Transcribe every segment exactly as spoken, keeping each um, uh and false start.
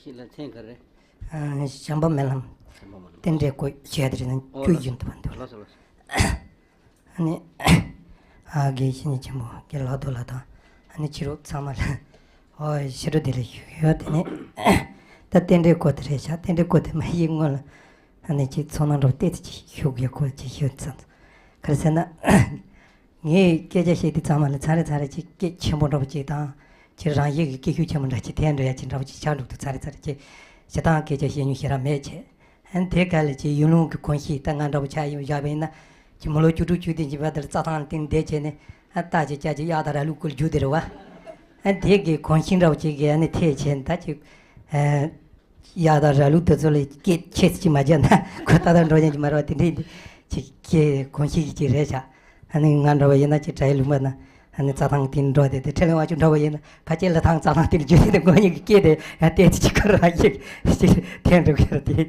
ཁྱེད་ལ་མཚན་ག་རེ། ཨ། བྱམས་པ་སྨོན་ལམ། བྱམས་པ་སྨོན་ལམ། རྟེན་འབྲེལ་སྐོར་བཤད་དེ་རེད་ན། ཨོ། བཅུ་ལགས་བཞིན་དུ་བ་འདུག་ལགས། ལགས་སོ། ལགས་སོ། ཨ་ནི། ཨ། དགེ་བཤེས་གཉེན་ཆེན་པོ་དགེ་ལགས་རྡོ་ལགས་དང་། ཨ་ནི་ཕྱི་རོལ་ཚང་མ་ལ། ཨོ། ཕྱི་རོལ་དེ་ལ་བཞུགས་ཡོད། དེ་ནས་ད་རྟེན་འབྲེལ་སྐོར་དེ་རེད་ཤག་རྟེན་འབྲེལ་སྐོར་དེ་མ་ཡིན་སྔོན་ལ། ཨ་ནི་ཅིག་ཚོར་སྣང་འདྲ་བོ་ཏོག་ཙམ་ཅིག་ཞུ་དགོས་སྐོར་ཅིག་ཞུ་ཙང་། ག་རེ་ཟེར་ན། ངས་སྐད་ཆ་བཤད་དུས་ཚང་མ་ལ་ཚར་རེ་ཚར་རེ་ཅིག་སྐད་ཆེན་པོ་འདྲ་བོ་ཅིག་དང་། ཅིག་རང་བཞིན་གྱི་སྐད་ཤུགས་ཆེན་པོ་འདྲ་ཅིག་ཐལ་འགྲོ་ཡ་ཅིག་འདྲ་བོ་ཅིག་ཆགས་འགྲོ་འདུག་ཚར་རེ་ཚར་རེ་ཅིག་སྤྱིར་བཏང་སྐད་ཆ་བཤད་མྱོང་ཞེ་དྲག་མེད་བྱས། ཨ་ནི་དེ་ག་ལ་ཅིག་ཡུལ་ལུང་གི་གོམས་གཤིས་ད་ང་འདྲ་བོ་ཆགས་ཡོང་བཞག་པ་ཡིན་ན། ཅིག་མི་ལོ་བཅུ་དྲུག་བཅུ་བདུན་གྱི་བར་དུ་རྩྭ་ཐང་ལ་དེ་འདས་བྱས་ནས། ཨ། རྟ་ཅིག་བཅའ་ཅིག་གཡག་དང་ར་ལུག་སྐོར་རྒྱུག་བསྡད་རེད་བ། ཨ། དེ་གི་གོམས་གཤིས་འདྲ་བོ་ཅིག་གི་ཨ་ནི་ཐེབས་བྱས་ནས་ད་ཅིག་ཨ། གཡག་དང་ར་ལུག་དེ་ཚོ་ལ་སྐད་ཆེ་ཙམ་ཅིག་མ་བརྒྱབ་ན་ཁོ་ཏག་ཏག་འགྲོ་ཉན་གྱི་མ་རེད་བ། དེ་འདྲའི་འདི་ཅིག་སྐད་གོམས་གཤིས་ཅིག་རེད་ཤག་ཨ་ནི་ང་འདྲ་བ་ཡིན་ན་ཅིག་བྲག་ཡིབ་ལུང་པ་ན་ཨ་ནི་རྩྭ་ཐང་དེ་འགྲོ་བསྡད་དེ། ཁྲི་ལེན་དབང་ཕྱུག་འདྲ་བ་ཡིན་ན་ཕལ་ཆེར་ལི་ཐང་རྩྭ་ཐང་དེ་ལ་རྒྱུག་བསྡད་དེ། ཁོ་གཉིས་ཀྱི་སྐད་དེ་ཡང་ཏོག་ཙམ་ཅིག་ཁོ་རང་ཡིག་ཅིག་ཐལ་འགྲོ་གི་རེད་དེ།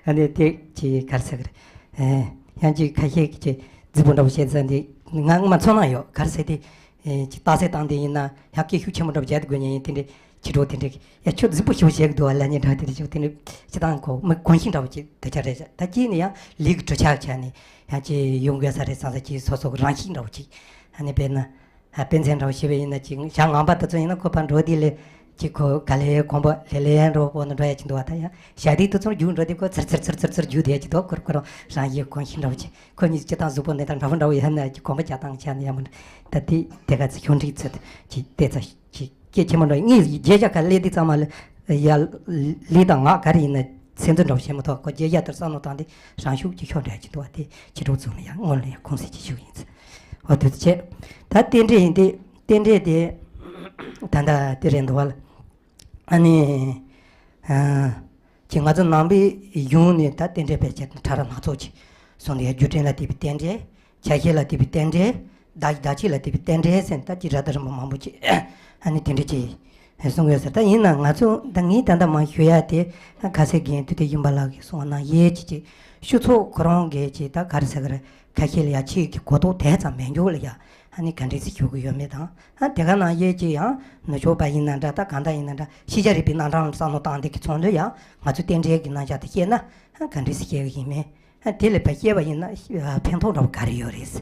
ཨ་ནི་དེ་ཅིག་ག་རེ་ཟེར་གི་རེད། ཨེ། ཡང་ཅིག་ཁ་ཤས་ཀྱིས་ཅིག་རྫིག་པོ་འདྲ་བོ་བཤད་ས་འདི་ང་མ་ཚོར་སྣང་ཡོད། ག་རེ་ཟེར་དེ། ཨེ། ཅིག་རྟགས་གསལ་བཏང་དེ་ཡིན་ན་ཡང་སྐད་ཤུགས་ཆེན་པོ་འདྲ་བོ་བརྒྱབ་དེ་དགོས་ཉེན་ཡིན། དེ་འདྲའི་ཕྱི་དྲོ་དེ་འདྲའི་ཡ་ཁྱོད་རྫིག་པོ་ཞིག་བཤད་གི་འདུག་བ་ལབ་ཉེན་འདྲ་དེ་འདྲ་ཅིག་དེ་འདྲའི་སྤྱིར་བཏང་གོ་མི་གོམས་གཤིས་འདྲ་བོ་ཅིག་དེ་ཆགས་རེད་ཤག་ད་གཅིག་ནས་ཡང་ལས་ཀྱི་གྲུབ་ཆ་ཆ་ནས་ཡང་ཅིག་ཡོང་དགོས་ས་རེད་བསམ་ས། ཅིག་སོ་སོ་གི་རང་གཤིས་འདྲ་བོ་ཅིག་ཨ་ནི་དཔེར་ན། ཨ། དཔེ་མཚོན་འདྲ་བོ་བྱས་པ་ཡིན་ན། ཅིག་ཞག་ངན་པ་དེ་ཚོ་ཡིན་ན་ཁོ་ཕར་འགྲོ་དུས་ལས་ཅིག་ཁོ་ག་ལེ་གོམ་པ་ལེ་ལེ་འགྲོ་པོ་ནི་འགྲོ་ཡ་ཅིག་འདུག་བ། ད་ཡང་ཞག་དུས་དེ་ཚོར་རྒྱུག་འགྲོ་དུས་ཁོ་ཚིར་ཚིར་ཚིར་ཚིར་རྒྱུག་བསྡད་ཀྱི་འདུག་ཁོ་ཁོ་རང་རང་གི་གོམས་གཤིས་འདྲ་བོ་ཅིག་ཁོ་གཉིས་སྤྱིར་བཏང་གཟུགས་པོ་གནས་སྟངས་འདྲ་བོ་འདྲ་བོ་ཡིན་ན་ཅིག་གོམ་པ་རྒྱག་སྟངས་ཆ་ནས་ཡང་མི་འདྲ། ད་དེ་དེ་ག་ཚོད་ཁྱོད་འགྲིག་ཚོད་ཅིག་བལྟས་ཚ་ཅིག་སྐད་ཆེན་པོ་འདྲ། གཉིས་བརྗེད་བྱ་ཁ་ལས་དེ་ཚང་མ་ལ་ཡ་ལས་དང་ངག་ག་རེ་ཡིན་ན་སེམས་ཚོར་འདྲ་བོ་བྱེད་མི་ཐུབ། ཁོ་བརྗེད་བྱ་དེར་བསམ་བློ་བཏང་དུས་རང་ཤུགས་ཀྱིས་ཤོར་འགྲོ་ཡ་ཅིག་འདུག་བ། དེ་ཕྱི་དྲོ་ཚོ་ནས་ཡང་སྔོན་ལ་ཡང་ཁུངས་སེ་ཅིག་ཞུ་གི་ཡིན། འོ་དེ་ཚོ་བྱས། ད་རྟེན་འབྲེལ་ཡིན་ཏེ། རྟེན་འབྲེལ་དེ་ད་ལྟ་དེ་རེད་འདུག་བ་ལ། ཨ་ནི། ཨ། ཅིག་ང་ཚོ་ནང་པའི་གཞུང་ནས་ད་རྟེན་འབྲེལ་ཕལ་ཆེར་ཕྲ་རགས་སྣ་ཚོགས་ཅིག་གསུངས་ཏེ། རྒྱུ་འབྲས་ལ་བརྟེན་པའི་རྟེན་འབྲེལ། ཆ་ཤས་ལ་བརྟེན་པའི་རྟེན་འབྲེལ། བདག་བདག་བྱེད་ལ་བརྟེན་པའི་རྟེན་འབྲེལ་ཟེར་ནས་ད་ཅིག་ར་ད་རིམ་པ་མང་པོ་ཅིག་ཨ་ནི་དེ་འདྲ་ཅིག་གསུང་ཡོད་ཟེར། ད་ཡིན་ན་ང་ཚོ་ད་ངས་ད་ལྟ་མང་ཞུ་ཡ་དེ། ཁ་སང་རྒན་དུས་དེ་ཡིན་པ་ལགས་ཀྱིས་གསུངས་པ་ནང་བཞིན་ཅིག་ཅིག་སྤྱི་ཚོགས་ཁོ་རང་གི་ཅིག་ད་ག་རེ་ཟེར་གི་རེད། ཁ་ཤས་ལ་ཡ་ཆེད་ཀྱི་གོ་རྟོགས་དེ་ཙམ་མེད་འཇོག་ལ་ཡ། ཨ་ནི་ག་འདྲ་ཞིག་ཞུ་གི་ཡོད་མེད་དང་། ཨ། དེ་ག་ནང་བཞིན་ཅིག་ཡང་ནུབ་ཕྱོགས་པ་ཡིན་ན་འདྲ། ད་གང་ལྟར་ཡིན་ན་འདྲ། ཤེས་བྱ་རིག་པའི་རྣམ་གྲངས་བསམ་བློ་བཏང་དེ་གི་ཚོགས་འདུ་ཡང་ང་ཚོ་རྟེན་འབྲེལ་གྱི་རྣམ་གཞག་དེ་བཤད་ན། ཨ། ག་འདྲ་ཞིག་བཤད་གི་ཡིན་མིན། ཨ། དེ་ལས་ཕར་བཤད་པ་ཡིན་ན་ཕན་ཐོགས་འདྲ་བོ་ག་རེ་ཡོད་རེད།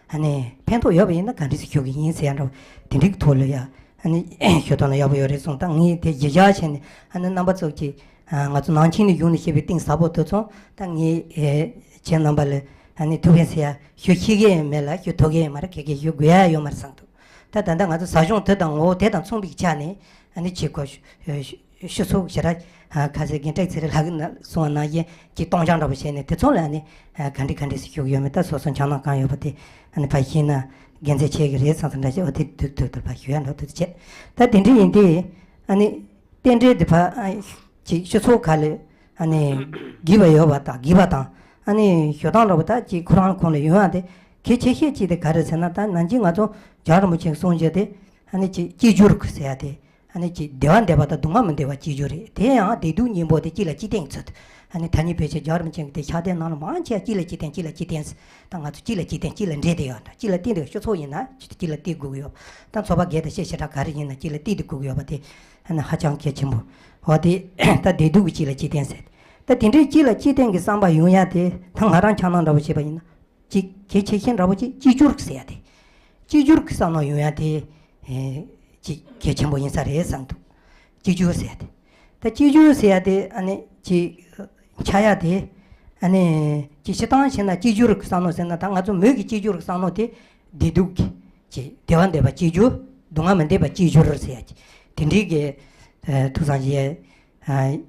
ཨ་ནི་ཕན་ཐོགས་ཡོད་པ་ཡིན་ན་ག་འདྲ་ཞིག་ཞུ་གི་ཡིན་ཟེར་ཡ་འདྲ་བོ་དེ་འདྲའི་ཐོག་ལ་ཡ། ཨ་ནི་ཞུ་དོན་ལ་ཡག་པོ་ཡོད་རེད་གསུངས། ད་ངས་དེ་གཞི་བཞག་བྱས་ནས། ཨ་ནི་རྣམ་པ་ཚོ་གིས། ཨ། ང་ཚོ་ནང་ཆེན་ནས་གཞུང་ནས་བཤད་པའི་གཏིང་ཟབ་པོ་དེ་ཚོ་ད་ངས། ཨེ། ཁྱེད་རྣམ་པ་ལ་ཨ་ནི་ཐུགས་ཕན་གསོས་ཡ་ཞུ་ཤེས་ཀྱི་ཡང་མེད་ལ། ཞུ་ཐུབ་ཀྱི་ཡང་མ་རེད། ག་གེ་ཞུ་དགོས་ཡ་ཡོད་མ་རེད་བསམ་འདུག་ད་ད་ལྟ་ང་ཚོ་ཟབ་སྦྱོང་དེ་དང་ངོ་བོ་དེ་དང་མཚུངས་པའི་ཆ་ནས། ཨ་ནི་ཅིག་ཁོ་ཞུ་ཞུ་ཚོགས་ཞེ་དྲག་ཁ་སང་རྒན་བཀྲ་ཤིས་ཚེ་རིང་ལགས་ཀྱིས་གསུངས་པ་ནང་བཞིན་ཅིག་གཏོང་བྱ་འདྲ་པོ་བྱས་ནས། དེ་ཚོ་ལ་ཨ་ནི་ག་འདྲ་ག་འདྲ་ཞིག་ཞུ་གི་ཡོད་མེད། ད་སོ་སོ་འཆར་སྣང་གང་ཡོད་པ་དེ་ཨ་ནི་ཕར་ཞུས་ན་དགེ་མཚན་ཆེ་གི་རེད་བསམ་བསམ་འདྲ་ཞིག་འོ་དེ་དུས་དུས་དུ་ཕར་ཞུ་ཡ་འདྲ་དུ་བྱས། ད་དེ་འདྲ་ཡིན་དུས་ཨ་ནི། རྟེན་འབྲེལ་འདི་ཕར་ཅིག་སྤྱི་ཚོགས་ཁག་ལ་ཨ་ནི་བགྱིས་པ་ཡོད་པ་དང་། བགྱིས་པ་དང་། ཨ་ནི་ཞུ་སྟངས་འདྲ་པོ་ད་ཅིག་ཁོ་རང་ཁོང་ལ་ཡོང་ཡ་དེ་གལ་ཆེ་ཤོས་ཅིག་དེ་ག་རེ་ཟེར་ན། ད་ནང་བཞིན་ང་ཚོ་རྒྱལ་བ་རིན་པོ་ཆེས་གསུངས་བཞག་དེ། ཨ་ནི་ཅིག་གཅིག་གྱུར་ཟེར་ཡ་དེ། ཨ་ནི་ཅིག་བདེ་བ་འདོད་པ་དང་སྡུག་བསྔལ་མི་འདོད་པ་གཅིག་གྱུར་རེད། དེ་ཡང་བདེ་སྡུག་གཉིས་པོ་དེ་གཅིག་ལ་གཅིག་བརྟེན་ཚུལ། ཨ་ནི་ད་ནི་ཕལ་ཆེར་རྒྱལ་བ་རིན་པོ་ཆེ་གི་དེ་ཕྱག་དེབ་ནང་ལ་མང་ཆེ་གཅིག་ལ་གཅིག་བརྟེན། གཅིག་ལ་གཅིག་བརྟེན་ཟེར། ད་ང་ཚོ་གཅིག་ལ་གཅིག་བརྟེན་གཅིག་ལ་འབྲེལ་བསྡད་ཡོད་འདྲ། གཅིག་ལ་བརྟེན་དུས་སྤྱི་ཚོགས་ཡིན་ན་གཅིག་ལ་བརྟེན་དགོས་ཀྱི་ཡོད། ད་ཚོགས་པ་སྒེར་དང་བཤད་བྱེ་བྲག་ག་རེ་ཡིན་ན་གཅིག་ལ་བརྟེན་དུ་དགོས་ཀྱི་ཡོད་པ་དེ་ཨ་ནི་ཧ་ཅང་གལ་ཆེན་པོ། འོ་དེ་ད་བདེ་སྡུག་གི་གཅིག་ལ་གཅིག་བརྟེན་ཟེར། ད་དེ་འདྲའི་གཅིག་ལ་གཅིག་བརྟེན་གྱི་བསམ་པ་ཡོང་ཡ་དེ། ད་ང་རང་འཆར་སྣང་འདྲ་པོ་བྱས་པ་ཡིན་ན། གཅིག་གལ་ཆེ་ཤོས་འདྲ་པོ་གཅིག་གཅིག་གྱུར་ཟེར་ཡ་དེ། གཅིག་གྱུར་གྱི་བསམ་བློ་ཡོང་ཡ་དེ། ཨེ། གཅིག་གལ་ཆེན་པོ་ཡིན་ས་རེད་བསམ་འདུག་གཅིག་གྱུར་ཟེར་ཡ་དེ། ད་གཅིག་གྱུར་ཟེར་ཡ་དེ་ཨ་ནི་གཅིག་འཆར་ཡ་དེ། ཨ་ནི་ཅིག་སྤྱིར་བཏང་བྱས་ན་གཅིག་གྱུར་གྱི་བསམ་བློ་ཟེར་ན། ད་ང་ཚོ་མོས་ཀྱི་གཅིག་གྱུར་གྱི་བསམ་བློ་དེ་བདེ་སྡུག་གི་ཅིག་བདེ་བ་འདོད་པ་གཅིག་གྱུར། སྡུག་བསྔལ་མི་འདོད་པ་གཅིག་གྱུར་ཟེར་ཡ་ཅིག་དེ་འདྲའི་གི། ཨ། ཐུགས་བསམ་བཞེས་ཡ་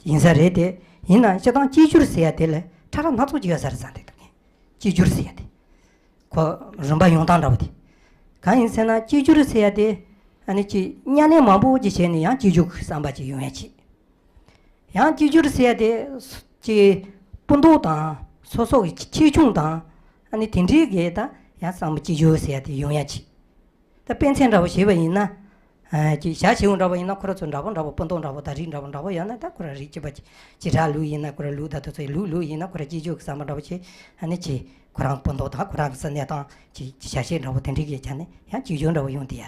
ཡིན་ས་རེད་དེ། ཡིན་ན་སྤྱིར་བཏང་གཅིག་གྱུར་ཟེར་ཡ་དེ་ལ་ཕྲ་རགས་སྣ་ཚོགས་ཅིག་ཡོད་ས་རེད་བསམ་བསྡད་འདུག་གཅིག་གྱུར་ཟེར་ཡ་དེ། ཁོ་རིམ་པ་ཡོང་སྟངས་འདྲ་བོ་དེ། གང་ཡིན་ཟེར་ན་གཅིག་གྱུར་ཟེར་ཡ་དེ། ཨ་ནི་ཅིག་བརྙས་ལེན་མང་པོ་ཅིག་བྱས་ནས་ཡང་གཅིག་གྱུར་གྱི་བསམ་པ་ཅིག་ཡོང་ཡ་ཅིག་ཡང་གཅིག་གྱུར་ཟེར་ཡ་དེ་ཅིག་སྤུ་མདོག་དང་སོ་སོ་གི་ཆེ་ཆུང་དང་། ཨ་ནི་དེ་འདྲའི་གི་ད་ཡང་བསམ་པ་གཅིག་གྱུར་ཟེར་ཡ་དེ་ཡོང་ཡ་ཅིག་ད་དཔེ་མཚོན་འདྲ་བོ་བྱས་པ་ཡིན་ན། ཨ། ཅིག་བྱ་བྱེའུ་འདྲ་བོ་ཡིན་ན་ཁོ་ར་ཚོ་འདྲ་བོ་འདྲ་བོ། སྤུ་མདོག་འདྲ་བོ་དང་རིགས་འདྲ་བོ་འདྲ་བོ་ཡོད་ན། ད་ཁོ་ར་རིགས་གཅིག་པ་ཅིག་ཅིག་ར་ལུག་ཡིན་ན་ཁོ་ར་ལུག་དང་དེ་ཚོ་ཡི་ལུག་ལུག་ཡིན་ན་ཁོ་ར་གཅིག་གྱུར་གྱི་བསམ་པ་འདྲ་བོ་བྱས། ཨ་ནི་ཅིག་ཁོ་རང་སྤུ་མདོག་དང་ཁོ་རང་གི་ས་གནས་དང་ཅིག་ཅིག་བྱ་བྱེད་འདྲ་བོ་དེ་འདྲའི་གི་ཆ་ནས་ཡང་གཅིག་གྱུར་འདྲ་བོ་ཡོང་དེ་ཡ།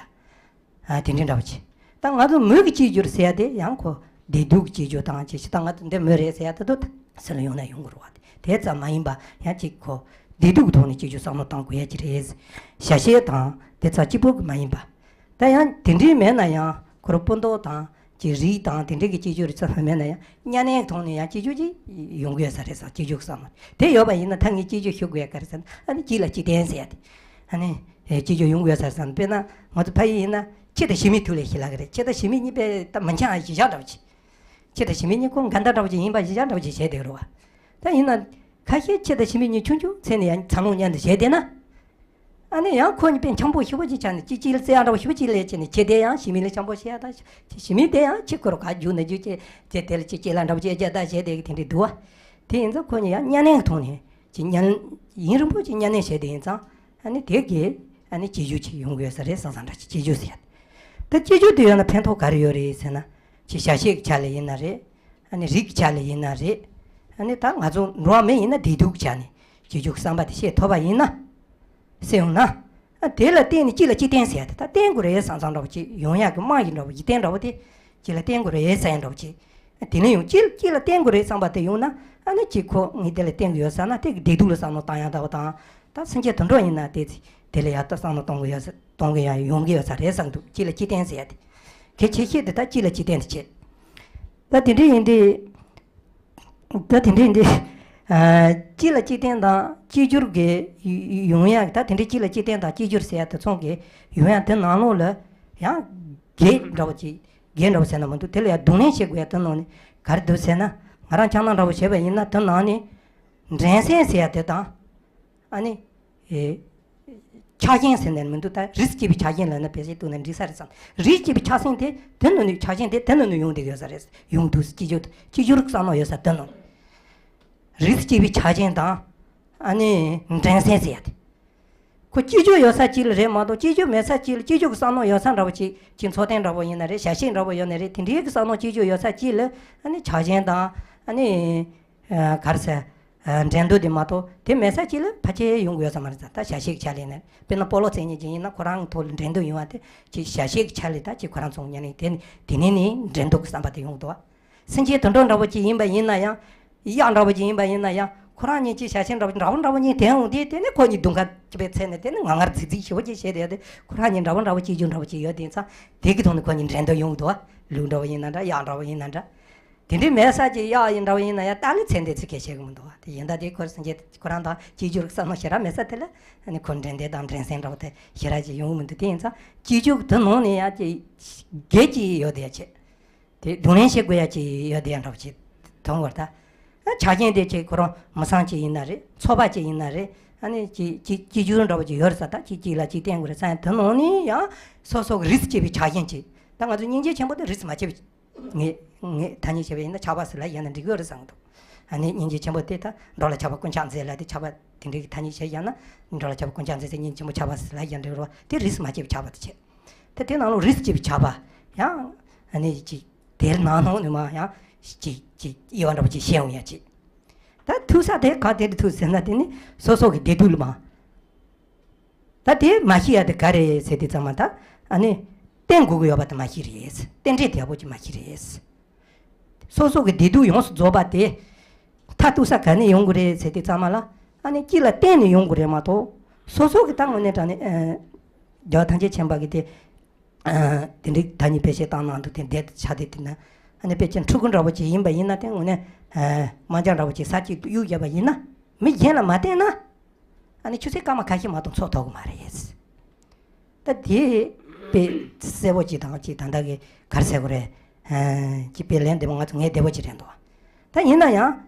ཨ། དེ་འདྲའི་འདྲ་བོ་བྱས། ད་ང་ཚོ་མོས་ཀྱི་གཅིག་གྱུར་ཟེར་ཡ་དེ་ཡང་ཁོ་ བདེ་སྡུག་གི་གཅེས་འཇོག་དང་ཅིག་ཤི་ད་ང་ཚོ་འདི་མོ་རེད་ཟེར་ཡ་ད་དུ་སུ་ལ་ཡོང་ན་ཡོང་གི་རེད་བ། དེ་ཙམ་མ་ཡིན་པ་ཡང་ཅིག་ཁོ་བདེ་སྡུག་གི་ཐོག་ནས་གཅེས་འཇོག་བསམ་བློ་གཏོང་དགོས་ཡ་ཅིག་རེད། བྱ་བྱེད་དང་དེ་ཙམ་གཅིག་པོ་གི་མ་ཡིན་པ། ད་ཡང་དེ་འདྲའི་མེད་ན་ཡང་ཁོ་རང་སྤུ་མདོག་དང་ཅིག་རིགས་དང་དེ་འདྲའི་གི་གཅེས་འཇོག་རེ་ཙམ་མེད་ན་ཡང་གཉའ་གནོན་གི་ཐོག་ནས་ཡང་གཅེས་འཇོག་ཅིག་ཡོང་གི་ཡོད་ས་རེད་བསམ། གཅེས་འཇོག་གི་བསམ་བློ་དེ་ཡོད་པ་ཡིན་ན་ད་ངས་གཅེས་འཇོག་ཞུ་དགོས་ཡ་ག་རེ་ཟེར་ན་ཨ་ནི་གཅིག་ལ་གཅིག་བརྟེན་ཟེར་ཡ་དེ་ཨ་ནི་གཅེས་འཇོག་ཡོང་གི་ཡོད་ས་རེད་བསམ། དཔེར་ན་ང་ཚོ་ཕ་ཡུལ་ཡིན་ན་ཁྱི་དང་ཞི་མི་ཐུག་ལས་ཞི་ལ་གི་རེད། ཁྱི་དང་ཞི་མི་གཉིས་པས་ད་མི་འཆམ་ཡ་གཞི་བཞག་འདྲ་བོ་ཅིག་ཁྱི་དང་ཞི་མི་གཉིས་ཁོ་འགལ་ཟླ་འདྲ་བོ་ཅིག་ཡིན་པ་གཞི་བཞག་འདྲ་བོ་ཅིག་བྱས་བསྡད་རེད་བ། ད་ཡིན་ན་ཁ་ཤས་ཁྱི་དང་ཞི་མི་གཉིས་ཆུང་ཆུང་ཚེ་ནས་ཡང་འཚར་ལོངས་མཉམ་དུ་བྱས་བསྡད་ན། ཨ་ནི་ཡང་ཁོ་གཉིས་དཔེ་འཆམ་པོ་ཞེ་པོ་ཅིག་ཆགས་ནས་ཅིག་ཅིག་ལ་བརྩེ་ཡག་འདྲ་བོ་ཞེ་པོ་ཅིག་ལས་བྱས་ནས་ཁྱི་དེ་ཡང་ཞི་མི་ལ་འཆམ་པོ་བྱེད་ཡག་དང་ཞི་མི་དེ་ཡང་ཁྱི་ཁོ་རང་ག་རྒྱུག་ན་རྒྱུག་ཅེས་ཅེས་དེ་ལ་ཅིག་ཅིག་ལ་འདྲ་བོ་ཅིག་རྒྱག་ད་བྱས་བསྡད་ཀྱི་དེ་འདྲའི་འདུག་བ། དེ་ཡིན་ཙང་ཁོ་གཉིས་ཡང་གཉའ་གནོན་གྱི་ཐོག་ནས་ཅིག་གཉའ་ཡུན་རིང་པོ་ཅིག་གཉའ་གནོན་བྱས་དེ་ཡིན་ཙང་ཨ་ནི་དེ་གས་ཨ་ནི་གཅེས་འཇོག་ཅིག་ཡོང་གི་ཡོད་ས་རེད་བསམ་བསམ་འདྲ་ཅིག་གཅེས་འཇོག་ཟེར་ཡ། ད་གཅེས་འཇོག་དེ་ཡོད་ན་ཕན་ཐོགས་ག་རེ་ཡོད་རེད་ཟེར་ན་ཅིག་བྱ་བྱེད་ཀྱི་ཆ་ལ་ཡིན་ན་རེད། ཨ་ནི་རིགས་ཀྱི་ཆ་ལ་ཡིན་ན་རེད། ཨ་ནི་ད་ང་ཚོ་འགྲོ་བ་མི་ཡིན་ན་བདེ་སྡུག་གི་ཆ་ནས་གཅེས་འཇོག་གི་བསམ་པ་དེ་བཤད་ཐུབ་པ་ཡིན་ན། སེམས་ཡོང་ན། ཨ་དེ་ལ་བརྟེན་ནས་གཅིག་ལ་གཅིག་བརྟེན་ཟེར་ཡ་དེ་ད་བརྟེན་དགོས་རེད་བསམ་བསམ་འདྲ་བོ་ཅིག་ཡོང་ཡག་གི་རྨང་གཞི་འདྲ་བོ་ཡིད་བརྟན་འདྲ་བོ་དེ་གཅིག་ལ་བརྟེན་དགོས་རེད་བསམ་ཡ་འདྲ་བོ་ཅིག་དེ་ནས་ཡང་གཅིག་གཅིག་ལ་བརྟེན་དགོས་རེད་བསམ་པ་དེ་ཡོང་ན་ཨ་ནི་གཅིག་ཁོ་ངས་དེ་ལ་བརྟེན་གི་ཡོད་ས་ན་དེ་གི་བདེ་སྡུག་ལ་བསམ་བློ་བཏང་ཡ་འདྲ་བོ་དང་། ད་སེམས་ཅན་དུད་འགྲོ་ཡིན་ན་དེ་དེ་ལ་ཡག་ཏུ་བསམ་བློ་གཏོང་གི་ཡོད་ས་གཏོང་གི་ཡང་ཡོང་གི་ཡོད་ས་རེད་བསམ་འདུག་གཅིག་ལ་གཅིག་བརྟེན་ཟེར་ཡ་དེ། གལ་ཆེ་ཤོས་དེ་ད་གཅིག་ལ་གཅིག་བརྟེན་དེ་བྱེད། ད་དེ་འདྲ་ཡིན་དུས། ད་དེ་འདྲ་ཡིན་དུས། ཨ་གཅིག་ལ་གཅིག་བརྟེན་དང་གཅིག་གྱུར་གྱི་ཡོང་ཡག་ད་དེ་འདྲ་གཅིག་ལ་གཅིག་བརྟེན་དང་གཅིག་གྱུར་ཟེར་ཡ་དེ་ཚོ་གི་ཡོང་ཡག་དེ་ནང་ལོགས་ལ་ཡང་གེགས་འདྲ་བོ་ཅིག་གེགས་འདྲ་བོ་ཟེར་ན་མི་འདུག་དེ་ལ་ཡང་གདོང་ལེན་བྱེད་དགོས་ཡ་དེ་ནང་ནས་ག་རེ་འདུག་ཟེར་ན་ང་རང་ཆང་ནང་འདྲ་བོ་བྱས་པ་ཡིན་ན་དེ་ནང་ནས་འགྲན་སེམས་ཟེར་ཡ་དེ་དང་། ཨ་ནི། ཨེ། ཆགས་ཞེན་ཟེར་ནས་མི་འདུག་ད་རིས་སྐྱེས་པའི་ཆགས་ཞེན་ལབ་ན་བེད་སྤྱོད་བཏང་ན་འགྲིག་ས་རེད་བསམ། རིས་སྐྱེས་པའི་ཆགས་ཞེན་དེ་དེ་ནང་ནས་ཆགས་ཞེན་དེ་དེ་ནང་ནས་ཡོང་བསྡད་ཡོད་ས་རེད། ཡོང་འདུག་གཅིག་གྱུར་གཅིག་གྱུར་བསམ་བློ་ཡོད་ས་དེ་ནང་། རིས་སྐྱེས་པའི་ཆགས་ཞེན་དང་། ཨ་ནི། འགྲན་སེམས་ཟེར་ཡ་དེ། ཁོ་གཅིག་གྱུར་ཡོད་ས་གཅིག་ལ་རེད་མ་གཏོགས་གཅིག་གྱུར་མེད་ས་གཅིག་ལ་གཅིག་གྱུར་གྱི་བསམ་བློ་ཡོད་ས་འདྲ་བོ་གཅིག་གཅིག་འཚོ་རྟེན་འདྲ་བོ་ཡིན་ན་རེད་བྱ་བྱེད་འདྲ་བོ་ཡོད་ན་རེད་དེ་འདྲའི་གི་བསམ་བློ་གཅིག་གྱུར་ཡོད་ས་གཅིག་ལ་ཨ་ནི་ཆགས་ཞེན་དང་ཨ་ནི། ཨ་ག་རེ་ཟེར། ཨ་འགྲན་བསྡུར་དེ་མ་གཏོགས་དེ་མེད་ས་གཅིག་ལ་ཕལ་ཆེར་ཡོང་གི་ཡོད་ས་མ་རེད་ཙང་ད་བྱ་བྱེད་ཀྱི་ཆ་ལས་ནས་དཔེར་ན་སྤོ་ལོ་རྩེད་མཁན་ཅིག་ཡིན་ན་ཁོ་རང་གི་ཐོག་ལ་འགྲན་བསྡུར་ཡོང་བ་དེ་ཅིག་བྱ་བྱེད་ཀྱི་ཆ་ལས་ད་ཅིག་ཁོ་རང་ཚོ་ཉན་ནས་དེ་དེ་ནས་ནི་འགྲན་བསྡུར་གྱི་བསམ་པ་དེ་ཡོང་གི་འདུག་བ། སེམས་ཅན་དུད་འགྲོ་འདྲ་བོ་ཅིག་ཡིན་པ་ཡིན་ན་ཡང་། གཡག་འདྲ་བོ་ཅིག་ཡིན་པ་ཡིན་ན་ཡང་ཁོ་རང་གཉིས་ཀྱི་བྱ་བྱེད་འདྲ་བོ་འདྲ་བོ་འདྲ་བོ་གཉིས་དེ་འོང་དུས་དེ་ནི་ཁོ་གཉིས་དུང་ཁ་ཅི་པའི་ཚད་ནས་དེ་ནི་ངར་ངར་རྫིག་རྫིག་ཞེ་པོ་ཅིག་བྱས་ཏེ་ཡོད་དེ་ཁོ་རང་གཉིས་འདྲ་བོ་འདྲ་བོ་གཅིག་གྱུར་འདྲ་བོ་ཅིག་ཡོད་དེ་ཙང་དེ་གི་ཐོག་ནས་ཁོ་གཉིས་འགྲན་བསྡུར་ཡོང་གི་འདུག་བ། ལུག་འདྲ་བོ་ཡིན་ན་འདྲ་གཡག་འདྲ་བོ་ཡིན་ན་འདྲ། དེ་འདྲའི་མེད་ས་ཅིག་གཡག་ཡིན་འདྲ་བོ་ཡིན་ན་ཡང་ཏཱ་ལའི་ཚད་འདི་ཚིག་གལ་ཆེ་གི་མི་འདུག་བ། དེ་ཡིན་ད་དེ་ཁོ་སེམས་ཅན་ཁོ་རང་དང་གཅིག་གྱུར་གྱི་བསམ་བློ་ཞེ་དྲག་མེད་ས་དེ་ལ་ཨ་ནི་ཁོ་འགྲན་བསྡུར་དང་འགྲན་སེམས་འདྲ་བོ་དེ་ཞེ་དྲག་ཅིག་ཡོང་གི་མི་འདུག་དེ་ཡིན་ཙང་གཅིག་གྱུར་དེ་ནང་ནས་ཡང་ཅིག་སྒེར་གྱི་ཡོད་དེ་ཡ་ཆེ། དེ་གདོང་ལེན་བྱེད་དགོས་ཡ་ཅིག་ཡོད་དེ་ཡ་འདྲ་བོ་ཅིག་མཐོང་བར་ད། ཨ་ཆ་རྐྱེན་དེ་ཅིག་ཁོ་རང་མི་ཚང་ཅིག་ཡིན་ན་རེད་ཚོགས་པ་ཅིག་ཡིན་ན་རེད་ཨ་ནི་ཅིག་ཅིག་ཅིག་གྱུར་འདྲ་བོ་ཅིག་ཡོད་རེད་ས་ད་ཅིག་ཅིག་ལ་ཅིག་བརྟེན་དགོས་རེད་ས་ཡ་དེ་ནང་ནས་ཡང་སོ་སོ་གི་རིས་སུ་བཅད་པའི་ཆ་རྐྱེན་ཅིག་ད་ང་ཚོ་སྙིང་རྗེ་ཆེན་པོ་དེ་རིས་སུ་མ་བཅད་པའི་ངས་ངས་ཐ་སྙད་བྱས་པ་ཡིན་ན་ཆགས་པ་ཟེར་ལབ་ཡ་ན་འགྲིག་གི་ཡོད་རེད་བསམ་གི་འདུག་ཨ་ནི་སྙིང་རྗེ་ཆེན་པོ་དེ་ད་འགྲོ་ལ་ཆགས་པ་ཀུན་ཆགས་མཛད་ལབ་དེ་ཆགས་པ་དེ་འདྲའི་གི་ཐ་སྙད་བྱས་ཡ་ན་འགྲོ་ལ་ཆགས་པ་ཀུན་ཆགས་མཛད་ཟེར་སྙིང་རྗེ་ཆེན་པོ་ཆགས་པ་ཟེར་ལབ་ཡ་འགྲིག་གི་རེད་བ་དེ་རིས་སུ་མ་བཅད་པའི་ཆགས་པ་དེ་བྱས། ད་དེ་ནང་ལོགས་རིས་སུ་བཅད་པའི་ཆགས་པ་ཡང་ཨ་ནི་ཅིག་དེར་ནང་ནང་ནས་མ་ཡང་ཅིག་ཅིག་དབྱེ་བ་འདྲ་པོ་ཅིག་ཤེས་འོང་ཡ་ཅིག་ད་ཐུག་ས་དེ་ག་དེ་འདྲ་ཐུག་ཟེར་ན་དེ་ནི་སོ་སོ་གི་བདེ་སྡུག་ལ་མ། ད་དེ་མ་ཤེས་ཡ་དེ་ག་རེད་ཟེར་དུས་ཙམ་པ་ད་ཨ་ནི་བརྟེན་དགོས་ཀྱི་ཡོད་པ་དེ་མ་ཤེས་རེད། རྟེན་འབྲེལ་དེ་ཡག་པོ་ཅིག་མ་ཤེས་རེད། སོ་སོ་གི་བདེ་སྡུག་ཡོངས་སུ་རྫོགས་པ་དེ་མཐའ་གཏུགས་ས་ག་ནས་ཡོང་གི་རེད་ཟེར་དུས་ཙམ་པ་ལ་ཨ་ནི་གཅིག་ལ་བརྟེན་ནས་ཡོང་གི་རེད་མ་གཏོགས་སོ་སོ་གི་ད་དངོས་གནས་དྲང་གནས་ཨ་རྒྱལ་བ་ཐམས་ཅད་མཁྱེན་པ་གི་དེ་ཨ་དེ་འདྲའི་ཐ་སྙད་དཔེ་བཤད་བཏང་གནང་འདུག་དེ་འདྲ་ཆགས་བསྡད་དུས་ན་ཨ་ནི་དཔེ་ཅན་ཕྲུ་གུ་འདྲ་པོ་ཅིག་ཡིན་པ་ཡིན་ན་དེ་དངོས་གནས་ཨ་དམར་འབྱར་འདྲ་པོ་ཅིག་ས་གཅིག་ཏུ་གཡུག་བརྒྱབ་པ་ཡིན་ན་མི་གཞན་ལ་མ་བརྟེན་ན། ཨ་ནི་ཆུ་ཚོད་སྐར་མ་ཁ་ཤས་མ་གཏོགས་འཚོ་ཐུབ་ཀྱི་མ་རེད། ད་དེ་དཔེ་གསལ་པོ་ཅིག་དང་ཅིག་ད་ལྟ་གི་ག་རེ་ཟེར་དགོས་རེད། ཨ་ཅིག་དཔེ་ལན་འདེབས་པ་ང་ཚོ་ངས་བདེ་པོ་ཅིག་རེད་འདུག་ད་ཡིན་ན་ཡང་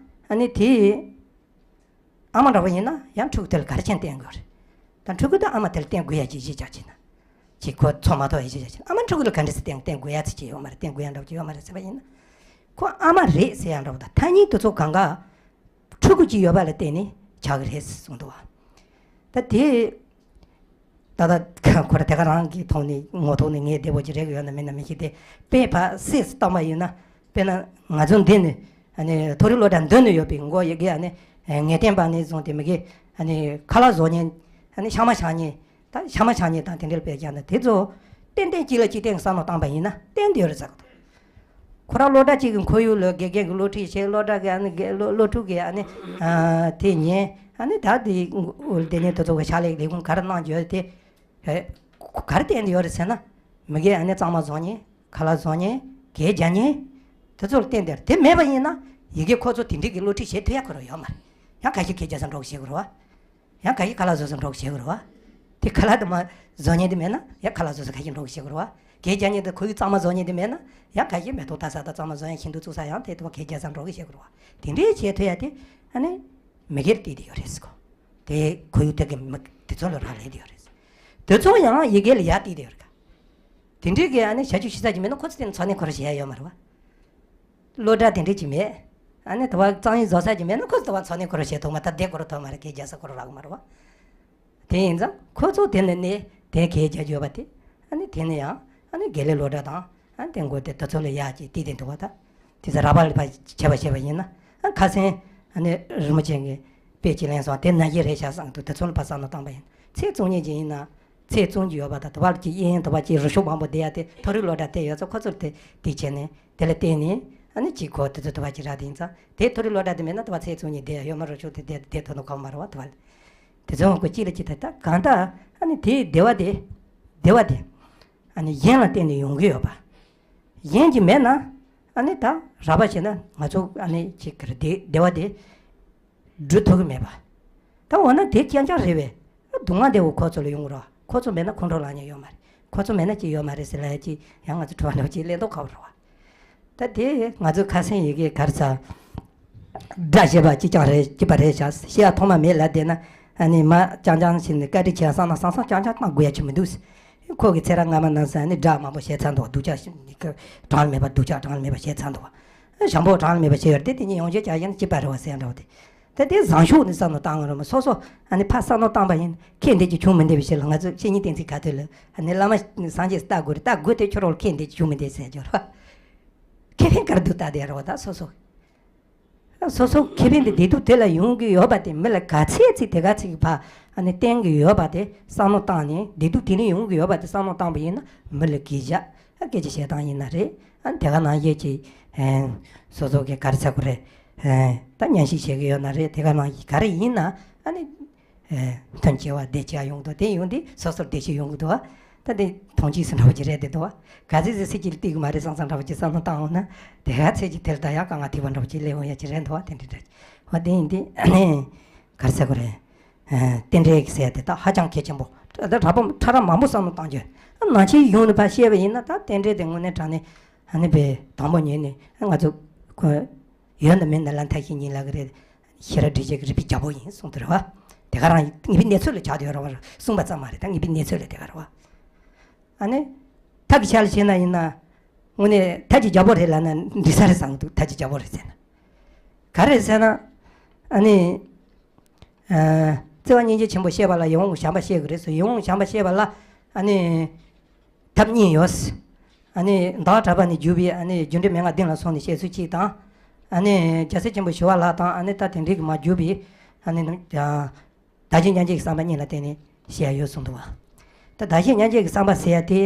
ཨ་ནི་དེ་ཨ་མ་འདྲ་པོ་ཡིན་ན་ཡང་ཕྲུ་གུ་དེ་ལ་ག་རེ་བྱས་ནས་བསྟེན་དགོས་རེད། ད་ཕྲུ་གུ་དེ་ཨ་མ་དེ་ལ་བསྟེན་དགོས་ཡ་ཅིག་གཞི་བཞག་བྱས་ན། ཅིག་ཁོ་འཚོ་མ་ཐུབ་ཡ་གཞི་བཞག་བྱས་ན་ཨ་མ་ཕྲུ་གུ་ལ་ག་འདྲ་སེ་བསྟེན་བསྟེན་དགོས་ཡ་ཚོད་ཅིག་ཡོད་མ་རེད། བསྟེན་དགོས་ཡ་འདྲ་པོ་ཅིག་ཡོད་མ་རེད་ཟེར་བ་ཡིན་ན། ཁོ་ཨ་མ་རེད་ཟེར་ཡ་འདྲ་པོ་དང་ཐ་སྙད་དེ་ཚོ་གང་ག་ཕྲུ་གུ་གཅིག་ཡོད་པ་ལ་བརྟེན་ནས་ཆགས་ཀྱི་རེད་གསུངས་འདུག་བ། ད་དེ་ད་ལྟ་ཁོ་ར་དེ་ག་རང་གི་ཐོག་ནས་ངོ་ཐོག་ནས་ངས་བདེ་པོ་ཅིག་རེད་གི་ཡོད་ན་མིན་ན་མི་ཤེས་ཏེ་དཔེ་ཕར་སྲིད་སུ་བཏང་པ་ཡིན་ན་དཔེར་ན་ང་ཚོ་འདི་ནས་ཨ་ནི་མཐོ་རིམ་སློབ་གྲྭ་འདི་ནས་ཡོད་པའི་མགོ་ཡི་གེ་ཨ་ནི་ངེས་གཏན་པ་ནས་བཟུང་སྟེ་མི་གེ་ཨ་ནི་ཁ་ལག་བཟོ་མཁན་ཨ་ནི་ཤ་མ་བཞག་མཁན། ད་ཤ་མ་བྱ་ཉེས་དང་དེ་འདྲ་སྤེལ་རྒྱག་ན་དེ་ཚོ་ཏན་ཏན་གཅིག་ལ་གཅིག་བརྟེན་བསམ་བློ་བཏང་པ་ཡིན་ན་བརྟེན་དེ་ཡོད་རེད་ཟེར་གི་འདུག་ཁོ་རང་སློབ་གྲྭ་གཅིག་གི་ཁོར་ཡུག་ལ་དགེ་རྒན་གྱི་སློབ་ཁྲིད་བྱས། སློབ་གྲྭ་གི་ཨ་ནི་དགེ་སློབ་སློབ་ཕྲུག་གི་ཨ་ནི་ཨ་དེ་ཉན། ཨ་ནི་ད་དེ་དེ་ནས་དེ་ཚོ་གི་ཕྱག་ལས་ལས་ཁུངས་ག་རེ་གནང་རྒྱུ་དེ། ཨེ། ག་རེ་བསྟན་ཡོད་རེད་ཟེར་ན། མི་གིས་ཨ་ནི་གཙང་མ་བཟོ་མཁན། ཁ་ལག་བཟོ་མཁན། གད་རྒྱག་མཁན། དེ་ཚོ་ལ་བསྟན་དེ་རེད། དེ་མེད་པ་ཡིན་ན་ཡི་གེ་ཁོ་ཚོ་དེ་འདྲའི་གི་སློབ་ཁྲིད་བྱེད་ཐུབ་ཡ་ཁོ་རང་ཡོད་མ་རེད། ཡང་ཁ་ཤས་གད་རྒྱག་ས་འགྲོ་གི་བྱེད་དགོས་རེད་བ། ཡང་ཁ་ཤས་ཁ་ལག་བཟོ་ས་འགྲོ་གི་བྱེད་དགོས་རེད་བ། དེ་ཁ་ལག་དེ་མ་བཟོ་མཁན་དེ་མེད་ན་ཡང་ཁ་ལག་བཟོ་ས་ཁ་ཤས་འགྲོ་གི་བྱེད་དགོས་རེད་བ། གད་རྒྱག་མཁན་དེ་ཁོ་གི་གཙང་མ་བཟོ་མཁན་དེ་མེད་ན་ཡང་ཁ་ཤས་མེ་ཏོག་ལྟ་ས་དང་གཙང་མ་བཟོ་ཡ། ཤིང་འདུ་བཙུགས་ས། ཡང་དེ་དེ་བ་གད་རྒྱག་ས་འགྲོ་གི་བྱེད་དགོས་རེད་བ། དེ་འདྲའི་བྱེད་ཐུབ་ཡ་དེ་ཨ་ནི་མི་སྒེར་བལྟས་དེ་ཡོད་རེད་ཟེར་གོ། དེ་ཁོར་ཡུག་དེ་གི་མི་དེ་ཚོ་ལ་རག་ལས་དེ་ཡོད་རེད། དེ་ཚོ་ཡང་ཡི་གེ་ལ་ཡར་བལྟས་དེ་ཡོད་རེད་ག། དེ་འདྲའི་གི་ཨ་ནི་བྱ་སྤྱོད་བྱེད་ས་ཅིག་མེད་ན་ཁོ་ཚོ་དེ་ནི་འཚོ་གནས་ཁོ་རང་བྱེད་ཡ་ཡོད་མ་རེད་བ། སློབ་གྲྭ་དེ་འདྲའི་ཅིག་མེད། ཨ་ནི་དེ་བ་གཙང་ཡིག་བཟོ་ས་ཅིག་མེད་ན་ཁོ་ཚོ་དེ་བ་འཚོ་གནས་ཁོ་རང་བྱེད་ཐུབ་མ་ཐག་བསྡད་ཁོ་རང་ཐུབ་མ་རེད། གད་རྒྱག་ས་ཁོ་རང་རག་གི་མ་རེད་བ། དེ་ཡིན་ཙང་ཁོ་ཚོ་དེ་ནི་ནས་དེ་གད་རྒྱག་རྒྱུ་ཡོད་པ་དེ། ཨ་ནི་དེ་ནི་ཡང་ཨ་ནི་དགེ་ལས་སློབ་གྲྭ་དང་ཨ་ནི་དེ་འགོ་དེ་དེ་ཚོ་ལ་ཡག་ཅིག་བལྟས་དེ་འདུག་བ་ད། དེ་ཚོ་རག་པ་ལ་ཕར་བྱས་པ་བྱས་པ་ཡིན་ན། ཨ་ཁ་སང་ཨ་ནི་རིན་པོ་ཆེ་གི་དཔེ་ཅིག་ལེན་སོང་། དེ་ནང་བཞིན་རེད་ཤག་བསམ་འདུག་དེ་ཚོ་ལ་ཕར་བསམ་བློ་བཏང་པ་ཡིན། ཚེས་བཅུ་གཉིས་ཅིག་ཡིན་ན། ཚེས་བཅུ་གཉིས་ཡོད་པ་དང་དེ་བར་གྱི་དབྱིན་དེ་བར་གྱི་རུ་ཤོག་མང་པོ་བསྡད་ཡ་དེ། མཐོ་རིམ་སློབ་གྲྭ་དེ་ཡོད་ཚོ་ཁོ་ཚོར་དེ་དེ་བྱས་ནས་དེ་ལ་བརྟེན་ནས་ཨ་ནི་གཅིག་གོ་དེ་ཚོ་དེ་བར་གྱི་རག་དེ་ཡིན་ཙང་། དེ་མཐོ་རིམ་སློབ་གྲྭ་དེ་མེད་ན་དེ་བར་ཚེས་བཅུ་གཉིས་བསྡད་ཡ་ཡོད་མ། རུ་ཤོག་དེ་བསྡད་བསྡད་ཐུབ་ནོ་གང་མ་རེད་བ། དེ་བར་དེ་ཚོ་ཧོན་གོ་གཅིག་ལ་གཅིག་དེ་ད་གང་ལྟར་ཨ་ནི་དེའི་བདེ་བ་དེ་བདེ་བ་དེ་ཨ་ནི་གཞན་ལ་བརྟེན་ནས་ཡོང་གི་ཡོད་པ། གཞན་གྱིས་མེད་ན་ཨ་ནི་ད་རག་པ་བྱས་ན་ང་ཚོ་ཨ་ནི་ཅིག་གི་བདེ་བདེ་བ་དེ་སྒྲུབ་ཐུབ་ཀྱི་མེད་པ། ད་འོ་ན་དེ་རྐྱང་རྐྱང་རེད་པས། སྡུག་བསྔལ་དེ་འོ་ཁོ་ཚོ་ལ་ཡོང་གི་རེད། ཁོ་ཚོ་མེད་ན་ཁོང་ཁྲོ་ལངས་མཁན་ཡོད་མ་རེད། ཁོ་ཚོ་མེད་ན་ཅི་ཡོད་མ་རེད་ཟེར་ལབ་ཡ་ཅིག་ཡང་ང་ཚོ་དྲི་བ་འདྲ་བོ་ཅིག་ལེན་མདོག་ཁ་པོ་རེད་བ། ད་དེ་ང་ཚོ་ཁ་སང་ཡི་གེ་ག་རེ་ཟ། སྒྲ་བཤད་པ་གཅིག་རྐྱང་རེད། གཅིག་པ་རེད་ཤག། བཤད་ཡ་ཐོག་མ་མེད་ལབ་བསྡད་ན་ཨ་ནི་མ་རྐྱང་རྐྱང་བྱས་ནས་བཀའ་འདྲི་བྱས་བསམ་ན་བསམ་བསམ་རྐྱང་རྐྱང་བཏང་དགོས་ཡ་ཅིག་མི་འདུག། ཁོ་གི་ཚེ་རབས་སྔ་མ་ནང་ས་ནི་སྒྲ་མང་པོ་བཤད་ཚར་འདུག། སྡུག་ཅག་གྲངས་ལས་མེད་པ། སྡུག་ཅག་གྲངས་ལས་མེད་པ་བཤད་ཚར་འདུག། བྱམས་པོ་གྲངས་ལས་མེད་པ་བཤད་ཡོད་རེད་དེ། དེ་གཉིས་ཡོངས་བཤད་རྒྱག་ཡིན་ན་གཅིག་པ་རེད་བ་ཟེར་འདྲ་བོ་དེ། ད་དེ་བཟང་ཕྱོགས་ནས་བསམ་བློ་བཏང་དགོས་རེད་མ། སོ་སོ་ཨ་ནི་ཕར་བསམ་བློ་བཏང་པ་ཡིན་ན་ཁེ་འདི་ཅིག་བྱུང་མི་འདི་བྱས་ལ། ང་ཚོ་བཤེས་གཉེན་བསྟེན་ཚིག་ག་དུས་ལ་ཨ་ནི་བླ་མ་སངས་རྒྱས་ལྟ་དགོས་རེད། ལྟ་དགོས་དེ་ཁྱོད་རང་ལ་ཁེ་འདི་ཅིག་བྱུང་མི་འདི་ཟེར་རྒྱུ་རེད་བ། ཁེ་ཕན་ག་རེ་འདུག་ལྟ་དེ་རེད་བ། ད་སོ་སོ། སོ་སོ་ཁེ་ཕན་དེ་བདེ་སྡུག་དེ་ལ་ཡོང་གི་ཡོད་པ་དེ། མི་ལ་ག་ཚད་ཅིག་དེ་ག་ཚད་ཀྱི་ཕར་ཨ་ནི་བརྟེན་གི་ཡོད་པ་དེ་བསམ་བློ་བཏང་ནས། བདེ་སྡུག་དེ་ནས་ཡོང་གི་ཡོད་པ་དེ་བསམ་བློ་བཏང་པ་ཡིན་ན་མི་ལ་གུས་ཞབས། ཨ་སྐད་ཆ་བཤད་སྟངས་ཡིན་ན་རེད། ཨ་ནི་དེ་ག་ནང་བཞིན་གྱི་ཨེ་སོ་སོ་གི་ག་རེ་ཟེར་དགོས་རེད། ཨེ་ད་ཉམས་ཞིབ་བྱེད་ཀྱི་ཡོད་ན་རེད། དེ་ག་ནང་བཞིན་ག་རེ་ཡིན་ན་ཨ་ནི་ཨེ་མཐུན་ཆེ་བ་བདེ་ཆེ་བ་ཡོང་གི་འདུག། དེ་ཡོང་དུས་སོ་སོར་བདེ་སྐྱིད་ཡོང་གི་འདུག་བ། ད་དེ་ཐོང་ཅིག་སུ་འདྲ་བོ་ཅིག་རེད་དེ་འདུག་བ། ག་ཚོད་ཙམ་སྲིད་ཀྱི་ལྟོས་ཀྱི་མ་རེད་བསམ་བསམ་འདྲ་བོ་ཅིག་བསམ་བློ་བཏང་འོང་ན། དེ་ག་ཚོད་ཅིག་དེ་ལ་ད་ཡག་ག་ང་ཐིག་པ་འདྲ་བོ་ཅིག་སླེབས་འོང་ཡ་ཅིག་རེད་འདུག་བ། དེ་འདྲ་འདྲ་བ་དེ་ཡིན་དུས་ག་རེ་ཟེར་དགོས་རེད། རྟེན་འབྲེལ་ཟེར་ཡ་དེ་ད་ཧ་ཅང་གལ་ཆེན་པོ། ད་གྲྭ་པ་ཕྲ་རགས་མང་པོ་བསམ་བློ་བཏང་རྒྱུ། ནང་ཆེན་ཡོང་ནས་ཕར་བཤད་པ་ཡིན་ན་ད་རྟེན་འབྲེལ་དེ་དངོས་གནས་དྲང་གནས་ཨ་ནི་པའི་དང་པོ་ཉིད་ནས་ང་ཚོ་ཁོ་ཡོད་ན་མེད་ན་ལ་མཐའ་བཞི་གཉིས་ལ་གི་རེད། ཤེས་རབ་འབྲེལ་བྱེད་ཀྱི་རིག་པའི་རྒྱལ་པོ་ཡིན་གསུངས་དེ་རེད་བ། དེ་ག་རང་ངེས་པའི་གནས་ཚུལ་ལ་ཆགས་དེ་རེད་བ། གསུངས་པ་ཙམ་མ་རེད། ད་ངེས་པའི་གནས་ཚུལ་ལ་དེ་ག་རེད་བ། ཨ་ནི་ཐབས་ཀྱི་ཆ་ལ་བྱས་ན་ཡིན་ན་དངོས་གནས་ཐབས་ཀྱི་རྒྱལ་པོ་རེད་ལབ་ན་འགྲིག་ས་རེད་བསམ་གི་འདུག། ཐབས་ཀྱི་རྒྱལ་པོ་རེད་ཟེར་ན། ག་རེ་ཟེར་ན་ཨ་ནི་ཨ་བརྩེ་བ་སྙིང་རྗེ་ཆེན་པོ་བཤད་པ་ལ་ཡིད་འོང་བྱམས་པ་བཤད་དགོས་རེད་ཟེར། ཡིད་འོང་བྱམས་པ་བཤད་པ་ལ་ཨ་ནི་ཐབས་གཉིས་ཡོད། ཨ་ནི་བདག་གྲགས་པ་ནས་བརྒྱུད་པའི་ཨ་ནི་རྒྱུ་འབྲས་མན་ངག་བདུན་ལ་སོགས་ནས་བཤད་ཚུལ་གཅིག་དང་། ཨ་ནི་རྒྱལ་སྲས་ཆེན་པོ་ཞི་བ་ལྷ་དང་ཨ་ནི་ད་དེ་འདྲའི་གི་མ་བརྒྱུད་པའི་ཨ་ནི་ནམ་ཡང་བདག་གཞན་མཉམ་བརྗེ་གི་བསམ་པ་གཉིས་ལ་བརྟེན་ནས་བཤད་ཡ་ཡོད་གསུངས་འདུག་བ། ད་བདག་གཞན་མཉམ་བརྗེ་གི་བསམ་པ་ཟེར་ཡ་དེ་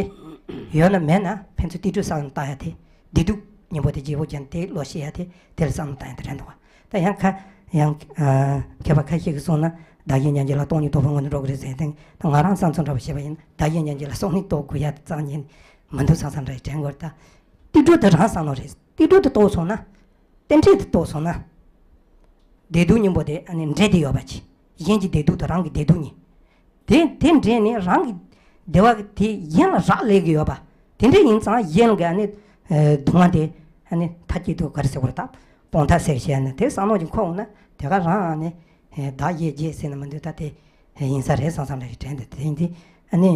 ཡོད་ན་མེད་ན་ཕན་ཚུན་གཏི་མུག་བསམ་བློ་བཏང་ཡ་དེ། བདེ་སྡུག་གཉིས་པོ་དེ་བརྗེ་པོ་ཅན་དེ་བློ་ཤེས་ཡ་དེ་དེ་ལ་བསམ་བློ་བཏང་ཡ་དེ་རེད་འདུག་བ། ད་ཡང་ཁ་ཡང་ཨ་མཁས་པ་ཁ་ཤས་ཀྱིས་གསུངས་ན་བདག་གཞན་མཉམ་བརྗེ་ལ་སྟོང་ཉིད་རྟོགས་པའི་ངང་ནས་འགྲོ་གི་རེད་ཟེར་ཡ་དེ། ད་ང་རང་བསམ་ཚུལ་འདྲ་པོ་བཤད་པ་ཡིན་ན་བདག་གཞན་མཉམ་བརྗེ་ལ་སྟོང་ཉིད་རྟོགས་དགོས་ཡ་རྩ་ནས་མི་འདུག་བསམ་བསམ་འདྲ་ཞིག་དྲན་གི་ཡོད། ད་གཏི་མུག་དེ་རང་བསམ་བློ་རེད། གཏི་མུག་དེ་རྟོགས་སོང་ན། རྟེན་འབྲེལ་དེ་རྟོགས་སོང་ན། བདེ་སྡུག་གཉིས་པོ་དེ་ཨ་ནི་འབྲེལ་ཏེ་ཡོད་པ་ཅིག། གཞན་གྱི་བདེ་སྡུག་དང་རང་གི་བདེ་སྡུག་གཉིས། དེ་དེ་འབྲེལ་ནས་རང་གི་བདེ་བ་དེ་གཞན་ལ་རག་ལས་ཀྱི་ཡོད་པ། དེ་འདྲ་ཡིན་ཙང་གཞན་གྱི་ཨ་ནི་ཨ་སྡུག་བསྔལ་དེ་ཨ་ནི་མཐའ་གཅིག་ཏུ་ག་རེ་ཟེར་དགོས་རེད། ད་སྤོང་ཐབས་ཟེར་བཤད་ན་དེ་བསམ་བློ་ཅིག་འཁོར་འོང་ན་དེ་ག་རང་ཨ་ནི་བདག་གཞན་བརྗེ་ཟེར་ན་མི་འདུག། ད་དེ་ཡིན་ས་རེད་བསམ་བསམ་འདྲ་ཞིག་དྲན་འདུག། དེ་ཡིན་དུས་ཨ་ནི་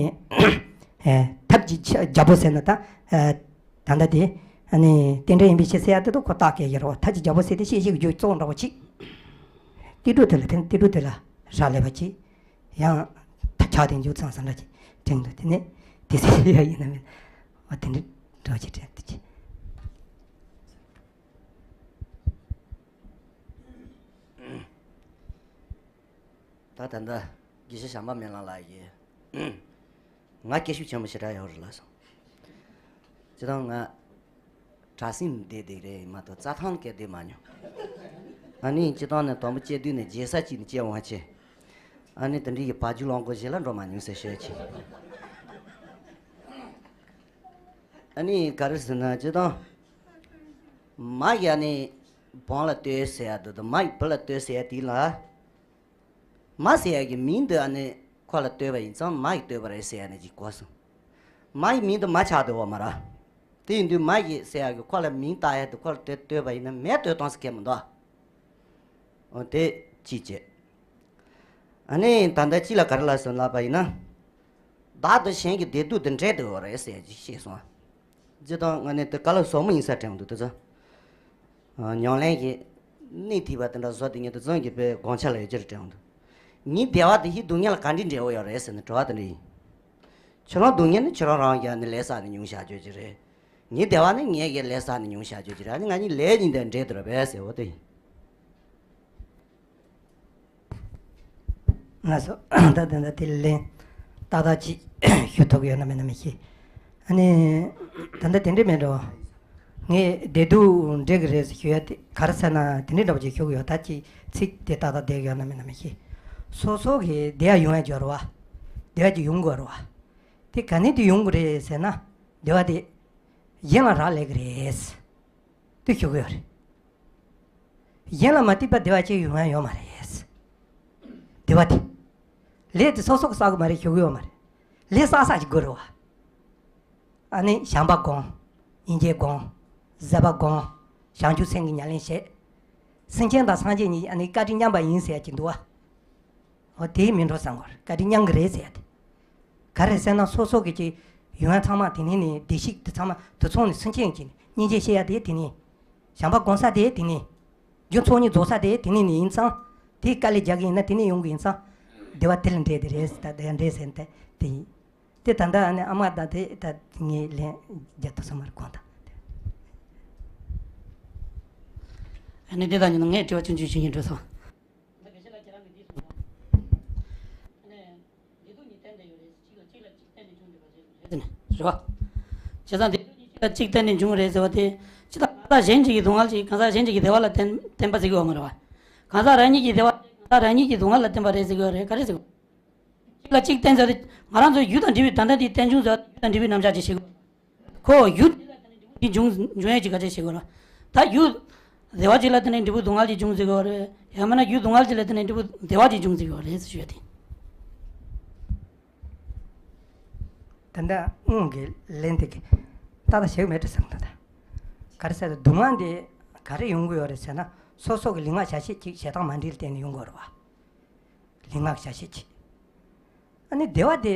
ཐབས་ཀྱི་རྒྱལ་པོ་ཟེར་ན་ད། ད་ལྟ་དེ་ཨ་ནི་རྟེན་འབྲེལ་ཡིན་པའི་ཕྱིར་ཟེར་ཡ་དེ་དུ་ཁོ་རྟགས་བཀལ་གྱི་རེད་བ། ཐབས་ཀྱི་རྒྱལ་པོ་ཟེར་དེ་ཤེས་བྱེད་ཀྱི་རྒྱུ་གཙོ་བོ་འདྲ་བོ་ཅིག། གཏི་མུག་དེ་ལ་དེ་གཏི་མུག་དེ་ལ་རག་ལས་པ་ཅིག། ཡང་ད་ཆགས་དེ་འཇུག་ཚང་ས་འདྲ་ཅིག་དྲན་འདུག། དེ་ནས་དེ་ཟེར་ཡ་ཡིན་ན་མིན། འོ་དེ་འདྲ་འདྲ་བོ་ཅིག་དྲན་འདུག་ཅིག། ད་ད་ལྟ་དགེ་བཤེས་བྱམས་པ་སྨོན་ལམ་ལགས་ཀྱིས་ང་སྐད་ཤུགས་ཆེན་པོ་ཞེ་དྲག་ཡོད་རེད་ལབ་སོང་། སྤྱིར་བཏང་ང་ གྲྭ་སེམས་བསྡད་བསྡད་རེད་མ་གཏོགས་རྩྭ་ཐང་སྐད་བསྡད་མ་མྱོང་། ཨ་ནི་སྤྱིར་བཏང་ནས་དང་པོ་སྐྱེས་དུས་ནས་རྒྱལ་ས་གཅིག་ནས་སྐྱེས་འོང་བ་བྱས། ཨ་ནི་དེ་འདྲའི་གི་བ་རྒྱུད་ལོངས་སྐོར་ཞིག་ལ་འགྲོ་མ་མྱོང་ཟེར་ཤོད་ཅིག། ཨ་ནི་ག་རེ་ཟེར་ན་སྤྱིར་བཏང་། མ་ཡིས་ཨ་ནི་བོང་ལ་ལྟོས་ཟེར་ཡ་འདུག་དང་མ་ཡིས་བུ་ལ་ལྟོས་ཟེར་ཡ་དེ་ལ། མ་ཟེར་ཡ་གི་མིང་འདི་ཨ་ནི་ཁོ་ལ་ལྟོས་པ་ཡིན་ཙང་མ་ཡིས་ལྟོས་པ་རེད་ཟེར་ཡ་ནི་ཅིག་གོ་སོང་། མ་ཡི་མིང་འདི་མ་ཆགས་འདུག་བ་མ་ར། དེ་ཡིན་དུས་མ་ཡིས་ཟེར་ཡ་གི་ཁོ་ལ་མིང་བཏགས་ཡ་དེ་ཁོ་ལ་ལྟོས་ལྟོས་པ་ཡིན་ན་མས་ལྟོས་སྟངས་སུ་ཁེལ་མི་འདུག་འོ་དེ་གཅིག་བྱས། ཨ་ནི་ད་ལྟ་གཅིག་ལ་ག་རེ་ལབ་སོང་ལབ་པ་ཡིན་ན། བདག་དང་གཞན་གྱི་བདེ་སྡུག་དེ་འདྲེས་འདུག་བ་རེད་ཟེར་ཅིག་བཤད་སོང་། སྤྱིར་བཏང་ང་ནི་དེ་དཀའ་ལས་ཟབ་མོ་ཡིན་ས་དྲན་འདུག་དེ་ཚོ། ཨ། ཉམས་ལེན་གྱི་སྣེ་ཐིག་པ་དེ་འདྲ་བཟོ་དེ་ངས་དེ་ཚོ་གི་དཔེ་དགོངས་འཆར་ལ་ཡོད་ཀྱི་རེད་དྲན་འདུག་ངའི་བདེ་བ་དེ་ཡི་སྡུག་བསྔལ་ལ་ག་འདྲའི་འབྲེལ་བ་ཡོད་རེད་ཟེར་ན་དྲི་བ་དེ་འདྲ་ཡིན། ཁྱོད་རང་སྡུག་བསྔལ་ནི་ཁྱོད་རང་རང་གིས་ནི་ལས་བསགས་ནས་མྱོང་བཞག་རྒྱུ་ཅིག་རེད། ངའི་བདེ་བ་ནི་ངས་ཀྱིས་ལས་བསགས་ནས་མྱོང་བཞག་རྒྱུ་ཅིག་རེད། ཨ་ནི་ང་གཉིས་ལས་གཉིས་དེ་འདྲེས་དེ་རེད་པས་ཟེར་བ་དེ་ཡིན། ལགས་སོ། ད་དེ་འདྲ་དེ་ལན་ཏག་ཏག་ཅིག་ཞུ་ཐུབ་ཡོད་ན་མེད་ན་མི་ཤེས། ཨ་ནི་ད་ལྟ་དེ་འདྲས་མེད་འགྲོ། ངས་བདེ་སྡུག་འདྲེས་ཀྱི་རེད་ཞུ་ཡ་དེ་ག་རེ་ཟེར་ན་དེ་འདྲས་འདྲ་པོ་ཅིག་ཞུ་གི་ཡོད། ད་ཅིག་ཚིག་དེ་ཏག་ཏག་བསྡད་ཀྱི་ཡོད་ན་མེད་ན་མི་ཤེས། སོ་སོ་གི་བདེ་བ་ཡོང་ཡ་འབྱོར་བ། བདེ་བ་ཅིག་ཡོང་དགོས་རེད་བ། དེ་ག་ནས་དེ་ཡོང་གི་རེད་ཟེར་ན། བདེ་བ་དེ་གཞན་ལ་རག་ལས་ཀྱི་རེད། དེ་ཞུ་གི་ཡོད་རེད། གཞན་ལ་མ་ལྟོས་པ་བདེ་བ་ཅིག་ཡོང་ཡ་ཡོད་མ་རེད། བདེ་བ་དེ། ལས་དེ་སོ་སོ་གིས་བསགས་གི་མ་རེད་ཞུ་གི་ཡོད་མ་རེད། ལས་བསགས་ས་ཅིག་དགོས་རེད་བ། ཨ་ནི་བྱམས་པ་སྒོམ། སྙིང་རྗེ་སྒོམ། བཟོད་པ་སྒོམ། བྱང་ཆུབ་སེམས་ཀྱི་ཉམས་ལེན་བྱེད། སེམས་ཅན་དང་སངས་རྒྱས་གཉིས་ཨ་ནི་བཀའ་དྲིན་མཉམ་པ་ཡིན་ཟེར་ཡ་ཅིག་འདུག་བ། འོ་དེ་མིན་འགྲོ་བསམ་གོ། བཀའ་དྲིན་མཉམ་གྱི་རེད་ཟེར་ཡ་དེ། ག་རེ་ཟེར་ན་སོ་སོ་གི་ཅིག་ཡོན་ཚང་མ་དེ་ནས་ནི་བདེ་གཤེགས་དེ་ཚང་མ་དེ་ཚོ་ནི་སེམས་ཅན་གྱི་སྙིང་རྗེ་བཤད་ཡ་དེ་དེ་ནས། བྱམས་པ་སྒོམ་ས་དེ་དེ་ནས། རྒྱུ་ཚོགས་གཉིས་རྫོགས་ས་དེ་དེ་ནས་ནི་ཡིན་ཙང་། དེའི་དཀའ་ལས་རྒྱག་གི་ཡིན་ན་དེ་ནས་ཡོང་གི་ཡིན་ཙང་། བདེ་བ་དེ་ལ་འདྲེས་དེ་རེད་ཟེར་ད་དེ་འདྲེས་ཟེར་ན་དེ་དེ་ཡིན། དེ་ད་ལྟ་ཨ་ནི་ཨ་མ་དང་དེ་ད་ངས་ལན་རྒྱག་ཐུབ་ས་མ་རེད་དགོངས་དག་ཨ་ནི་དེ་དང་ཉིན་ངས་དྲི་བ་ཆུང་ཆུང་ཞིག་ཡིན་འགྲོ་སོང་། ད་དགེ་བཤེས་ལགས་ཁྱེད་རང་གིས་འདི་གསུངས་སོང་། ཨ་ནི་བདེ་སྡུག་གཉིས་གཏན་དུ་ཡོད་རེད། གཅིག་ལ་གཅིག་ལ་གཅིག་གཏན་ནས་འབྱུང་འདུག་པ་རེད་ཟེར་ནས་རེད་བ། བྱས་ཙང་བདེ་སྡུག་གཉིས་གཅིག་ལ་གཅིག་གཏན་ནས་འབྱུང་རེད་ཟེར་བ་དེ། ཅི་ལྟར་གང་ཟག་གཞན་གཅིག་གི་སྡུག་བསྔལ་གཅིག་གང་ཟག་གཞན་གཅིག་གི་བདེ་བ་ལ་བརྟེན་བརྟེན་པ་ཟེར་གྱི་ཡོད་མ་རེད་བ། གང་ཟག་རང་ཉིད་ཀྱི་བདེ་བ་གང་ཟག་རང་ཉིད་ཀྱི་སྡུག་བསྔལ་ལ་བརྟེན་པ་རེད་ཟེར་གྱི་ཡོད་རེད། ག་རེ་ཟེར་གྱི་ཡོད། གཅིག་ལ་གཅིག་བརྟེན་ཟེར་དུས་ང་རང་ཚོའི་རྒྱུ་དང་འབྲས་བུའི་ད་ལྟ་འདིའི་རྟེན་འབྱུང་ཟེར་བ་རྒྱུ་དང་འབྲས་བུའི་རྣམ་གཞག་ཅིག་བྱེད་དགོས། ཁོ་རྒྱུ་འབྲས་ལ་བརྟེན་ནས་འབྲས་བུ་འབྱུང་འབྱུང་ཡས་ཀྱི་སྐད་ཆ་བྱེད་དགོས་རེད། ད་རྒྱུ་བདེ་བ་ཅིག་ལ་བརྟེན་ནས་འབྲས་བུ་སྡུག་བསྔལ་ཅིག་འབྱུང་ཟེར་དགོས་རེད། ཡང་མིན་ན་རྒྱུ་སྡུག་བསྔལ་ཅིག་ལ་བརྟེན་ནས་འབྲས་བུ་བདེ་བ་ཅིག་འབྱུང་ཟེར་དགོས་རེད་ཟེར་ཞུ་ཡ་དེ། ད་ལྟ་དབང་གི་ལན་དེ་གི་ཏག་ཏག་ཞིག་མེད་དུ་སོང་ད་ལྟ། ག་རེ་ཟེར་ན་སྡུག་བསྔལ་དེ་ག་རེ་ཡོང་གི་ཡོད་རེད་ཟེར་ན་སོ་སོ་གི་ལུས་ངག་བྱ་བྱེད་ཅིག་བྱེད་སྟངས་མ་འགྲིག་ལ་བརྟེན་ནས་ཡོང་གི་ཡོད་རེད་བ། ལུས་ངག་བྱ་བྱེད་ཅིག་ཨ་ནི་བདེ་བ་དེ་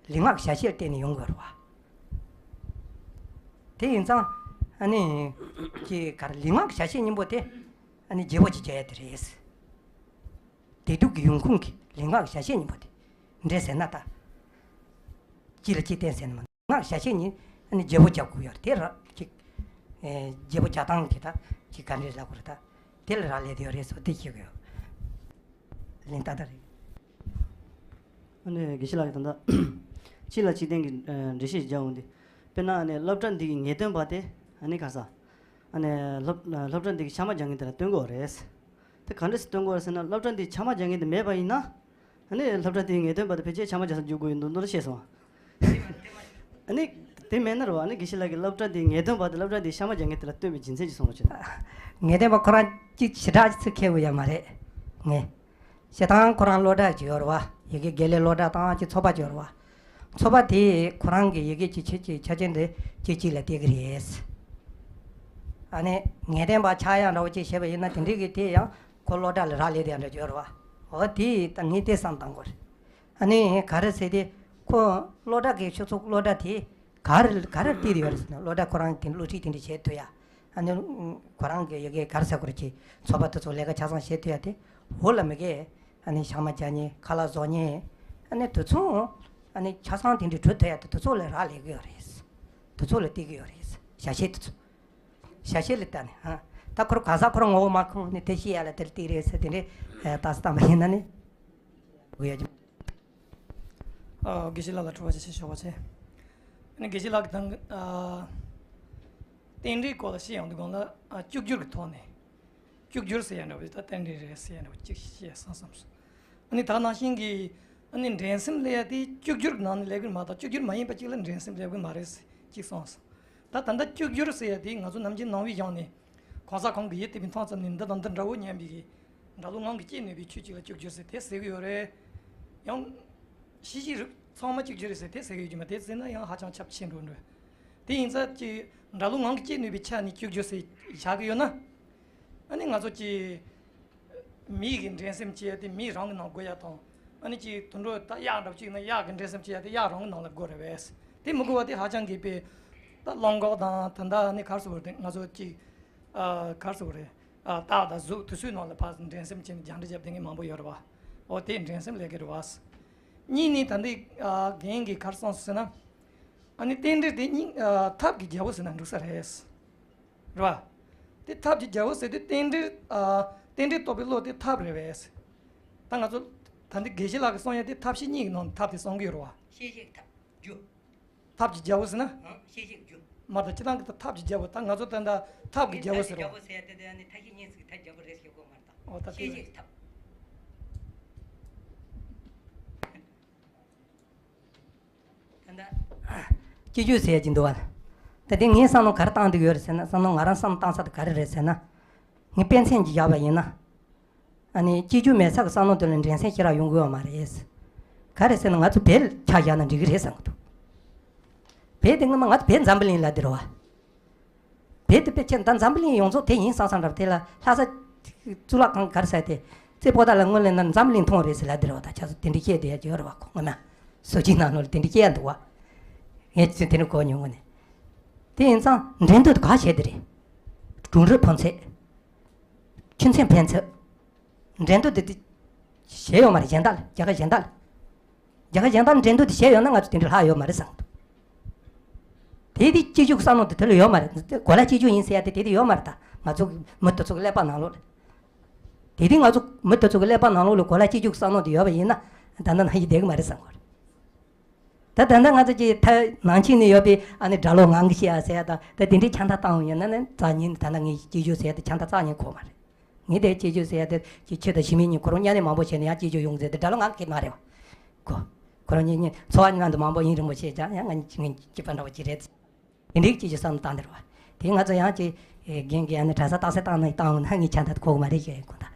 ལུས་ངག་བྱ་བྱེད་བརྟེན་ནས་ཡོང་དགོས་རེད་བ། དེ་ཡིན་ཙང་ཨ་ནི་ཀྱི་གར་ལུས་ངག་བྱ་བྱེད་གཉིས་པོ་དེ་ཨ་ནི་བརྗེ་པོ་ཅིག་བྱ་ཡ་དེ་རེད། བདེ་སྡུག་གི་ཡོང་ཁུངས་ཀྱི་ལུས་ངག་བྱ་བྱེད་གཉིས་པོ་དེ་འདྲེས་ཟེར་ན་ད། གཅིག་ལ་གཅིག་བརྟེན་ཟེར་ན་མ་ངག་བྱ་བྱེད་གཉིས་ཨ་ནི་བརྗེ་པོ་རྒྱག་དགོས་ཡོད་རེད། དེ་ར་ཅིག་ཨེ་བརྗེ་པོ་རྒྱག་སྟངས་ཀྱི་ད་ཅིག་ག་འདྲས་ལབ་དགོས་རེད་ད། དེ་ལ་རག་ལས་དེ་ཡོད་རེད་ཟེར་དེ་ཤེས་དགོས་ཡོད། ལན་ཏག་ཏག་རེད། ཨ་ནི་དགེ་བཤེས་ལགས་ཀྱིས་ད་ལྟ་གཅིག་ལ་གཅིག་བརྟེན་གྱི་འགྲེལ་བཤད་ཅིག་རྒྱག་འོང་དུས། དཔེར་ན་ཨ་ནི་སློབ་གྲྭ་འདི་གི་ངེས་སྟོན་པ་དེ་ཨ་ནི་ག་ས། ཨ་ནི་སློབ་སློབ་གྲྭ་འདི་གི་ཕྱག་དམར་རྒྱག་མཁན་དེ་ལ་སྟོན་དགོས་རེད། དེ་ག་འདྲས་སེ་སྟོན་དགོས་རེད་ཟེར་ན་སློབ་གྲྭ་འདི་ཕྱག་དམར་རྒྱག་མཁན་དེ་མེད་པ་ཡིན་ན། ཨ་ནི་སློབ་གྲྭ་དེའི་ངེས་སྟོན་པ་དེ་ཕལ་ཆེར་ཕྱག་དམར་རྒྱག་ས་འཇུག་དགོས་ཡོད་འདུག་འདུག་བཤད་སོང་། ཨ་ནི་དེ་མེད་ན་རེད་བ། ཨ་ནི་དགེ་བཤེས་ལགས་ཀྱིས་སློབ་གྲྭ་དེའི་ངེས་སྟོན་པ་དེ་སློབ་གྲྭ་དེའི་ཕྱག་དམར་རྒྱག་མཁན་དེ་ལ་སྟོན་པའི་རྒྱུ་མཚན་ཅིག་གསུང་རོགས་བྱེད། ངེས་སྟོན་པ་ཁོ་རང་གཅིག་ཞེ་དྲག་ཅིག་ཁེལ་དགོས་ཡ་མ་རེད། ངས་བཤད་སྟངས་ཁོ་རང་སློབ་གྲྭ་ཅིག་ཡོད་རེད་བ། ཡ་གི་དགེ་ལས་སློབ་གྲྭ་དང་ཅིག་ཚོགས་པ་ཅིག་ཡོད་རེད་བ། ཚོགས་པ་དེས་ཁོ་རང་གི་ཡི་གེ་གི་ཆེད་ཀྱི་ཆ་རྐྱེན་དེ་གཅིག་གཅིག་ལ་བལྟས་ཀྱི་རེད། ཨ་ནི་ངེས་སྟོན་པ་ཆགས་ཡག་འདྲ་བོ་ཅིག་བྱས་པ་ཡིན་ན་དེ་འདྲའི་གི་དེ་ཡང་ཁོ་སློབ་གྲྭ་ལ་རག་ལས་དེ་འདྲ་ཡོད་རེད་བ། འོ་དེ་ད་ངས་དེ་བསམ་བཏང་དགོས་རེད། ཨ་ནི་ག་རེ་ཟེར་དེ་ཁོ་སློབ་གྲྭ་གི་ཆོས་ཚོགས་སློབ་གྲྭ་དེ་ག་རེ་ག་རེར་བལྟས་ཡོད་རེད་ཟེར་ན་སློབ་གྲྭ་ཁོ་རང་གི་སློབ་ཁྲིད་དེ་འདྲ་བྱེད་ཐུབ་ཡ། ཨ་ནི་ཁོ་རང་གི་ཡ་གི་ག་རེ་ཟེར་དགོས་རེད་ཀྱི་ཚོགས་པ་དེ་ཚོ་ལས་ཀ་ཆ་ཚང་བྱེད་ཐུབ་ཡ་དེ་འོ་ལ་མི་དགེ། ཨ་ནི་ཕྱག་དམར་རྒྱག་མཁན་ཁ་ལག་བཟོ་མཁན། ཨ་ནི་དེ་ཚོ་ཨ་ནི་ཆ་ཚང་དེ་འདྲའི་གྲུབ་ཐུབ་ཡ་དེ་དེ་ཚོ་ལ་རག་ལས་ཀྱི་ཡོད་རེད། དེ་ཚོ་ལ་བལྟས་ཀྱི་ཡོད་རེད། བྱ་བྱེད་དེ་ཚོ། བྱ་བྱེད་ལ་བལྟས་ནས་ཨ། ད་ཁོར་ག་ས་ཁོ་རང་ངོ་བོ་མ་ཁོང་ནས་དེ་ཤེས་ཡ་ལ་དེ་ལ་བལྟས་རེད་ཟེར་དེ་འདྲའི་ལྟ་ས་བཏང་པ་ཡིན་ན་ནི། དགོས་ཡ་ཅིག་ཨ། དགེ་བཤེས་ལགས་ལ་དྲི་བ་ཅིག་བྱེད་ཆོག་པ་བྱས། ཨ་ནི་དགེ་བཤེས་ལགས་ཀྱིས་དང་ཨ། རྟེན་འབྲེལ་སྐོར་ལ་བཤད་ཡོང་དུས་སྒང་ལ་ཨ་བཅུ་འགྱུར་གྱི་ཐོག་ནས། བཅུ་འགྱུར་ཟེར་ཡ་འདྲ་བོ་ད་རྟེན་འབྲེལ་རེད་ཟེར་ཡ་འདྲ་བོ་གཅིག་བཤད་སོང་བསམ་སོང་། ཨ་ནི་ད་ག་ནང་བཞིན་གྱི་ཨ་ནི་འགྲན་སེམས་ལབ་ཡ་དེ་བཅུ་འགྱུར་གྱི་ནང་ནས་སླེབས་ཀྱི་མ་གཏོགས་བཅུ་འགྱུར་མ་ཡིན་པ་གཅིག་ལ་འགྲན་སེམས་སླེབས་ཀྱི་མ་རེད་ཟེར་གཅིག་གསུངས་སོང་། ད་ད་ལྟ་བཅུ་འགྱུར་ཟེར་ཡ་དེ་ང་ཚོ་ནམ་རྒྱུན་ནང་པའི་གཞུང་ནས་གང་ཟག་གང་གི་ཡུལ་དེ་བས་མཐོང་ཙམ་ནས་འདི་དང་འདི་འདྲ་བོ་སྙམ་པའི་གི་འདྲ་ལུགས་ངང་གིས་སྐྱེ་ནུས་པའི་ཆོས་གཅིག་ལ་བཅུ་འགྱུར་ཟེར་དེ་ཟེར་གྱི་ཡོད་རེད། ཡང་ཤེས་བྱའི་རིགས་ཚང་མ་གཅིག་གྱུར་རེད་ཟེར་དེ་ཟེར་གྱི་ཡོད་ཀྱི་མ་རེད། དེ་ཟེར་ན་ཡང་ཧ་ཅང་ཁྱབ་ཆེ་འགྲོ་འགྲོ། དེ་ཡིན་ཙང་ཅིག་འདྲ་ལུགས་ངང་གིས་སྐྱེ་ནུས་པའི་ཆ་ནས་གཅིག་གྱུར་ཟེར་བཞག་གི་ཡོད་ན། ཨ་ནི་ང་ཚོ་ཅིག་མི་གི་འགྲན་སེམས་བྱེད་ཡ་དེ་མི་རང་གི་ནང་དགོས་ཡ་དང་། ཨ་ནི་ཅིག་དུད་འགྲོ་ད་གཡག་འདྲ་པོ་ཅིག་ན་གཡག་གི་འགྲན་སེམས་བྱེད་ཡ་དེ་གཡག་རང་གི་ནང་ལ་དགོས་རེད་པས། དེ་མི་དགོས་པ་དེ་ཧ་ཅང་གི་པས། ད་རླངས་འཁོར་དང་ད་ལྟ་ཨ་ནི་ག་རེ་ཟེར་དགོས་རེད། དེ་ང་ཚོ་ཅིག་ཨ་ག་རེ་ཟེར་དགོས་རེད། ཨ་སྟག་དང་གཟིག་དེ་ཚོའི་ནང་ལ་ཕར་འགྲན་སེམས་བྱེད་ནས་རྒྱང་འདྲ་རྒྱབ་བསྡད་མཁན་མང་པོ་ཡོད་རེད་པ། འོ་དེ་འགྲན་སེམས་ལས་ཀྱི་རེད་པ། གཉིས་ནི་ད་འདི་ཨ་རྒན་གྱིས་ག་རེ་གསུངས་སོང་ཟེར་ན། ཨ་ནི་རྟེན་འབྲེལ་དེ་གཉིས་ཨ་ཐབས་ཀྱི་རྒྱལ་པོ་ཟེར་ན་འགྲིག་ས་རེད། རེད་པ། དེ་ཐབས་ཀྱི་རྒྱལ་པོ་ཟེར་དུས་རྟེན་འབྲེལ་ཨ་རྟེན་འབྲེལ་རྟོགས་པའི་བློ་དེ་ཐབས་རེད་པས། ད་ང་ཚོ་ད་འདི་དགེ་བཤེས་ལགས་ཀྱིས་གསུང་ཡ་དེ་ཐབས་ཤེས་གཉིས་ཀྱི་ནང་ནས་ཐབས་དེ་གསུང་གི་ཡོད་རེད་པ། ཤེས་བྱའི་ཐབས་རྒྱུ། ཐབས་ཀྱི་རྒྱལ་པོ་ཟེར་ན། ཨང་ཤེས་བྱའི་རྒྱུ། མ་གཏོགས་སྤྱིར་བཏང་གི་ཐབས་ཀྱི་རྒྱལ་པོ་ད་ང་ཚོ་ད་ལྟ་ཐབས་ཀྱི་རྒྱལ་པོ་ཟེར་རོ། ཐབས་ཀྱི་རྒྱལ་པོ་ཟེར་ཡ་དེ་དེ་ཨ་ནི་ཐབས་ཤེས་གཉིས་ཟེར་ཐབས་རྒྱལ་པོ་རེད་ཟེར་གོ་མ་རེད་ད། ཨོ་ད་ཤེས་བྱའི་ཐབས། ད་ལྟ་སྤྱི་རྒྱུ་ཟེར་གྱི་འདུག་བ། ད་དེ་ངས་བསམ་བློ་ག་རེ་བཏང་འདུག་ཡོད་རེད་ཟེར་ན། བསམ་བློ་ང་རང་བསམ་བཏང་ས་དེ་ག་རེ་རེད་ཟེར་ན། ངས་དཔེ་མཚོན་ཅིག་བཞག་པ་ཡིན་ན། ཨ་ནི་སྤྱི་རྒྱུ་མེད་ས་གི་བསམ་བློ་དེ་ལ་འགྲན་སེམས་ཞེ་དྲག་ཡོང་གི་ཡོད་མ་རེད། ག་རེ་ཟེར་ན་ང་ཚོ་བོད་ལ་ཆ་བཞག་ན་འགྲིག་གི་རེད་བསམ་གི་འདུག་བོད་དེ་སྔོན་མ་ང་ཚོ་བོད་འཛམ་བུ་གླིང་ལབ་དེ་རེད་བ། བོད་དེ་དཔེ་ཆ་ད་འཛམ་བུ་གླིང་ཡོངས་རྫོགས་དེ་ཡིན་བསམ་བསམ་འདྲ་བ། དེ་ལ་ལྷ་ས་གཙུག་ལག་ཁང་ག་རེ་ཟེར་དེ་རྩེ་པོ་ཏ་ལ་སྔོན་ལ་ན་འཛམ་བུ་གླིང་མཐོང་རེད་ཟེར་ལབ་དེ་རེད་བ། ད་ཆ་ཚོ་དེ་འདྲ་བཤད་བསྡད་ཡ་ཅིག་ཡོད་རེད་བ། ཁོ་སྔོན་མ་སོ་སྐྱིད་ནང་ལོགས་ལ་དེ་འདྲ་བཤད་ཡ་འདུག་བ། ངས་ཚོས་དེ་འདྲ་གོ་མྱོང་གི་ནས། དེ་ཡིན་ཙང་འགྲན་བསྡུར་དེ་ག་བྱས་དེ་རེད། གྲུང་རིག་ཕོན་ཚད། ཁྱིམ་མཚེས་ཕན་ཚུན། འགྲན་བསྡུར་དེ་དེ་བྱས་ཡོད་མ་རེད། གཞན་དག་ལ་རྒྱ་གར་གཞན་དག་ལ། རྒྱ་གར་གཞན་དག་ལ་འགྲན་བསྡུར་དེ་བྱས་ཡོད་ན་ང་ཚོ་དེ་འདྲ་ལྷག་ཡོད་མ་རེད་བསམ་གི་འདུག་དེ་དེ་སྤྱི་རྒྱུ་གི་བསམ་བློ་དེ་དེ་ལ་ཡོད་མ་རེད། གོ་ལ་སྤྱི་རྒྱུ་ཡིན་ཟེར་ཡ་དེ་དེ་དེ་ཡོད་མ་རེད། ད་ང་ཚོ་མི་དེ་ཚོ་གི་ཀླད་པ་ནང་ལོགས་ལ། དེ་དེ་ང་ཚོ་མི་དེ་ཚོ་གི་ཀླད་པ་ནང་ལོགས་ལ་གོ་ལ་སྤྱི་རྒྱུ་གི་བསམ་བློ་དེ་ཡོད་པ་ཡིན་ན་ད་ལྟ་ནང་བཞིན་བསྡད་གི་མ་རེད་བསམ་གི་རེད། ད་ད་ལྟ་ང་ཚོ་ཀྱི་ཐ་ནང་ཆོས་ནས་ཡོད་པའི་ཨ་ནི་སྒྲ་ལོག་ངང་གིས་བཤད་ཡ་ཟེར་ཡ་དང་ད་དེ་འདྲའི་ཆ་འདྲ་བཏང་ཡོང་ན་ནི་རྩ་ཉིན་ད་ལྟ་ངས་སྐྱེ་རྒྱུ་ཟེར་ཡ་དེ་ཆ་འདྲ་རྩ་ཉིན་གོ་མ་རེད། ངས་དེ་སྐྱེ་རྒྱུ་ཟེར་ཡ་དེ་ཀྱི་ཆོས་དང་ཞི་མི་གཉིས་ཁོ་རང་མཉམ་ལས་མང་པོ་བྱས་ནས་ཡང་སྐྱེ་རྒྱུ་ཡོང་ཟེར་དེ་སྒྲ་ལོག་ངང་གིས་མ་རེད་བ། གོ། ཁོ་རང་ཉིད་ཉིད་འཚོ་བ་ཉིད་ནང་དུ་མང་པོ་ཡིན་རིན་པོ་ཆེ་ཀྱང་ཡང་ང་ངས་སྐྱིད་པ་འདྲ་བོ་ཅིག་རེད། དེ་འདྲའི་ཅིག་གི་བསམ་བཏང་དེ་རེད་བ། དེ་ང་ཚོ་ཡང་ཅིག་རྒན་གྱི་ཨ་ནི་གྲྭ་ས་རྟགས་གསལ་བཏང་ནས་བཏང་འོང་ན་ངས་ཆ་འདྲ་གོ་གི་མ་རེད་ཞེས་དགོངས་དག་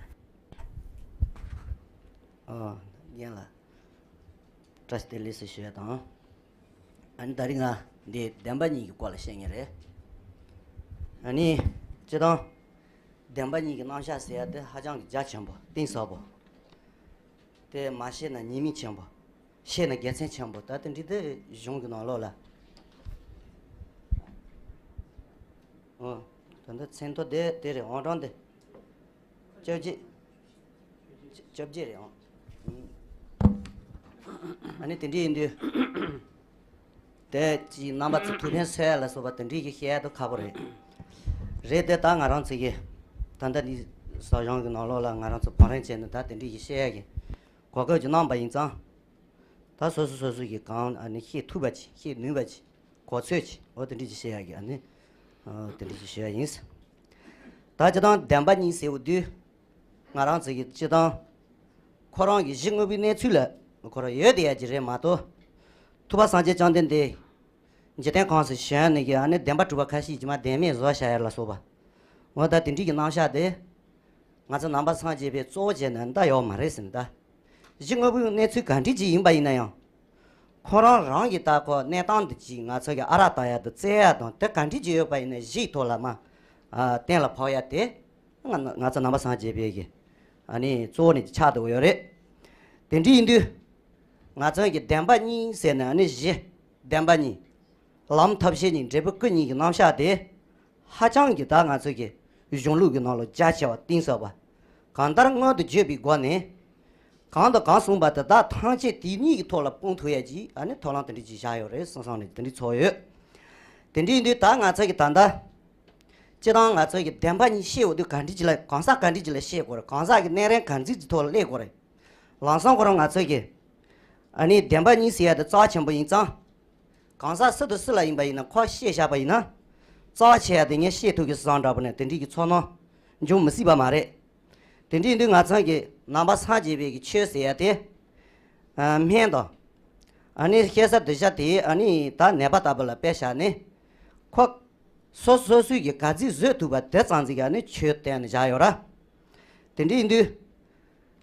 ཨ། རྒན་ལགས། བཀྲ་ཤིས་བདེ་ལེགས་ཟེར་ཞུ་ཡ་དང་། ཨ་ནི་ད་རིང་ང་འདི་བདེན་པ་གཉིས་ཀྱི་སྐོར་ལ་བཤད་ངེས་རེད། ཨ་ནི་སྤྱིར་བཏང་བདེན་པ་གཉིས་ཀྱི་རྣམ་གཞག་ཟེར་ཡ་དེ་ཧ་ཅང་གི་རྒྱ་ཆེན་པོ་གཏིང་ཟབ་པོ། དེ་མ་ཤེས་ན་ཉེས་དམིགས་ཆེན་པོ། ཤེས་ན་དགེ་མཚན་ཆེན་པོ། ད་དེ་འདྲ་དེ་གཞུང་གི་ནང་ལོགས་ལ། ཨོ། ད་ལྟ་མཚན་ཐོ་དེ་དེ་རེད། ཨང་གྲངས་དེ། བཅོ་བརྒྱད། བཅོ་བརྒྱད་རེད་ཨང་། ཨ་ནི་དེ་འདྲ་ཡིན་དུས། དེ་ཅིག་རྣམ་པ་ཚོ་ཐུགས་ཕན་གསོས་ཡ་ལ་སོགས་པ་དེ་འདྲ་ཞིག་བཤད་ཡ་དེ་ཁག་པོ་རེད། རེད་དེ་ད་ང་རང་ཚོ་གི་ད་ལྟ་འདི་ཟབ་སྦྱོང་གི་ནང་ལོགས་ལ་ང་རང་ཚོ་བང་རིམ་བྱས་ནས་ད་དེ་འདྲ་ཞིག་བཤད་ཡ་གི་གོ་སྐབས་ཅིག་གནང་པ་ཡིན་ཙང་། ད་སོ་སོ་སོ་སོ་གི་གང་ཨ་ནི་ཤེས་ཐུབ་པ་ཅིག་ཤེས་ནུས་པ་ཅིག་གོ་ཚོད་ཅིག་འོ་དེ་འདྲ་ཅིག་བཤད་ཡ་གི་ཨ་ནི། ཨ་དེ་འདྲ་ཅིག་ཞུ་ཡ་ཡིན། ད་སྤྱིར་བཏང་བདེན་པ་གཉིས་ཟེར་བ་དུས། ང་རང་ཚོ་གི་སྤྱིར་བཏང་། ཁོ་རང་གི་གཞི་དངོས་པོའི་གནས་ཚུལ་ལ་ཁོ་རང་ཡོད་བསྡད་ཡ་ཅིག་རེད་མ་གཏོགས། ཐུབ་པ་སངས་རྒྱས་བཅོམ་ལྡན་འདས། འཇིག་རྟེན་གང་སར་བྱོན་ནས་ཀྱི་ཨ་ནི་བདེན་པ་གྲུབ་པ་ཁ་ཤས་ཀྱིས་མ་བདེན་མེད་བཟོ་བྱ་ཡ་ལ་སོགས་པ། འོ་ད་དེ་འདྲའི་གི་རྣམ་གཞག་དེ། ང་ཚོ་ནང་པ་སངས་རྒྱས་པའི་གཙོ་བོ་བྱས་ནས་འདའ་ཡོད་མ་རེད་ཟེར་ནས་ད། གཞི་དངོས་པོའི་གནས་ཚུལ་ག་འདྲ་ཅིག་ཡིན་པ་ཡིན་ན་ཡང་། ཁོ་རང་རང་གི་ད་ཁོ་གནས་སྟངས་འདི་ཅིག་ང་ཚོ་གི་ཨ་རག་བཏང་ཡ་དང་བཙལ་ཡ་དང་དེ་ག་འདྲ་ཅིག་ཡོད་པ་ཡིན་ན་གཞིའི་ཐོག་ལ་མ། ཨ་གཏན་ལ་ཕབ་ཡ་དེ། ང་ང་ཚོ་ནང་པ་སངས་རྒྱས་པའི་གི་ཨ་ནི་གཙོ་བོ་ནས་ཆགས་འདུག་ཡོད་རེད། དེ་འདྲ་ཡིན་དུས། ང་ཚོ་གི་བདེན་པ་གཉིས་ཟེར་ནས་ཨ་ནི་གཞི་བདེན་པ་གཉིས། ལམ་ཐབས་ཤེས་གཉིས་འབྲས་བུ་སྐུ་གཉིས་ཀྱི་རྣམ་གཞག་དེ། ཧ་ཅང་གི་ད་ང་ཚོ་གི་གཞུང་ལུགས་ཀྱི་ནང་ལ་རྒྱ་ཆེ་བ་གཏིང་ཟབ་པ། གང་ལྟར་སྔོན་དུ་བརྗོད་པའི་སྒོ་ནས། གང་དང་གང་གསུངས་པ་དེ་དག་ཐམས་ཅད་དེ་གཉིས་ཀྱི་ཐོག་ལ་སྤུངས་ཐུབ་ཡ་ཅིག་ཨ་ནི་ཐོག་ལམ་དེ་འདྲ་ཅིག་བཞག་ཡོད་རེད་བསམ་བསམ་ནས་དེ་འདྲ་ཚོར་ཡོད། དེ་འདྲ་ཡིན་དུས་ད་ང་ཚོ་གི་ད་ལྟ། སྤྱིར་བཏང་ང་ཚོ་གི་བདེན་པ་གཉིས་བཤད་འོ་དུས་ག་འདྲ་ཅིག་ལ་གང་ཟག་ག་འདྲ་ཅིག་ལ་བཤད་དགོས་རེད། གང་ཟག་གི་གནས་རིམ་ག་ཚོད་ཀྱི་ཐོག་ལ་སླེབས་དགོས་རེད། ལམ་སང་ཁོ་རང་ང་ཚོ་གི། ཨ་ནི་བདེན་པ་གཉིས་ཟེར་ཡ་དེ་རྩ་ཆེན་པོ་ཡིན་ཙང་། གང་ཟག་སུ་དང་སུ་ལ་ཡིན་པ་ཡིན་ན་ཁོ་བཤད་བཞག་པ་ཡིན་ན། རྩ་བ་ཆེ་ཡ་དེ་ངས་བཤད་ཐུབ་ཀྱི་བཟང་འདྲ་པོ་ནས་དེ་འདྲའི་གི་ཚོར་སྣང་འབྱུང་མི་སྲིད་པ་མ་རེད། དེ་འདྲའི་འདུག་ང་ཚང་གི་ནང་པ་སངས་རྒྱས་པའི་གི་ཆོས་ཟེར་ཡ་དེ། ཨ། སྨན་དང་། ཨ་ནི་བཤད་ས་སྡོད་ས་དེ་ཨ་ནི་ད་ནད་པ་ལྟ་བུ་ལ་དཔེ་བཞག་ནས། ཁོ་སོ་སོ་སོའི་གི་ག་ཚོད་བཟོད་ཐུབ་པ་དེ་ཙམ་ཅིག་ཨ་ནི་ཆོས་བསྟན་ནས་བཞག་ཡོད་ར། དེ་འདྲའི་འདུག་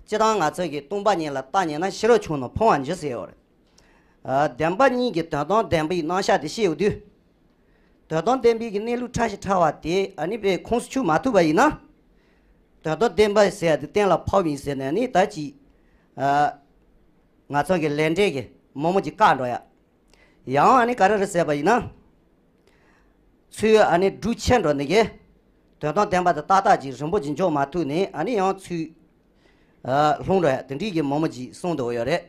སྤྱིར་བཏང་ང་ཚོ་གི་སྟོང་པ་ཉིད་ལ་བརྟགས་ཉན་ན་ཤེས་རབ་ཆུང་ན་ཕུང་བར་འགྱུར་ཟེར་ཡོད་རེད། ཨ། བདེན་པ་གཉིས་ཀྱི་དོན་དམ་བདེན་པའི་རྣམ་གཞག་དེ་བཤད་ཡོད་དུས། དོན་དམ་བདེན་པའི་གི་གནས་ལུགས་ཕྲ་ཞིང་ཕྲ་བ་དེ་ཨ་ནི་པའི་ཁོངས་སུ་ཆུད་མ་ཐུབ་པ་ཡིན་ན། དོན་དམ་བདེན་པ་ཟེར་ཡ་དེ་གཏན་ལ་ཕབ་ཡིན་ཟེར་ནས་ནི་ད་ཅི། ཨ། ང་ཚོ་གི་ལས་འབྲས་ཀྱི་མང་མོ་ཅིག་བཀག་འགྲོ་ཡ། ཡང་ཨ་ནི་ག་རེ་རེད་ཟེར་བ་ཡིན་ན། ཚུལ་ཨ་ནི་སྒྲུབ་ཆེ་འགྲོ་ནི་གི། དོན་དམ་བདེན་པ་དེ་ཏག་ཏག་ཅིག་རིང་པོ་ཅིག་འཇོག་མ་ཐུབ་ནས་ཨ་ནི་ཡང་ཚུལ། ཨ། ལྷུང་འགྲོ་ཡ་དེ་འདྲའི་གི་མང་མོ་ཅིག་གསུངས་འདུག་ཡོད་རེད།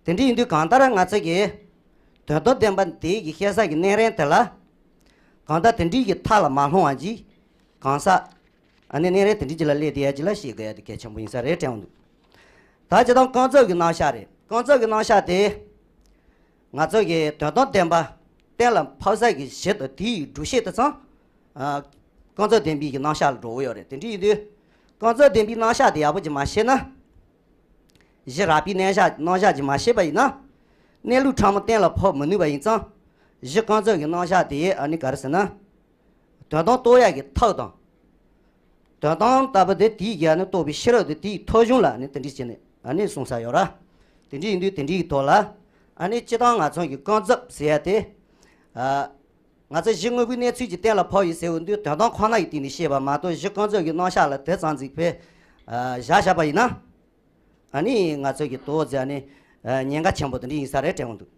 དེ་འདྲ་ཡིན་དུས་གང་ལྟར་ང་ཚོ་གིས་དོན་དམ་བདེན་པ་དེ་གི་བཤད་ས་གི་གནས་རིམ་དེ་ལ། གང་ལྟར་དེ་འདྲའི་གི་མཐའ་ལ་མ་ལྷུང་བ་ཅིག་གང་ཟག་ཨ་ནི་གནས་རིམ་དེ་འདྲའི་ཅིག་ལ་སླེབས་བསྡད་ཡ་ཅིག་ལ་ཤེས་དགོས་ཡ་དེ་གལ་ཆེན་པོ་ཡིན་ས་རེད་དྲན་འདུག་ད་སྤྱིར་བཏང་བསྐང་གཙོ་གི་རྣམ་གཞག་རེད། བསྐང་གཙོ་གི་རྣམ་གཞག་དེ། ང་ཚོ་གི་དོན་དམ་བདེན་པ་གཏན་ལ་ཕབ་ས་གི་གཞི་དང་དེའི་སྒྲུབ་བྱེད་དེ་ཚང་། ཨ། བསྐང་གཙོ་བདེན་པའི་གི་རྣམ་གཞག་ལ་འགྲོ་གི་ཡོད་རེད། དེ་འདྲ་ཡིན་དུས། བསྐང་གཙོ་བདེན་པའི་རྣམ་གཞག་དེ་ཡག་པོ་ཅིག་མ་ཤེས་ན། གཞི་རགས་པའི་རྣམ་གཞག་རྣམ་གཞག་ཅིག་མ་ཤེས་པ་ཡིན་ན། གནས་ལུགས་ཕྲ་མོ་གཏན་ལ་ཕབ་མི་ནུས་པ་ཡིན་ཙང་། གཞི་བསྐང་གཙོ་གི་རྣམ་གཞག་དེ་ཨ་ནི་ག་རེ་ཟེར་ན། དོན་དམ་རྟོགས་ཡག་གི་ཐབས་དང་། དོན་དམ་ལྟ་བུ་དེ་དེའི་གི་ཨ་ནི་རྟོགས་པའི་ཤེས་རབ་དེ་དེའི་ཐོག་གཞུང་ལ་ཨ་ནི་དེ་འདྲ་བྱས་ནས་ཨ་ནི་གསུངས་ས་ཡོད་ར། དེ་འདྲ་ཡིན་དུས་དེ་འདྲའི་གི་ཐོག་ལ། ཨ་ནི་སྤྱིར་བཏང་ང་ཚོ་གི་བསྐང་གཙོ་ཟེར་ཡ་དེ། ཨ། ང་ཚོ་གཞི་དངོས་པོའི་གནས་ཚུལ་གྱི་གཏན་ལ་ཕབ་ཡོད་ཟེར་བའི་དུས་དོན་དམ་ཁོ་ན་ཡི་སྟེང་ནས་བཤད་པ་མ་གཏོགས་གཞི་བསྐང་གཙོ་གི་རྣམ་གཞག་ལ་དེ་ཙམ་ཅིག་དཔེ། ཨ། བཞག་བཞག་པ་ཡིན་ན། ཨ་ནི་ང་ཚོ་གི་ཏོག་ཙམ་ཨ་ནི། ཨ། ཉེན་ཁ་ཆེན་པོ་དེ་འདྲ་ཡིན་ས་རེད་དྲན་འདུག་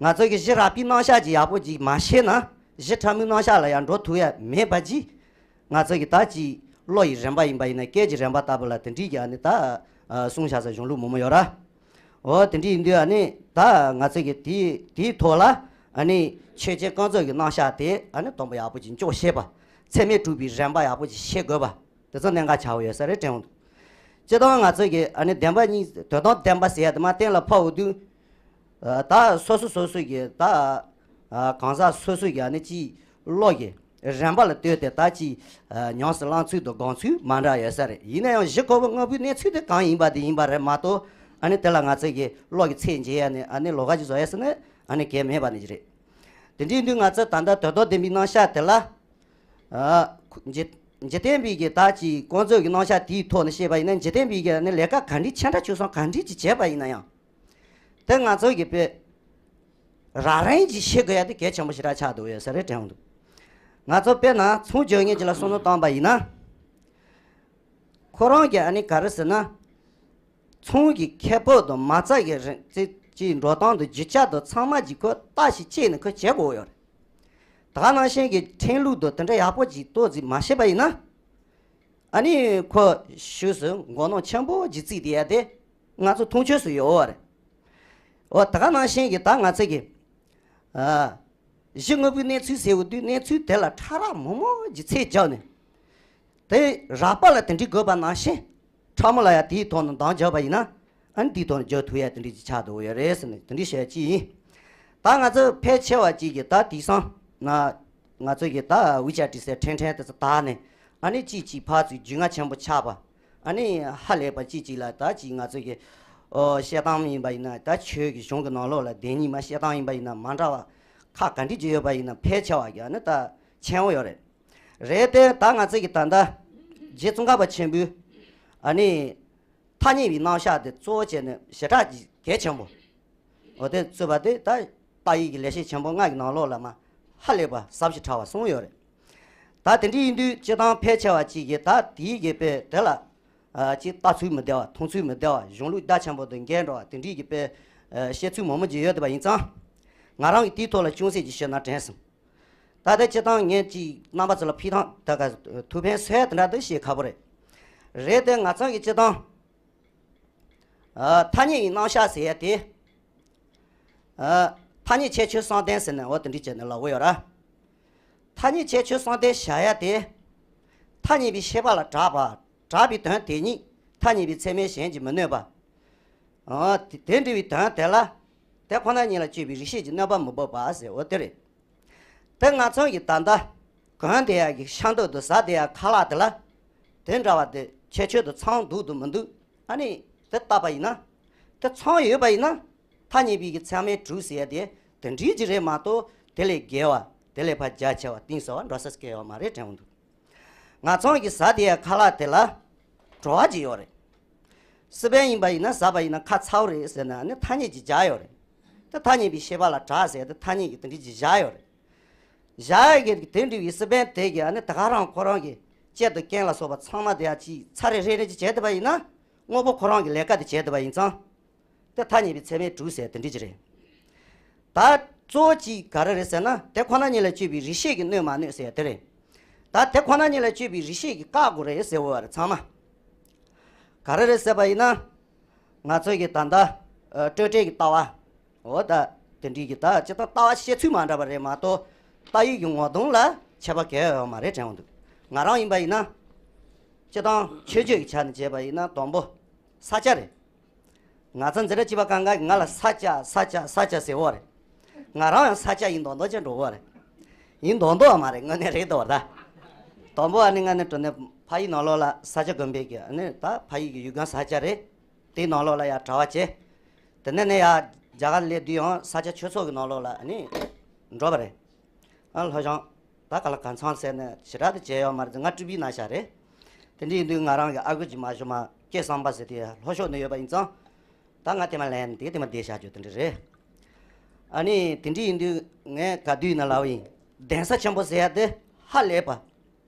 ང་ཚོ་གི་གཞི་རགས་པའི་རྣམ་གཞག་ཅིག་ཡག་པོ་ཅིག་མ་ཤེས་ན། གཞི་ཕྲ་མོའི་རྣམ་གཞག་ལ་ཡང་འགྲོ་ཐུབ་ཡ་མེད་པ་ཅིག་ང་ཚོ་གི་ད་ཅིག་བློ་ཡི་རིམ་པ་ཡིན་པ་ཡིན་ན། སྐད་ཀྱི་རིམ་པ་ལྟ་བུ་ལ་དེ་འདྲའི་གི་ཨ་ནི་ད། ཨ། གསུངས་བཞག་ས་གཞུང་ལུགས་མང་པོ་ཡོད་ར། འོ་དེ་འདྲ་ཡིན་དུས་ཨ་ནི་ད་ང་ཚོ་གི་དེའི་དེའི་ཐོག་ལ་ཨ་ནི་ཆོས་ཅན་བསྐང་གཙོ་གི་རྣམ་གཞག་དེ་ཨ་ནི་དང་པོ་ཡག་པོ་ཅིག་འཇོག་ཤེས་པ། ཚད་མས་གྲུབ་པའི་རིམ་པ་ཡག་པོ་ཅིག་ཤེས་དགོས་པ། དེ་ཚོ་གནད་འགག་ཆགས་ཡོད་ས་རེད་དྲན་འདུག་སྤྱིར་བཏང་ང་ཚོ་གི་ཨ་ནི་བདེན་པ་གཉིས། དོན་དམ་བདེན་པ་ཟེར་ཡ་དེ་མར་གཏན་ལ་ཕབ་ཡོང་དུས། ཨ། ད་སོ་སོ་སོ་སོ་གི་ད། ཨ། གང་ཟག་སོ་སོ་གི་ཨ་ནི་ཅིག་བློ་གི་རིམ་པ་ལ་ལྟོས་ཏེ་ད་ཅིག་ཨ། ཉམས་སུ་བླང་ཚུལ་དང་སྒོམ་ཚུལ་མ་འདྲ་ཡོད་ས་རེད། ཡིན་ན་ཡང་གཞི་ཁོ་བོ་དངོས་པོའི་གནས་ཚུལ་དེ་གང་ཡིན་པ་དེ་ཡིན་པ་རེད་མ་གཏོགས། ཨ་ནི་དེ་ལ་ང་ཚོ་གི་བློ་གི་ཚད་འཇལ་ཡ་ནི་ཨ་ནི་ལོགས་ཀ་ཅིག་བཟོ་ཡ་ཟེར་ན་ཨ་ནི་གལ་མེད་པ་ནི་རེད། དེ་འདྲ་ཡིན་དུས་ང་ཚོ་ད་ལྟ་དོན་དམ་བདེན་པའི་རྣམ་གཞག་དེ་ལ། ཨ། འཇིག་འཇིག་རྟེན་པའི་གི་ད་ཅིག་བསྐང་གཙོ་གི་རྣམ་གཞག་དེའི་ཐོག་ནས་བཤད་པ་ཡིན་ན། འཇིག་རྟེན་པའི་གི་ནི་ལས་ཀ་ག་འདྲའི་ཆེ་འདྲ་ཆུང་སོང་ག་འདྲའི་ཅིག་བྱས་པ་ཡིན་ན་ཡང་། དེ་ང་ཚོ་གི་དཔེ་རགས་རིམ་གྱིས་ཤེས་དགོས་ཡ་དེ་གལ་ཆེན་པོ་ཞེ་དྲག་ཆགས་འདུག་ཡོད་ས་རེད་དྲན་འདུག་ང་ཚོ་དཔེར་ན་ཚོང་རྒྱག་མཁན་ཅིག་ལ་བསམ་བློ་བཏང་པ་ཡིན་ན། ཁོ་རང་གི་ཨ་ནི་ག་རེ་ཟེར་ན། ཚོང་གི་ཁེ་སྤོགས་དང་མ་རྩ་གི་རིན་ཅི་ཅིག་འགྲོ་སྟངས་དང་རྒྱུ་ཆ་དང་ཚང་མ་ཅིག་ཁོ་བརྟག་ཞིབ་བྱས་ནས་ཁོ་བྱེད་དགོས་ཡོད་རེད། ད་ག་ནང་བཞིན་གྱི་ཁྲིམས་ལུགས་དང་དེ་འདྲ་ཡག་པོ་ཅིག་ཏོག་ཙམ་མ་ཤེས་པ་ཡིན་ན། ཨ་ནི་ཁོ་ཤུགས་སུ་མགོ་ནག་ཆེན་པོ་ཅིག་བརྩིས་བསྡད་ཡ་དེ་ང་ཚོ་མཐོང་ཆོས་སུ་ཡོད་རེད། འོ་ད་ག་ནང་བཞིན་གྱི་ད་ང་ཚོ་གི། ཨ། གཞི་དངོས་པོའི་གནས་ཚུལ་ཟེར་བའི་དུས་གནས་ཚུལ་དེ་ལ་ཕྲ་རགས་མང་མང་ཅིག་ཚད་བརྒྱབ་ནས། དེ་རགས་པ་ལ་དེ་འདྲའི་དགོས་པ་ནང་བཞིན། ཕྲ་མོ་ལ་ཡང་དེའི་ཐོག་ནས་འདང་རྒྱག་པ་ཡིན་ན། ཨ་ནི་དེའི་ཐོག་ནས་རྒྱག་ཐུབ་ཡ་དེ་འདྲའི་ཅིག་ཆགས་འགྲོ་གི་ཡོད་རེད་ཟེར་ནས་དེ་འདྲའི་བཤད་ཡ་ཅིག་ཡིན། ད་ང་ཚོ་ཕལ་ཆེ་བ་ཅིག་གིས་ད་དེང་སང་ན། ང་ཚོ་གིས་ད་ཝི་ཆེ་ཊི་ཟེར་ཕྲན་ཕྲན་དེ་ཚོ་དག་ནས། ཨ་ནི་གཅིག་གཅིག་ཕར་ཚུར་རྒྱུས་མངའ་ཆེན་པོ་ཆགས་པ། ཨ་ནི་ཧ་ལས་པ་གཅིག་གཅིག་ལ་ད་ཅིག་ང་ཚོ་གི། ཨོ། བཤད་སྟངས་ཡིན་པ་ཡིན་ན། ད་ཆོས་ཀྱི་གཞུང་གི་ནང་ལོགས་ལ་བདེན་གཉིས་མ་བཤད་སྟངས་ཡིན་པ་ཡིན་ན། མ་འདྲ་བ་ཁག་ག་འདྲ་ཅིག་ཡོད་པ་ཡིན་ན། ཕལ་ཆེ་བ་གིས་ཨ་ནི་ད་མཁྱེན་པོ་ཡོད་རེད། རེད་དེ་ད་ང་ཚོ་གི་ད་ལྟ་རྗེ་ཙོང་ཁ་པ་ཆེན་པོའི་ཨ་ནི་ཐ་སྙད་པའི་རྣམ་གཞག་དེ་གཙོ་བོ་བྱས་ནས་ཞེ་དྲག་གི་གལ་ཆེན་པོ། འོ་དེ་གཙོས་པ་དེ་ད་ཏཱ་ཡིག་གི་ལེགས་བཤད་ཆེན་པོ་ལྔ་གི་ནང་ལོགས་ལ་མ་ཧ་ལས་པ་ཟབ་ཞིང་ཕྲ་བ་གསུངས་ཡོད་རེད། ད་དེ་འདྲ་ཡིན་དུས་སྤྱིར་བཏང་ཕལ་ཆེ་བ་ཅིག་གིས་ད་དེའི་གི་དཔེ་དེ་ལ། ཨ། ཅིག་ལྟ་ཚུལ་མི་བདེ་བ། མཐོང་ཚུལ་མི་བདེ་བ། གཞུང་ལུགས་རྒྱ་ཆེན་པོ་དང་འགལ་འགྲོ་བ་དེ་འདྲའི་གི་དཔེ། ཨ། བཤད་ཚུལ་མང་པོ་ཅིག་ཡོད་བསྡད་པ་ཡིན་ཙང་། ང་རང་གིས་དེའི་ཐོག་ལ་ཅུང་ཟད་ཅིག་ཞུས་ན་དྲན་སོང་། ད་ལྟ་སྤྱིར་བཏང་ངས་ཅིག་རྣམ་པ་ཚོ་ལ་ཕུལ་སྟངས་ད་ག་ཐུགས་ཕན་གསོས་དེ་འདྲ་འདུག་བཤད་ཁག་པོ་རེད། རེད་དེ་ང་ཚང་གི་སྤྱིར་བཏང་། ཨ། ཐ་སྙད་ཀྱི་རྣམ་གཞག་ཟེར་ཡ་དེ། ཨ། ཐ་སྙད་ཁྱད་ཆོས་གསུམ་ལྡན་ཟེར་ནས་འོ་དེ་འདྲ་བྱས་ནས་ལབ་ཀྱི་ཡོད་ར། ཐ་སྙད་ཁྱད་ཆོས་གསུམ་ལྡན་བཞག་ཡ་དེ། ཐ་སྙད་པའི་ཤེས་པ་ལ་གྲགས་པ། གྲགས་པའི་དོན་དེ་ཉིད་ཐ་སྙད་པའི་ཚད་མས་གཞན་གྱིས་མི་གནོད་པ། ཨ། དེ་དེ་འདྲ་བའི་དོན་དེ་ལ། དེ་ཁོ་ན་ཉིད་ལ་དཔྱོད་པའི་རིགས་ཤེས་ཀྱིས་གནོད་པ་མི་འབབ་པ་ཟེར་འོ་དེ་རེད། དེ་ང་ཚོ་གི་ད་ལྟ་གོན་བསྡད་ཡག་གི་ཤ་མདོག་དང་ཟ་བསྡད་ཡག་ཁ་ལག་དེ་ལ་དེ་འདྲ་བ་དེ་ཁྱད་ཆོས་དེ་ཚང་འདུག་དང་མི་འདུག་ཨ་ནི་དེ་བལྟས་པ་ཡིན་ན། དེ་ཚང་ཡོད་པ་ཡིན་ན། ཐ་སྙད་པའི་གི་ཚད་མའི་གྲུ་ཟེར་ཡ་དེ་དེ་འདྲའི་ཅིག་རེད་མ་གཏོགས། དེ་ལས་བརྒལ་བ། དེ་ལས་ཕར་རྒྱ་ཆེ་བ་གཏིང་ཟབ་པ་འགྲོ་ས་སྐལ་ཡོད་མ་རེད་དྲན་འདུག་ང་ཚོ་གི་ཟ་བསྡད་ཡ་ཁ་ལག་དེ་ལ་བྲོ་བ་ཅིག་ཡོད་རེད། སི་པན་ཡིན་པ་ཡིན་ན་ཟ་བ་ཡིན་ན་ཁ་ཚ་པོ་རེད་ཟེར་ན་ནི་ཐ་སྙད་ཅིག་སྦྱར་ཡོད་རེད། དེ་ཐ་སྙད་པའི་ཤེས་པ་ལ་གྲགས་ཟེར་དེ་ཐ་སྙད་ཀྱི་དེ་འདྲའི་ཅིག་བཞག་ཡོད་རེད། བཞག་ཡ་གི་དེ་འདྲ་བའི་སི་པན་དེ་གི་ཨ་ནི་ད་ག་རང་ཁོ་རང་གི་ལྕེ་དང་རྐན་ལ་སོགས་པ་ཚང་མ་དེ་ཡ་ཅིག་ཚ་རེ་རེ་རེ་ཅིག་བྱས་བསྡད་པ་ཡིན་ན། དངོས་པོ་ཁོ་རང་གི་ལས་ཀ་དེ་བྱས་བསྡད་པ་ཡིན་ཙང་། དེ་ཐ་སྙད་པའི་ཚད་མའི་གྲུ་ཟེར་དེ་འདྲ་ཅིག་རེད། ད་གཙོ་བོ་གཅིག་ག་རེ་རེད་ཟེར་ན། དེ་ཁོ་ན་ཉིད་ལ་དཔྱོད་པའི་རིགས་ཤེས་ཀྱིས་གནོད་མ་གནོད་ཟེར་ཡ་དེ་རེད། ད་དེ་ཁོ་ན་ཉིད་ལ་དཔྱོད་པའི་རིགས་ཤེས་ཀྱིས་བཀག་དགོས་རེད་ཟེར་བ་རེད་ཚང་མ། ག་རེ་རེད་ཟེར་བ་ཡིན་ན། ང་ཚོ་གི་ད་ལྟ་ཨ་སྤྲོས་བྲལ་གྱི་ལྟ་བ། འོ་ད་དེ་འདྲའི་གི་ད་སྤྱིར་བཏང་ལྟ་བ་བཤད་ཚུལ་མ་འདྲ་བ་རེད་མ་གཏོགས། ལྟ་ཡུལ་གྱི་ངོ་གདོང་ལ་ཁྱད་པར་གང་ཡང་ཡོད་མ་རེད་དྲན་འདུག་ང་རང་ཡིན་པ་ཡིན་ན། སྤྱིར་བཏང་མཆོད་བརྗོད་ཀྱི་ཆ་ནས་བྱས་པ་ཡིན་ན་དང་པོ་ས་སྐྱ་རེད། ང་ཚོ་འཛིན་གྲྭ་བཅུ་པ་སྒང་ག་གིས་ང་ལ་ས་སྐྱ་ས་སྐྱ་ས་སྐྱ་ཟེར་བ་རེད། ང་རང་ཡང་ས་སྐྱ་ཡིན་མདོག་མདོག་ཅིག་འགྲོ་བ་རེད། ཡིན་མདོག་མདོག་མ་རེད། དངོས་གནས་རེད་འདུག་བ་ད། དང་པོ་ཨ་ནི་ང་ནི་དྲང་གནས་ཕ་ཡུལ་ནང་ལོགས་ལ་ས་སྐྱ་དགོན་པའི་གི་ཨ་ནི་ད་ཕ་ཡུལ་གྱི་ཡུལ་ཁང་ས་སྐྱ་རེད། དེའི་ནང་ལོགས་ལ་ཡར་གྲྭ་པ་བྱས། དེ་ནས་ནས་ཡར་རྒྱ་གར་སླེབས་དུས་ཡང་ས་སྐྱ་ཆོས་ཚོགས་ཀྱི་ནང་ལོགས་ལ་ཨ་ནི་འགྲོ་བ་རེད། ཨ་སློབ་སྦྱོང་ད་ག་ལ་གང་འཚམ་ཟེར་ནས་ཞེ་དྲག་ཏུ་བྱས་ཡོད་མ་རེད། ང་སྤྲུལ་པའི་ན་ཤ་རེད། དེ་འདྲ་ཡིན་དུས་ང་རང་གི་ཨ་ཁུ་གཅིག་མ་ཞུ་མ་སྐལ་བཟང་པ་ཟེར་དེ་ལྷོ་ཕྱོགས་ནས་ཡོད་པ་ཡིན་ཙང་། ད་ང་དེ་མ་ལན་དེ་དེ་མ་བསྡད་བཞག་རྒྱུ་དེ་འདྲ་རེད། ཨ་ནི་དེ་འདྲ་ཡིན་དུས་ངས་ག་དུས་ན་ལབ་པ་ཡིན། གདན་ས་ཆེན་པོ་ཟེར་ཡ་དེ་ཧ་ལས་པ།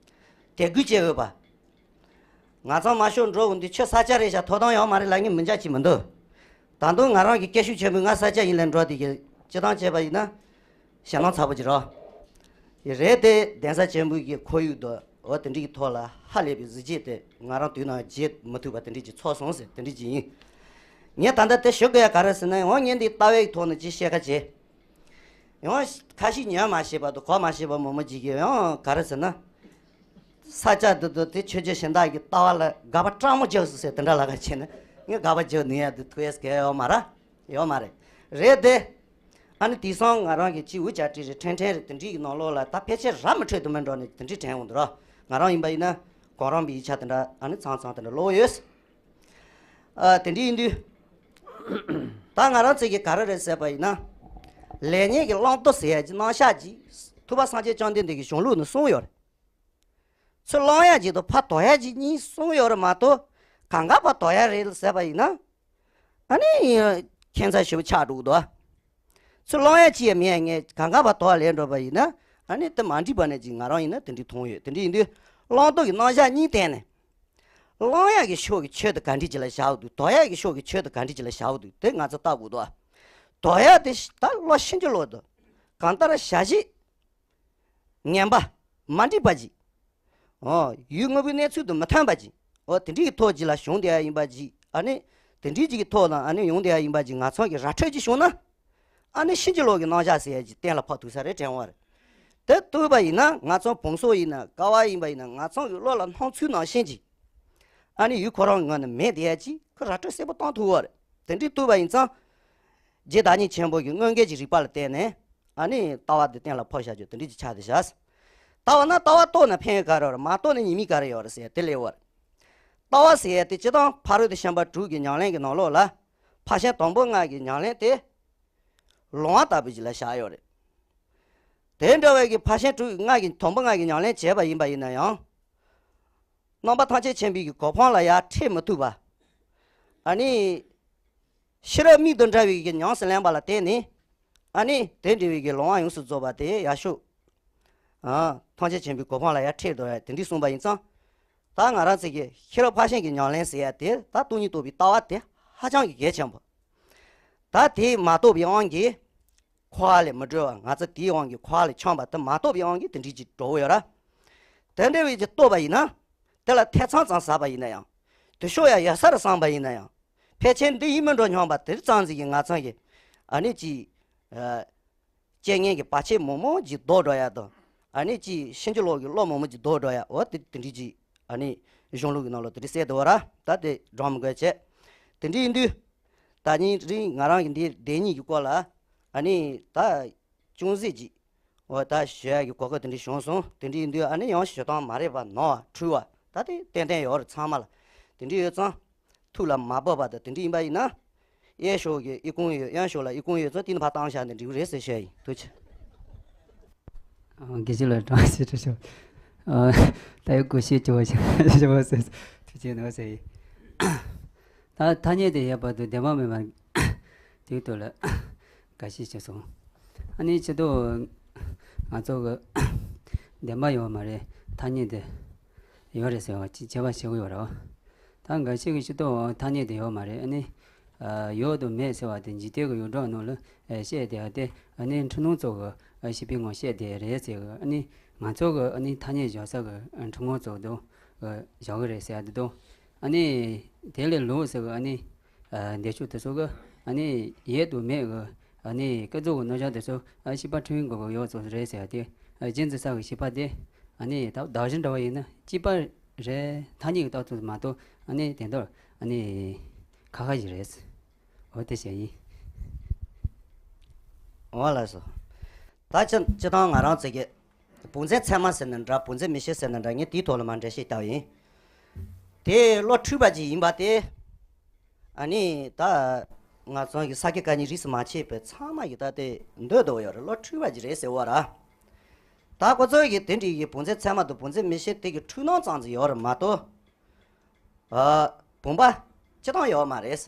དད་གུས་བྱེད་འོས་པ། ང་ཚང་མ་ཤོར་འགྲོ་འོང་དུས་ཁྱོད་ས་སྐྱ་རེད་ཤག་ཐོབ་ཐང་ཡོད་མ་རེད་ལབ་མཁན་མི་འཇག་ཅིག་མི་འདུག་ད་དུང་ང་རང་གི་སྐད་ཤུགས་ཆེན་པོས་ང་ས་སྐྱ་ཡིན་ལབ་འགྲོ་དེ་གི་སྤྱི་བཏང་བྱས་པ་ཡིན་ན། ཞེད་སྣང་ཚ་པོ་ཅིག་རེད། རེད་དེ་གདན་ས་ཆེན་པོའི་གི་ཁོར་ཡུག་དང་འོ་དེ་འདྲའི་གི་ཐོག་ལ་ཧ་ལས་པའི་གཟི་བརྗིད་དེ་ང་རང་དུས་ནང་བརྗེད་མི་ཐུབ་པ་དེ་འདྲའི་ཅིག་ཚོར་སོང་ཟེར་དེ་འདྲའི་ཅིག་ཡིན། ངས་ད་ལྟ་དེ་ཞུ་དགོས་ཡ་ག་རེ་ཟེར་ན། འོ་ངས་འདི་ལྟ་བའི་ཐོག་ནས་ཅིག་བཤད་ཁ་བྱེད། ཡང་ཁ་ཤས་ཉན་མ་ཤེས་པ་དང་གོ་མ་ཤེས་པ་མང་པོ་ཅིག་གིས་ཡང་ག་རེ་ཟེར་ན། ས་སྐྱ་འདི་དང་དེ་ཆོས་བརྒྱུད་གཞན་དག་གི་ལྟ་བ་ལ་དགག་པ་སྤྲང་མོ་རྒྱག་སོང་ཟེར་དེ་འདྲ་ལབ་ཁ་བྱས་ན་ངས་དགག་པ་རྒྱག་ནུས་ཡ་དེ་ཐུབ་ཡས་གལ་ཡོད་མ་རེད། ཡོད་མ་རེད། རེད་དེ། ཨ་ནི་དེང་སང་ང་རང་གི་ཅིག་འུ་ཅག་བྲིས་རེད་ཕྲན་ཕྲན་རེད་དེ་འདྲའི་གི་ནང་ལོགས་ལ་ད་ཕལ་ཆེར་ར་མི་འཕྲོད་དུ་མི་འགྲོ་ནས་དེ་འདྲའི་དྲན་འོང་དུ་ར། ང་རང་ཡིན་པ་ཡིན་ན་གོ་རམས་པའི་ཡིག་ཆ་དེ་འདྲ་ཨ་ནི་ཚང་ཚང་དེ་འདྲ་ཀློག་ཡོད། ཨ་དེ་འདྲ་ཡིན་དུས། ད་ང་རང་ཚོས་ཀྱི་ག་རེ་རེད་ཟེར་བ་ཡིན་ན། ལེགས་ཉེས་ཀྱི་བླང་དོར་ཟེར་ཡ་ཅིག་རྣམ་གཞག་ཅིག་ཐུབ་པ་སངས་རྒྱས་བཅོམ་ལྡན་འདས་ཀྱི་གཞུང་ལུགས་ནང་གསུངས་ཡོད་རེད། ཚུར་བླང་ཡ་ཅིག་དང་ཕར་དོར་ཡ་ཅིག་གཉིས་གསུངས་ཡོད་རེད་མ་གཏོགས། གང་ག་ཕར་དོར་ཡ་རེད་ཟེར་བ་ཡིན་ན། ཨ་ནི། ཁྱད་མཚར་ཞེ་པོ་ཆགས་འགྲོ་གི་འདུག་ཚུར་བླང་ཡ་ཅིག་ཡང་མེད་ཡ་ངས་གང་ག་ཕར་དོར་ལས་འགྲོ་བ་ཡིན་ན། ཨ་ནི་དེ་མ་འགྲིག་པ་ནས་ཅིག་ང་རང་ཡིན་ན་དེ་འདྲའི་མཐོང་ཡོད། དེ་འདྲ་ཡིན་དུས། བླང་དོར་གྱི་རྣམ་གཞག་གཉིས་བསྟན་ནས། བླང་ཡག་གི་ཕྱོགས་ཀྱི་ཆོས་དེ་ག་འདྲ་ཅིག་ལ་བཞག་འདུག་དོར་ཡག་གི་ཕྱོགས་ཀྱི་ཆོས་དེ་ག་འདྲ་ཅིག་ལ་བཞག་འདུག་དེ་ང་ཚོ་བལྟ་དགོས་འདུག་དོར་ཡག་དེ་ད་བློ་ཕྱིན་ཅི་ལོག་ཏུ། གང་ལྟར་བྱ་བྱེད་ངན་པ། མ་འགྲིག་པ་ཅིག་ཨོ། ཡུལ་དངོས་པོའི་གནས་ཚུལ་དང་མི་མཐུན་པ་ཅིག་ཨོ། དེ་འདྲའི་གི་ཐོག་ཅིག་ལ་བྱུང་བསྡད་ཡ་ཡིན་པ་ཅིག་ཨ་ནི། དེ་འདྲའི་ཅིག་གི་ཐོག་ལ་ཨ་ནི་ཡོང་བསྡད་ཡ་ཡིན་པ་ཅིག་ང་ཚོ་གི་ར་འཕྲོད་ཅིག་བྱུང་ན། ཨ་ནི་ཕྱིན་ཅི་ལོག་གི་རྣམ་གཞག་ཟེར་ཡ་ཅིག་གཏན་ལ་ཕབ་ཐུབ་ས་རེད་དྲན་བ་རེད། དེ་བཏུས་པ་ཡིན་ན་ང་ཚོ་བོང་སོ་ཡིན་ན་ཀ་བ་ཡིན་པ་ཡིན་ན་ང་ཚོ་གི་བློ་ལ་སྣང་ཚུལ་ནང་བཞིན་ཅིག་ཨ་ནི་ཡུལ་ཁོ་རང་གི་ངོས་ནས་མེད་བསྡད་ཡ་ཅིག་ཁོ་ར་སྤྲོད་གསལ་པོ་བཏང་ཐུབ་བ་རེད། དེ་འདྲའི་བཏུས་པ་ཡིན་ཙང་། རྗེ་བདག་ཉིད་ཆེན་པོ་གི་དངོས་འགལ་གྱི་རིགས་པ་ལ་བརྟེན་ནས་ཨ་ནི་ལྟ་བ་དེ་གཏན་ལ་ཕབ་བཞག་རྒྱུ་དེ་འདྲའི་ཅིག་ཆགས་བསྡད་བཞག་ལྟ་བ་ན་ལྟ་བ་རྟོགས་ན་ཕན་ཡོན་ག་རེ་ཡོད་རེད། མ་རྟོགས་ན་ཉེས་དམིགས་ག་རེ་ཡོད་རེད་ཟེར་དེ་སླེབས་པ་རེད། ལྟ་བ་ཟེར་ཡ་དེ་སྤྱིར་བཏང་ཕ་རོལ་ཏུ་ཕྱིན་པ་དྲུག་གི་ཉམས་ལེན་གྱི་ནང་ལོགས་ལ། ཕར་ཕྱིན་དང་པོ་ལྔ་གི་ཉམས་ལེན་དེ། ལོང་བ་ལྟ་བུ་ཅིག་ལ་བཞག་ཡོད་རེད། དེ་འདྲ་བའི་གི་ཕར་ཕྱིན་དྲུག་ལྔ་གི་དང་པོ་ལྔ་གི་ཉམས་ལེན་བྱས་པ་ཡིན་པ་ཡིན་ན་ཡང་། རྣམ་པ་ཐམས་ཅད་མཁྱེན་པའི་གི་གོ་འཕང་ལ་ཡར་འཕྲད་མི་ཐུབ་པ། ཨ་ནི། ཤེས་རབ་མིག་དང་འདྲ་བའི་གི་ཉམས་སུ་ལེན་པ་ལ་བརྟེན་ནས། ཨ་ནི་དེ་འདྲ་བའི་གི་ལོང་བ་ཡོངས་སུ་རྫོགས་པ་དེ་ཡར་ཤོག་ཨ། ཐམས་ཅད་མཁྱེན་པའི་གོ་འཕང་ལ་ཡར་འཕྲད་དོ་ཡ་དེ་འདྲ་གསུངས་པ་ཡིན་ཙང་། ད་ང་རང་ཚོ་གི་ཤེས་རབ་ཕར་ཕྱིན་གྱི་ཉམས་ལེན་ཟེར་ཡ་དེ་ད་སྟོང་ཉིད་རྟོགས་པའི་ལྟ་བ་དེ་ཧ་ཅང་གི་གལ་ཆེན་པོ། ད་དེ་མ་རྟོགས་པའི་དབང་གིས། འཁོར་བ་ལས་མི་གྲོལ་བ་ང་ཚོ་དེའི་དབང་གིས་འཁོར་བ་ལས་འཁྱམས་པ་དེ་མ་རྟོགས་པའི་དབང་གིས་དེ་འདྲའི་ཅིག་འགྲོ་གི་ཡོད་ར། དེ་འདྲ་བའི་ཅིག་རྟོགས་པ་ཡིན་ན། དེ་ལ་ཐེ་ཚོམ་ཙམ་ཟ་བ་ཡིན་ན་ཡང་། དེ་ཤོར་ཡ་ཡོད་ས་རེད་བསམ་པ་ཡིན་ན་ཡང་། ཕལ་ཆེར་འདི་ཡིན་མིན་འགྲོ་སྙམ་པ་དེ་ཙམ་ཟིག་གིས་ང་ཚང་གི་ཨ་ནི་ཅིག་ཨ། རྐྱེན་ངན་གྱི་བར་ཆད་མང་མང་ཅིག་ལྡོག་འགྲོ་ཡ་དང་། ཨ་ནི་ཅིག་ཕྱིན་ཅི་ལོག་གི་བློ་མང་མང་ཅིག་ལྡོག་འགྲོ་ཡ། འོ་དེ་དེ་འདྲའི་ཅིག་ཨ་ནི་གཞུང་ལུགས་ཀྱི་ནང་ལ་དེ་འདྲ་གསལ་འདུག་བ་ར། ད་དེ་སྦྲང་མི་དགོས་བྱས། དེ་འདྲ་ཡིན་དུས། ད་ཉིན་རིང་ང་རང་གི་འདི་བདེན་གཉིས་ཀྱི་སྐོར་ལ་ཨ་ནི་ད་ཅུང་ཟད་ཅིག་ འོ་ད་ཞུ་ཡག་གི་གོ་སྐབས་དེ་འདྲ་བྱུང་སོང་། དེ་འདྲ་ཡིན་དུས་ཨ་ནི་ཡང་ཞུ་སྟངས་མ་རེད་པ་ནོར་བ་འཁྲུལ་བ་ད་དེ་ཏན་ཏན་ཡོད་རེད། ཚང་མ་ལ་དེ་འདྲ་ཡོད་ཙང་ཐུགས་ལ་མ་བབས་པ་དང་དེ་འདྲ་ཡིན་པ་ཡིན་ན། གཡས་ཕྱོགས་ཀྱི་ཨི་ཁུང་ཡོད། གཡོན་ཕྱོགས་ལ་ཨི་ཁུང་ཡོད་ཙང་དེ་ནི་ཕར་བཏང་བཞག་ནས་འགྲིག་གི་རེད་ཟེར་བཤད་ཡིན། ཐུགས་རྗེ་ཆེ། ཨ། དགེ་བཤེས་ལགས་བཀྲ་ཤིས་བདེ་ལེགས། ཨ། ད་ཡོད་གོ་ཤེས་ཅི་བ་ཞིག་ཅི་བ་ཟེར། ཐུགས་རྗེ་གནང་ཟེར་ཡིན། ད་ཐ་སྙད་དེ་ཡོད་པ་དང་བདེན་པ་མེད་པ་དེའི་ཐོག་ལ་དགའ་ཞིག་བྱས་སོང་། ཨ་ནི་ཕྱི་དོ་ང་ཚོ་གི་བདེན་པ་ཡོད་མ་རེད། ཐ་སྙད་དེ་ཡོད་རེད་ཟེར་བ་ཅི་བྱས་པ་བྱེད་དགོས་ཡོད་རེད། ད་འགའ་ཞིག་གི་ཕྱི་དོ་ཐ་སྙད་དེ་ཡོད་མ་རེད། ཨ་ནི་ཨ་ཡོད་དང་མེད་ཟེར་བ་དེ་འཇིག་རྟེན་གྱི་ཡོངས་གྲགས་ནང་ལ་ཨ་བཤད་བསྡད་ཡ་དེ་ཨ་ནི་འཁྲུལ་སྣང་ཚོགས་ཀྱི་ཨ་ཤེས་པའི་ངང་བཤད་བསྡད་རེད་ཟེར་གི། ཨ་ནི་ང་ཚོ་གི་ཨ་ནི་ཐ་སྙད་བཞག་ས་གི་ཨ་འཁྲུལ་སྣང་ཚོགས་དང་ཨ་བཞག་གི་རེད་ཟེར་ཡ་དེ་དང་། ཨ་ནི་དེ་ལས་ལོག་ཟེར་གི་ཨ་ནི་ཨ་འདས་ཆོས་དེ་ཚོ་གི་ཨ་ནི་ཡོད་དང་མེད་གི་ཨ་ནི་ཀུན་རྫོབ་ཀྱི་རྣམ་གཞག་དེ་ཚོ་ཨ་ཤེས་པ་འཁྲུལ་དགོས་གི་ཡོད་ཚོད་རེད་ཟེར་ཡ་དེ། ཨ་གཅན་གཟན་ས་གི་ཤེས་པ་དེ་ཨ་ནི་ད་བདག་གཞན་འདྲ་བ་ཡིན་ན་གཅིག་པ་རེད། ཐ་སྙད་ཀྱི་རྟགས་ཚུལ་མ་གཏོགས་ཨ་ནི་དེ་འདྲ་ཨ་ནི་ཁ་ཁ་ཞིག་རེད། འོ་དེ་བཤད་ཡིན། འོ་ལགས་སོ། ད་སྤྱི་སྤྱི་བཏང་ང་རང་ཚོ་གི་བུམ་འཛིན་ཚད་མ་ཟེར་ན་འདྲ། བུམ་འཛིན་མིག་ཤེས་ཟེར་ན་འདྲ། ངས་དེའི་ཐོག་ལ་མར་འགྲེལ་བཤད་བཏང་ཡིན། དེ་བློ་འཁྲུལ་པ་ཅིག་ཡིན་པ་དེ། ཨ་ནི་ད་ང་ཚོ་གི་ས་དགེ་བཀའ་རྙིང་རིས་སུ་མ་ཆད་པའི་ཚང་མ་གི་ད་དེ་འདོད་དོ་ཡོད་རེད། བློ་འཁྲུལ་པ་ཅིག་རེད་ཟེར་བ་ར། ད་ཁོ་ཚོ་གི་དེ་འདྲའི་གི་བུམ་འཛིན་ཚད་མ་དང་བུམ་འཛིན་མིག་ཤེས་དེ་གི་འཁྲུལ་སྣང་ཙམ་ཅིག་ཡོད་རེད་མ་གཏོགས། ཨ། བུམ་པ་སྤྱི་བཏང་ཡོད་མ་རེད།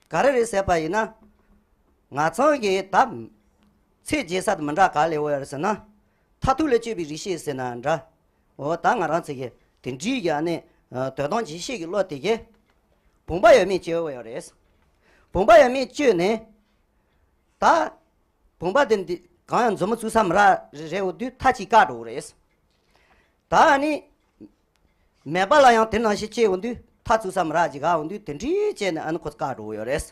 ག་རེ་རེད་ཟེར་བ་ཡིན་ན། ང་ཚང་གི་ད་ཚད་འཇལ་ས་དེ་མི་འདྲ་ག་ལེ་འོ་ཡ་རེད་ཟེར་ན། མཐར་ཐུག་ལ་དཔྱོད་པའི་རིགས་ཤེས་ཟེར་ན་འདྲ། འོ་ད་ང་རང་ཚོ་གི་དེ་འདྲའི་གི་ཨ་ནི་ཨ་འདོད་སྟངས་འཇལ་ཤེས་ཀྱི་བློ་དེ་གི་བུམ་པ་ཡོད་མེད་དཔྱོད་འོ་ཡ་རེད། བུམ་པ་ཡོད་མེད་དཔྱོད་ནས། ད་བུམ་པ་དེ་འདི་གང་ཡང་མཛུབ་མོ་བཙུགས་ས་མི་རག་རེད་འོ་དུས་མཐའ་གཅིག་བཀག་འགྲོ་གི་རེད། ད་ཨ་ནི། མེད་པ་ལ་ཡང་དེ་ནང་བཞིན་སྐྱེ་འོང་དུས་མཐའ་བཙུགས་ས་མི་རག་ཅིག་ག་འོང་དུས་དེ་འདྲའི་བྱས་ནས་ཨ་ནི་ཁོ་བཀག་འགྲོ་གི་ཡོད་རེད།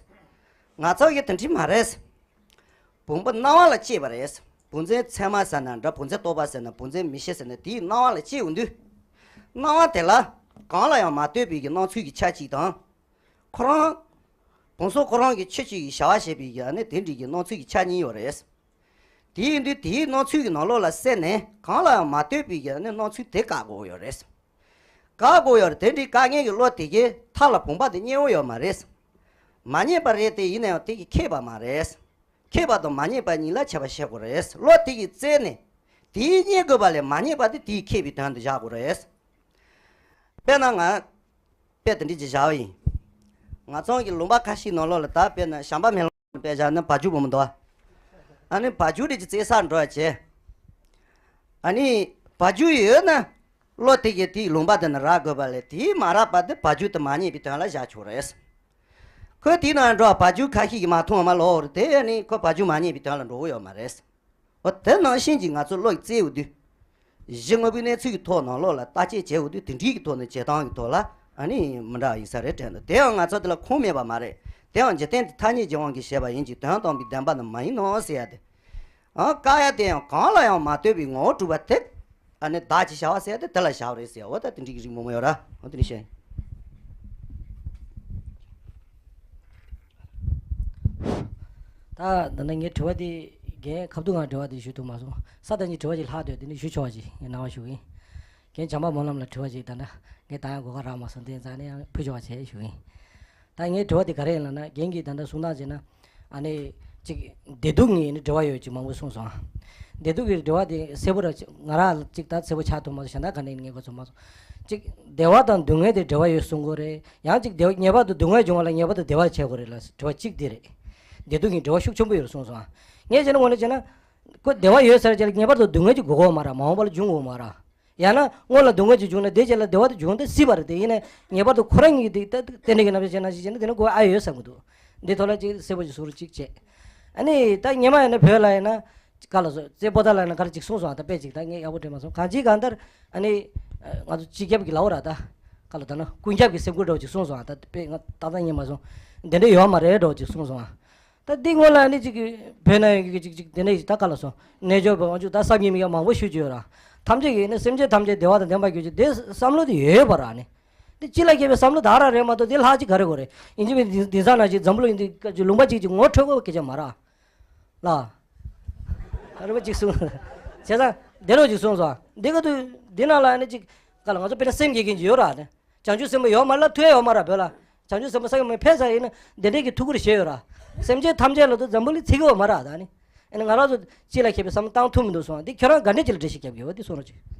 ང་ཚོ་གི་དེ་འདྲའི་མ་རེད། བུམ་པ་སྣང་བ་ལ་སྐྱེས་པ་རེད། བུམ་འཛིན་ཚད་མ་ཟེར་ན་འདྲ། བུམ་འཛིན་རྟོག་པ་ཟེར་ན། བུམ་འཛིན་མིག་ཤེས་ཟེར་ན། དེའི་སྣང་བ་ལ་སྐྱེ་འོང་དུས། སྣང་བ་དེ་ལ་གང་ལ་ཡང་མ་ལྟོས་པའི་གི་སྣང་ཚུལ་གྱི་ཆ་གཅིག་དང་། ཁོ་རང་། བུམ་གཟུགས་ཁོ་རང་གི་ཆོས་གཅིག་གི་བྱ་བ་བྱེད་པའི་གི་ཨ་ནི་དེ་འདྲའི་གི་སྣང་ཚུལ་གྱི་ཆ་གཉིས་ཡོད་རེད། དེ་ཡིན་དུས་དེའི་སྣང་ཚུལ་གྱི་ནང་ལོགས་ལ་སད་ནས་གང་ལ་ཡང་མ་ལྟོས་པའི་གི་ཨ་ནི་སྣང་ཚུལ་དེ་བཀག་དགོས་ཡོད་རེད། བཀག་དགོས་ཡོད་རེད། དེ་འདྲའི་བཀག་མཁན་གྱི་བློ་དེ་གའི་མཐའ་ལ་བུམ་པ་དེ་རྙེད་འོ་ཡོད་མ་རེད། མ་རྙེད་པ་རེད་དེ། ཡིན་ན་ཡང་དེ་གིས་ཁེགས་པ་མ་རེད། ཁེགས་པ་དང་མ་རྙེད་པ་གཉིས་ལ་ཁྱད་པར་ཕྱེ་དགོས་རེད། བློ་དེ་གིས་བཙལ་ནས་དེའི་རྙེད་དགོས་པ་ལས་མ་རྙེད་པ་དེ་དེའི་ཁེགས་པའི་དོན་དུ་བཞག་དགོས་རེད། དཔེར་ན་ང་། དཔེ་དེ་འདྲ་ཅིག་བཞག་པ་ཡིན། ང་ཚང་གི་ལུང་པ་ཁ་ཤས་ནང་ལོགས་ལ་ད་དཔེར་ན་བྱམས་པ་མེ་ལོང་དཔེ་བཞག་ན་བ་ཕྱུགས་བུ་མོ་འདུག་ཨ་ནི་བ་ཕྱུགས་དེ་ཅིག་བཙལ་སར་འགྲོ་བ་བྱས། ཨ་ནི་བ་ཕྱུགས་ཡོད་ན། བློ་དེ་གིས་དེའི་ལུང་པ་དེ་ནས་རག་དགོས་པ་ལས་དེའི་མ་རག་པ་དེ་བ་ཕྱུགས་དེ་མ་རྙེད་པའི་དོན་ལ་བཞག་ཆོག་རེད། ཁོས་དེའི་ནང་འགྲོ་བ་བ་ཕྱུགས་ཁ་ཤས་ཀྱིས་མ་མཐོང་བ་མ་ལོག་རེད་དེ། ཨ་ནི་ཁོ་བ་ཕྱུགས་མ་རྙེད་པའི་དོན་ལ་འགྲོ་གི་ཡོད་མ་རེད། འོ་དེ་ནང་བཞིན་གྱི་ང་ཚོ་བློ་ཡིས་བཙལ་འོ་དུས། གཞི་དངོས་པོའི་གནས་ཚུལ་གྱི་ཐོག་ནང་ལོགས་ལ་བརྟག་དཔྱད་བྱེད་འོ་དུས་དེ་འདྲའི་གི་ཐོག་ནས་བྱེད་སྟངས་ཀྱི་ཐོག་ལ་ཨ་ནི་མི་འདྲ་བ་ཡིན་ས་རེད་དྲན་འདུག་དེ་ཡང་ང་ཚོ་དེ་ལ་ཁུངས་མེད་པ་མ་རེད། དེ་ཡང་འཇིག་རྟེན་དེ་ཐ་སྙད་ཀྱི་དབང་གིས་བྱས་པ་ཡིན་གྱི་དོན་དམ་པའི་བདེན་པ་ནི་མ་ཡིན་ནོ་ཟེར་ཡ་དེ། ཨང་བཀག་ཡ་དེ་ཡང་གང་ལ་ཡང་མ་ལྟོས་པའི་ངོ་བོ་གྲུབ་པ་དེ། ཨ་ནི་བདག་ཅེས་བྱ་བ་ཟེར་ཡ་དེ་དེ་ལ་བཞག་པ་རེད་ཟེར་ཡ། འོ་ད་དེ་འདྲའི་གི་རིགས་མང་པོ་ཡོད་ར། འོ་དེ་འདྲ་བཤད། ད་ད་ནི་ངའི་དྲི་བ་དེ་རྒན་ཁ་ཐུག་ང་དྲི་བ་དེ་ཞུ་ཐུབ་མ་སོང་། ས་ད་ཉིད་དྲི་བ་ཅིག་ལྷག་འདུག་དེ་ནི་ཞུ་ཆོག་པ་ཅིག་ངས་གནང་བ་ཞུ་གི་ཡིན། རྒན་བྱམས་པ་སྨོན་ལམ་ལ་དྲི་བ་ཅིག་ད་ལྟ་ངས་ད་ཡང་གོ་སྐབས་རག་མ་སོང་། དེ་ཙང་ནས་ཡང་ཕུལ་ཆོག་པ་བྱས་ཞུ་གི་ཡིན། ད་ངའི་དྲི་བ་དེ་ག་རེ་ཡིན་ལབ་ན། རྒན་གྱིས་ད་ལྟ་གསུང་སྟངས་བྱས་ན། ཨ་ནི། ཅིག་བདེ་སྡུག་གཉིས་ནི་འབྲེལ་བ་ཡོད་ཅིག་མང་པོ་གསུངས་སོང་ཨ། བདེ་སྡུག་གི་འབྲེལ་བ་དེ་གསལ་པོ་ར་ཅིག་ང་རང་ལ་ཅིག་ད་གསལ་པོ་ཆགས་ཐུབ་མ་སོང་། གཞན་དག་ག་ནས་ངས་གོ་ཚོད་མ་སོང་། ཅིག་བདེ་བ་དང་སྡུག་བསྔལ་དེ་འབྲེལ་བ་ཡོད་གསུང་གི་རེད། ཡང་ཅིག་བདེ་བ་ངེས་པར་དུ་སྡུག་བསྔལ་འབྱུང་བ་ལ་ངེས་པར་དུ་བདེ་བ་བྱེད་དགོས་རེད་ལ་དྲི་བ་གཅིག་དེ་རེད། བདེ་སྡུག་གི་འབྲེལ་བ་ཤུགས་ཆེན་པོ་ཡོད་རེད་གསུངས་སོང་ཨ། ངས་བྱས་ན་དངོས་གནས་བྱས་ན། ཁོ་བདེ་བ་ཡོད་ས་རེད་ཅེས་ལ་ངེས་པར་དུ་སྡུག་བསྔལ་ཅིག་དགོས་ཀྱི་ཡོད་མ་རེད། མ་འོངས་པ་ལ་འབྱུང་དགོས་ཀྱི་ཡོད་མ་རེད། ཡང་ན་སྔོན་ལ་སྡུག་བསྔལ་ཅིག་བྱུང་ན་དེ་རྗེས་ལ་བདེ་བ་དེ་འབྱུང་དེ་སྲིད་པ་རེད། དེ་ཡིན་ན་ངེས་པར་དུ་ཁོ་རང་ཉིད་ཀྱིས་དེ་ཏན་ཏན་གྱི་རྣམ་པ་བྱས་ན་ཞིག་བྱས་ན་དེ་ནི་དགོས་ཨ་ཡོད་བསམ་གྱི་འདུག་འདི་ཐོག་ལ་ཅིག་གསལ་པོ་ཅིག་ཟུར་གཅིག་བྱས། ཨ་ནི་ད་སྔོན་མ་ཡིན་ན་བོད་ལ་ཡིན་ན་ག་ལ་སོ་རྩེ་པོ་ཏ་ལ་ཡིན་ན་ག་རེ་ཅིག་གསུངས་སོང་ཨ། ད་དཔེ་ཅིག་ད་ངས་ཡག་པོ་དྲན་མ་སོང་། གང་ཅིའི་གང་ལྟར་ཨ་ནི་ང་ཚོ་སྤྱི་ཁྱབ་ཀྱི་ལབ་ར་ད་ག་ལ་ད་ན་ཀུན་ཁྱབ་ཀྱི་སེམས་ཁུར་འདྲ་བོ་ཅིག་གསུངས་སོང་ཨ། ད་དཔེ་ང་ཏག་ཏག་རྙེད་མ་སོང་། འདི་འདྲ་ཡོད་མ་རེད་འདྲ་བོ་ཅིག་གསུངས་སོང་ཨ། ད་འདི་སྔོན་ལ་ནི་ཅིག་གི་བོད་ན་ཡོད་གི་ཅིག་ཅིག་དེ་ནས་ད་ག་ལ་སོང་། རྣལ་འབྱོར་པ་དབང་ཕྱུག་ད་བསམ་གྱིས་མི་ཁྱབ་མང་པོ་ཞུ་རྒྱུ་ཡོད་ར། ཐམས་ཅད་ཀྱིས་ནི་སེམས་ཅན་ཐམས་ཅད་བདེ་བ་དང་ལྡན་པར་གྱུར་ཅིག་དེ་བསམ་བློ་དེ་ཡོད་པ་ར་ནི། འདི་སྤྱི་ལ་མཁས་པའི་བསམ་བློ་དག་ར་རེད་མ་གཏོགས་འདི་ལྷག་ཅིག་ག་རེ་དགོས་རེད། ཡིན་གཅིག་མིན་གཅིག་འདི་ཚང་ན་ཅིག་འཛམ་བུ་གླིང་འདི་ཀ་ཅིག་ལུང་པ་ཅིག་ཅིག་ངོ་འཕྲོད་དགོས་སྐད་ཆ་མ་ར། ལ། ཨ་རེ་བ་ཅིག་གསུངས། བྱས་ཙང་དེ་རོགས་ཅིག་གསུངས་སོང་། འདི་ག་དུས་འདི་ནང་ལ་ནི་ཅིག་ག་ལ་ང་ཚོ་དཔེར་ན་སེམས་བསྐྱེད་མཁན་ཅིག་ཡོད་ར། ནི་བྱང་ཆུབ་སེམས་དཔའ་ཡོད་མ་རེད་ལ། ཐུག་ཡ་ཡོད་མ་རེད། བོད་ལ་བྱང་ཆུབ་སེམས་དཔའ་ས་ཡོད་མ་ཕེབས་ས་ཡིན་ན་འདི་འདྲའི་གི་ཐུགས་ཁུར་བཞེས་ཡོད་ར། སེམས་ཅན་ཐམས་ཅད་ལ་དུ་འཛམ་བུ་གླིང་ཚིག་གི་ཡོད་མ་རེད། ད་ནི་ཨ་ནི་ང་རང་ཚོ་ཅི་ལ་ཁྱད་པའི་བསམ་བློ་བཏང་ཐུབ་མི་འདུག་གསུངས། འདི་ཁྱོད་རང་ག་འདྲས་ཅིག་ལ་འགྲེལ་བཤད་རྒྱབ་དགོས་པ་འདི་གསུང་རོགས་གྱིས།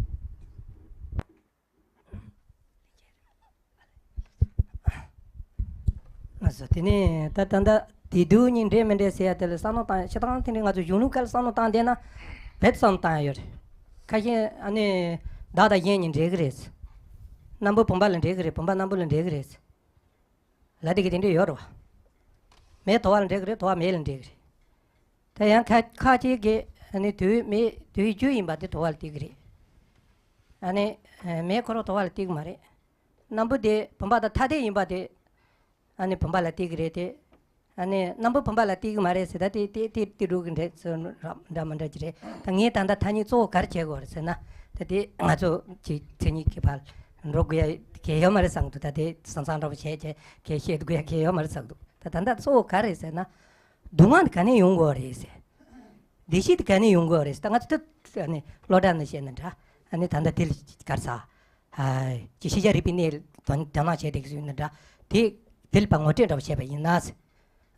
ལགས་སོ། དེ་ནས་ད་ད་ལྟ་བདེ་སྡུག་གཉིས་འདྲེས་མི་འདྲེས་ཟེར་ཡ་དེ་ལ་བསམ་བློ་བཏང་། སྤྱིར་བཏང་དེ་འདྲའི་ང་ཚོ་གཞུང་ལུགས་སྐད་ལ་བསམ་བློ་བཏང་བསྡད་ན་རྦད་བསམ་བློ་བཏང་ཡ་ཡོད་རེད། ཁ་ཤས་ཨ་ནི་བདག་དང་གཞན་གཉིས་འདྲེས་གི་རེད། སྣམ་བུ་བུམ་པ་ལ་འདྲེས་གི་རེད། བུམ་པ་སྣམ་བུ་ལ་འདྲེས་གི་རེད་ལབ་དེ་གི་དེ་འདྲ་ཡོད་རེད་བ། མེ་དོ་བ་ལ་འདྲེས་གི་རེད། དོ་བ་མེ་ལ་འདྲེས་གི་རེད། དེ་ཡང་ཁ་ཁ་ཅིག་གིས་ཨ་ནི་དུས་མེ་དུས་རྒྱུ་ཡིན་པ་དེ་དོ་བ་ལ་བརྩི་གི་རེད། ཨ་ནི་མེ་ཁོ་རང་དོ་བ་ལ་བརྩི་གི་མ་རེད། སྣམ་བུ་དེ་བུམ་པ་དང་ཐ་དད་ཡིན་པ་དེ་ཨ་ནི་བུམ་པ་ལ་བརྩི་གི་རེད་དེ། ཨ་ནི་སྣམ་བུ་བུམ་པ་ལ་བརྩི་གི་མ་རེད་ཟེར། ད་དེ་དེ་དེ་དེ་འགྲོ་གི་འདྲ་ཚོ་འདྲ་མི་འདྲ་ཅིག་རེད། ད་ངས་ད་ལྟ་ཐ་སྙད་གཙོ་བོ་ག་རེ་བྱེད་དགོས་རེད་ཟེར་ན། ད་དེ་ང་ཚོ་གི་མཚན་ཉིད་ཀྱི་བར་འགྲོ་དགོས་ཡ་གལ་ཡོད་མ་རེད་བསམ་འདུག་ད་དེ་སང་སང་འདྲ་པོ་བྱས་བྱས་གལ་བཤད་དགོས་ཡ་གལ་ཡོད་མ་རེད་བསམ་འདུག་ད་ད་ལྟ་གཙོ་བོ་ག་རེད་ཟེར་ན། སྡུག་བསྔལ་དེ་ག་ནས་ཡོང་དགོས་རེད་ཟེར། བདེ་སྐྱིད་དེ་ག་ནས་ཡོང་དགོས་རེད་ཟེར། ད་ང་ཚོ་ད་ཨ་ནི་བློ་གྲགས་ནས་བཤད་ན་འདྲ། ཨ་ནི་ད་ལྟ་དེ་ལ་ག་རེ་ཟ། ཨ་ཅི་ཤེས་བྱ་རིག་པའི་གནས་ལ་དོ་དོ་སྣང་བྱས་བསྡད་ཀྱི་ཡོད་ན་འདྲ། དེ་དེ་ལ་ཕར་ངོ་སྤྲོད་འདྲ་པོ་བྱས་པ་ཡིན་ན་ཟེར།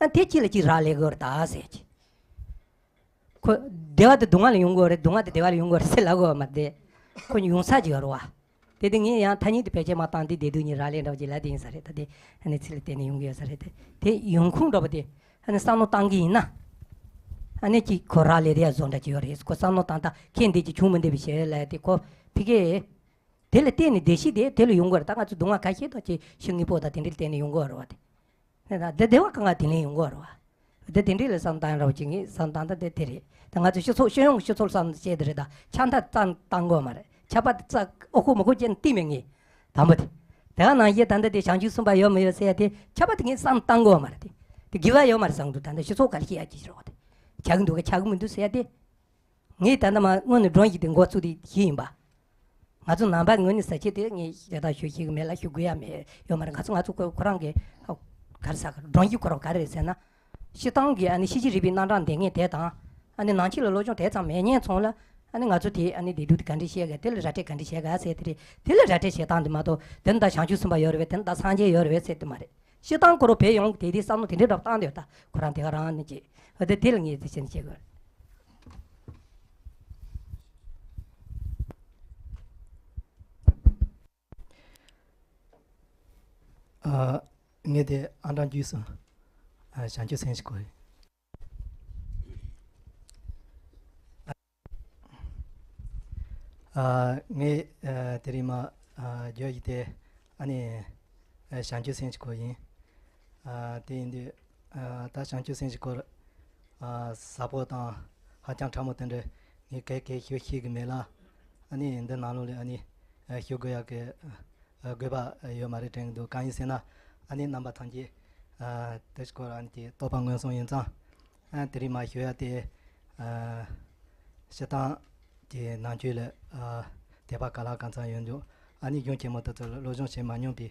ཨ་དེ་གཅིག་ལ་གཅིག་རག་ལས་དགོས་རེད་ད་ཟེར་གྱི། ཁོ་བདེ་བ་དེ་སྡུག་བསྔལ་ལ་ཡོང་དགོས་རེད། སྡུག་བསྔལ་དེ་བདེ་བ་ལ་ཡོང་དགོས་རེད་ཟེར་ལབ་དགོས་པ་མ་རེད། ཁོ་ཡོང་ས་ཅིག་ཡོད་རེད་བ། དེ་དེ་ངས་ཡང་ཐ་སྙད་དེ་བེད་སྤྱོད་མ་བཏང་དུས་བདེ་སྡུག་གཉིས་རག་ལས་འདྲ་བོ་ཅིག་ལབ་དེ་ཡིན་ས་རེད། ད་དེ་ཨ་ནི་ཚིག་ལ་བརྟེན་ནས་ཡོང་གི་ཡོད་ས་རེད་དེ། དེ་ཡོང་ཁུངས་འདྲ་པོ་དེ་ཨ་ནི་བསམ་བློ་བཏང་གི་ཡིན་ན། ཨ་ནི་ཅིག་ཁོ་རག་ལས་དེ་ཡ་བཟོ་འདྲ་ཅིག་ཡོད་རེད། ཁོ་བསམ་བློ་བཏང་སྟངས་ཁྱེད་འདི་ཅིག་བྱུང་མི་འདུག་པའི་ཞེས་ལབ་དེ་ཁོ་ཕི་གེ། དེ་ལ་བརྟེན་ནས་བདེ་སྐྱིད་དེ་དེ་ལ་ཡོང་གི་རེད། ད་ང་ཚོ་སྡུག་བསྔལ་ཁ་ཤས་དང་ཅིག་ཤི་དངོས་པོ་དང་དེ་འདྲ་ལ་བརྟེན་ནས་ཡོང་གི་རེད་བ་དེ། ནས་ད་བདེ་བདེ་བ་གང་ག་དེ་ལས་ཡོང་གི་རེད་བ། དེ་དེ་འདྲས་ལ་བསམ་བཏང་རོགས་བྱེད། ངས་བསམ་བཏང་ད་དེ་དེ་རེད། ད་ང་ཚོ་སྤྱི་ཚོགས་སྤྱི་ཡོངས་ཀྱི་སྤྱི་ཚོགས་བསམ་བྱས་དེ་རེད། ད་ཆགས་སྡང་བསམ་བཏང་དགོས་མ་རེད། ཆགས་པ་རྩ་ཨོ་ཁུ་མོ་ཁུ་ཅན་བལྟས་མེད་ངས། དང་པོ་དེ། དེ་ག་ནང་བཞིན་ད་ལྟ་དེ་བྱང་ཆུབ་སེམས་དཔའ་ཡོད་མི་ཡོད་ཟེར་ཡ་དེ་ཆགས་པ་དེ་ངས་བསམ་བཏང་དགོས་མ་རེད་དེ། དེ་དགེ་བ་ཡོད་མ་རེད་བསམ་འདུག་ད་ལྟ་སྤྱི་ཚོགས་ག་རེ་བཤད་ཡ་ཅིག་རེད་བ་དེ། ཆགས་ཀྱི་འདུག་ག་ཆགས་ཀྱི་མི་འདུག་ཟེར་ཡ་དེ། ངས་ད་ལྟ་མ་སྔོན་ནས་སྒྲོམ་གཞི་དེ་འགོ་བཙུགས་དེ་ཞིག་ཡིན་པ། ང་ཚོ་ནང་པ་ངོས་ནས་ཟེར་ཆེད་དེ་ངས་ཞེ་དྲག་ཞུ་ཤེས་ཀྱི་མེད་ལ་ཞུ་དགོས་ཡ་མེད་ཡོད་མ་རེད། ང་ཚོ་ང་ཚོ་ཁོ་ཁོ་རང་གི་ག་རེ་ཟ་ག་སྒྲོམ་གཞི་ཁོ་རང་ག་རེ་རེད་ཟེར་ན། སྤྱིར་བཏང་གི་ཨ་ནི་ཤེས་བྱའི་རིག་པའི་རྣམ་གྲངས་འདོན་མཁན་དེ་དང་། ཨ་ནི་ནང་ཆོས་ལ་སློབ་སྦྱོང་དེ་ཙམ་མེད་མཁན་ཚོ་ལ། ཨ་ནི་ང་ཚོ་དེ་ཨ་ནི་བདེ་སྡུག་དེ་ག་འདྲས་བཤད་ག་དེ་ལ་ར་སྤྲོད་ག་འདྲས་བྱེད་ག་ཟེར་དེ་རེད། དེ་ལ་ར་སྤྲོད་བྱེད་སྟངས་དེ་མ་གཏོགས་དེ་ནི་ད་བྱང་ཆུབ་སེམས་དཔའ་ཡོད་རེད་པས། དེ་ནི་ད་སངས་རྒྱས་ཡོད་རེད་པས་ཟེར་དེ་མ་རེད། སྤྱིར་བཏང་ཁོ་རང་བོད་ཡོངས་ཀྱི་དེ་དེ་བསམ་བློ་དེ་འདྲས་འདྲ་བཏང་འདོད་ད་ཁོ་རང་དེ་ག་རང་ནི་ཅི། འོ་དེ་དེ་ལ་ངས་དེ་བྱས་ནས་བཤད་དགོས། ཨ། ངས་དེ་ཨང་གྲངས་བརྒྱུད་སོང་། ཨ། བྱང་ཆུབ་སེམས་ཞིག་གོ། ཨ། ངས་ཨ་དེ་རིང་མ་ཨ་བརྗོད་ཡིག་དེ་ཨ་ནི་ཨ་བྱང་ཆུབ་སེམས་ཞིག་གོ་ཡིན། ཨ། དེ་ཡིན་དུས་ཨ་ད་བྱང་ཆུབ་སེམས་ཞིག་གོ། ཨ། ཟབ་པོ་དང་ཧ་ཅང་ཕྲ་མོ་དེ་འདྲ་ངས་གས་གས་ཞུ་ཤེས་ཀྱི་མེད་ལ། ཨ་ནི་འདི་ནང་ལོགས་ལ་ཨ་ནི་ཨ་ཞུ་དགོས་ཡག་གི་ཨ་དགོས་པ་ཡོད་མ་རེད་དྲན་གྱི་འདུག་གང་ཡིན་ཟེར་ན། ཨ་ནི་རྣམ་པ་ཐམས་ཅད་ཨ་དེ་སྐོར་ཨ་ནི་ཀྱི་རྟོགས་པ་མངོན་སུམ་ཡིན་ཙང་། ཨ་དེ་རིང་མ་ཞུ་ཡ་དེ་ཨ་སྤྱིར་བཏང་གི་ནང་ཆོས་ལ་ཨ་དད་པ་ག་ལ་གང་འཚམ་ཡོད་འདུག་ཨ་ནི་གཞུང་ཆེན་མོ་དེ་ཚོ་ལ་སློབ་སྦྱོང་བྱེད་མ་མྱོང་པའི་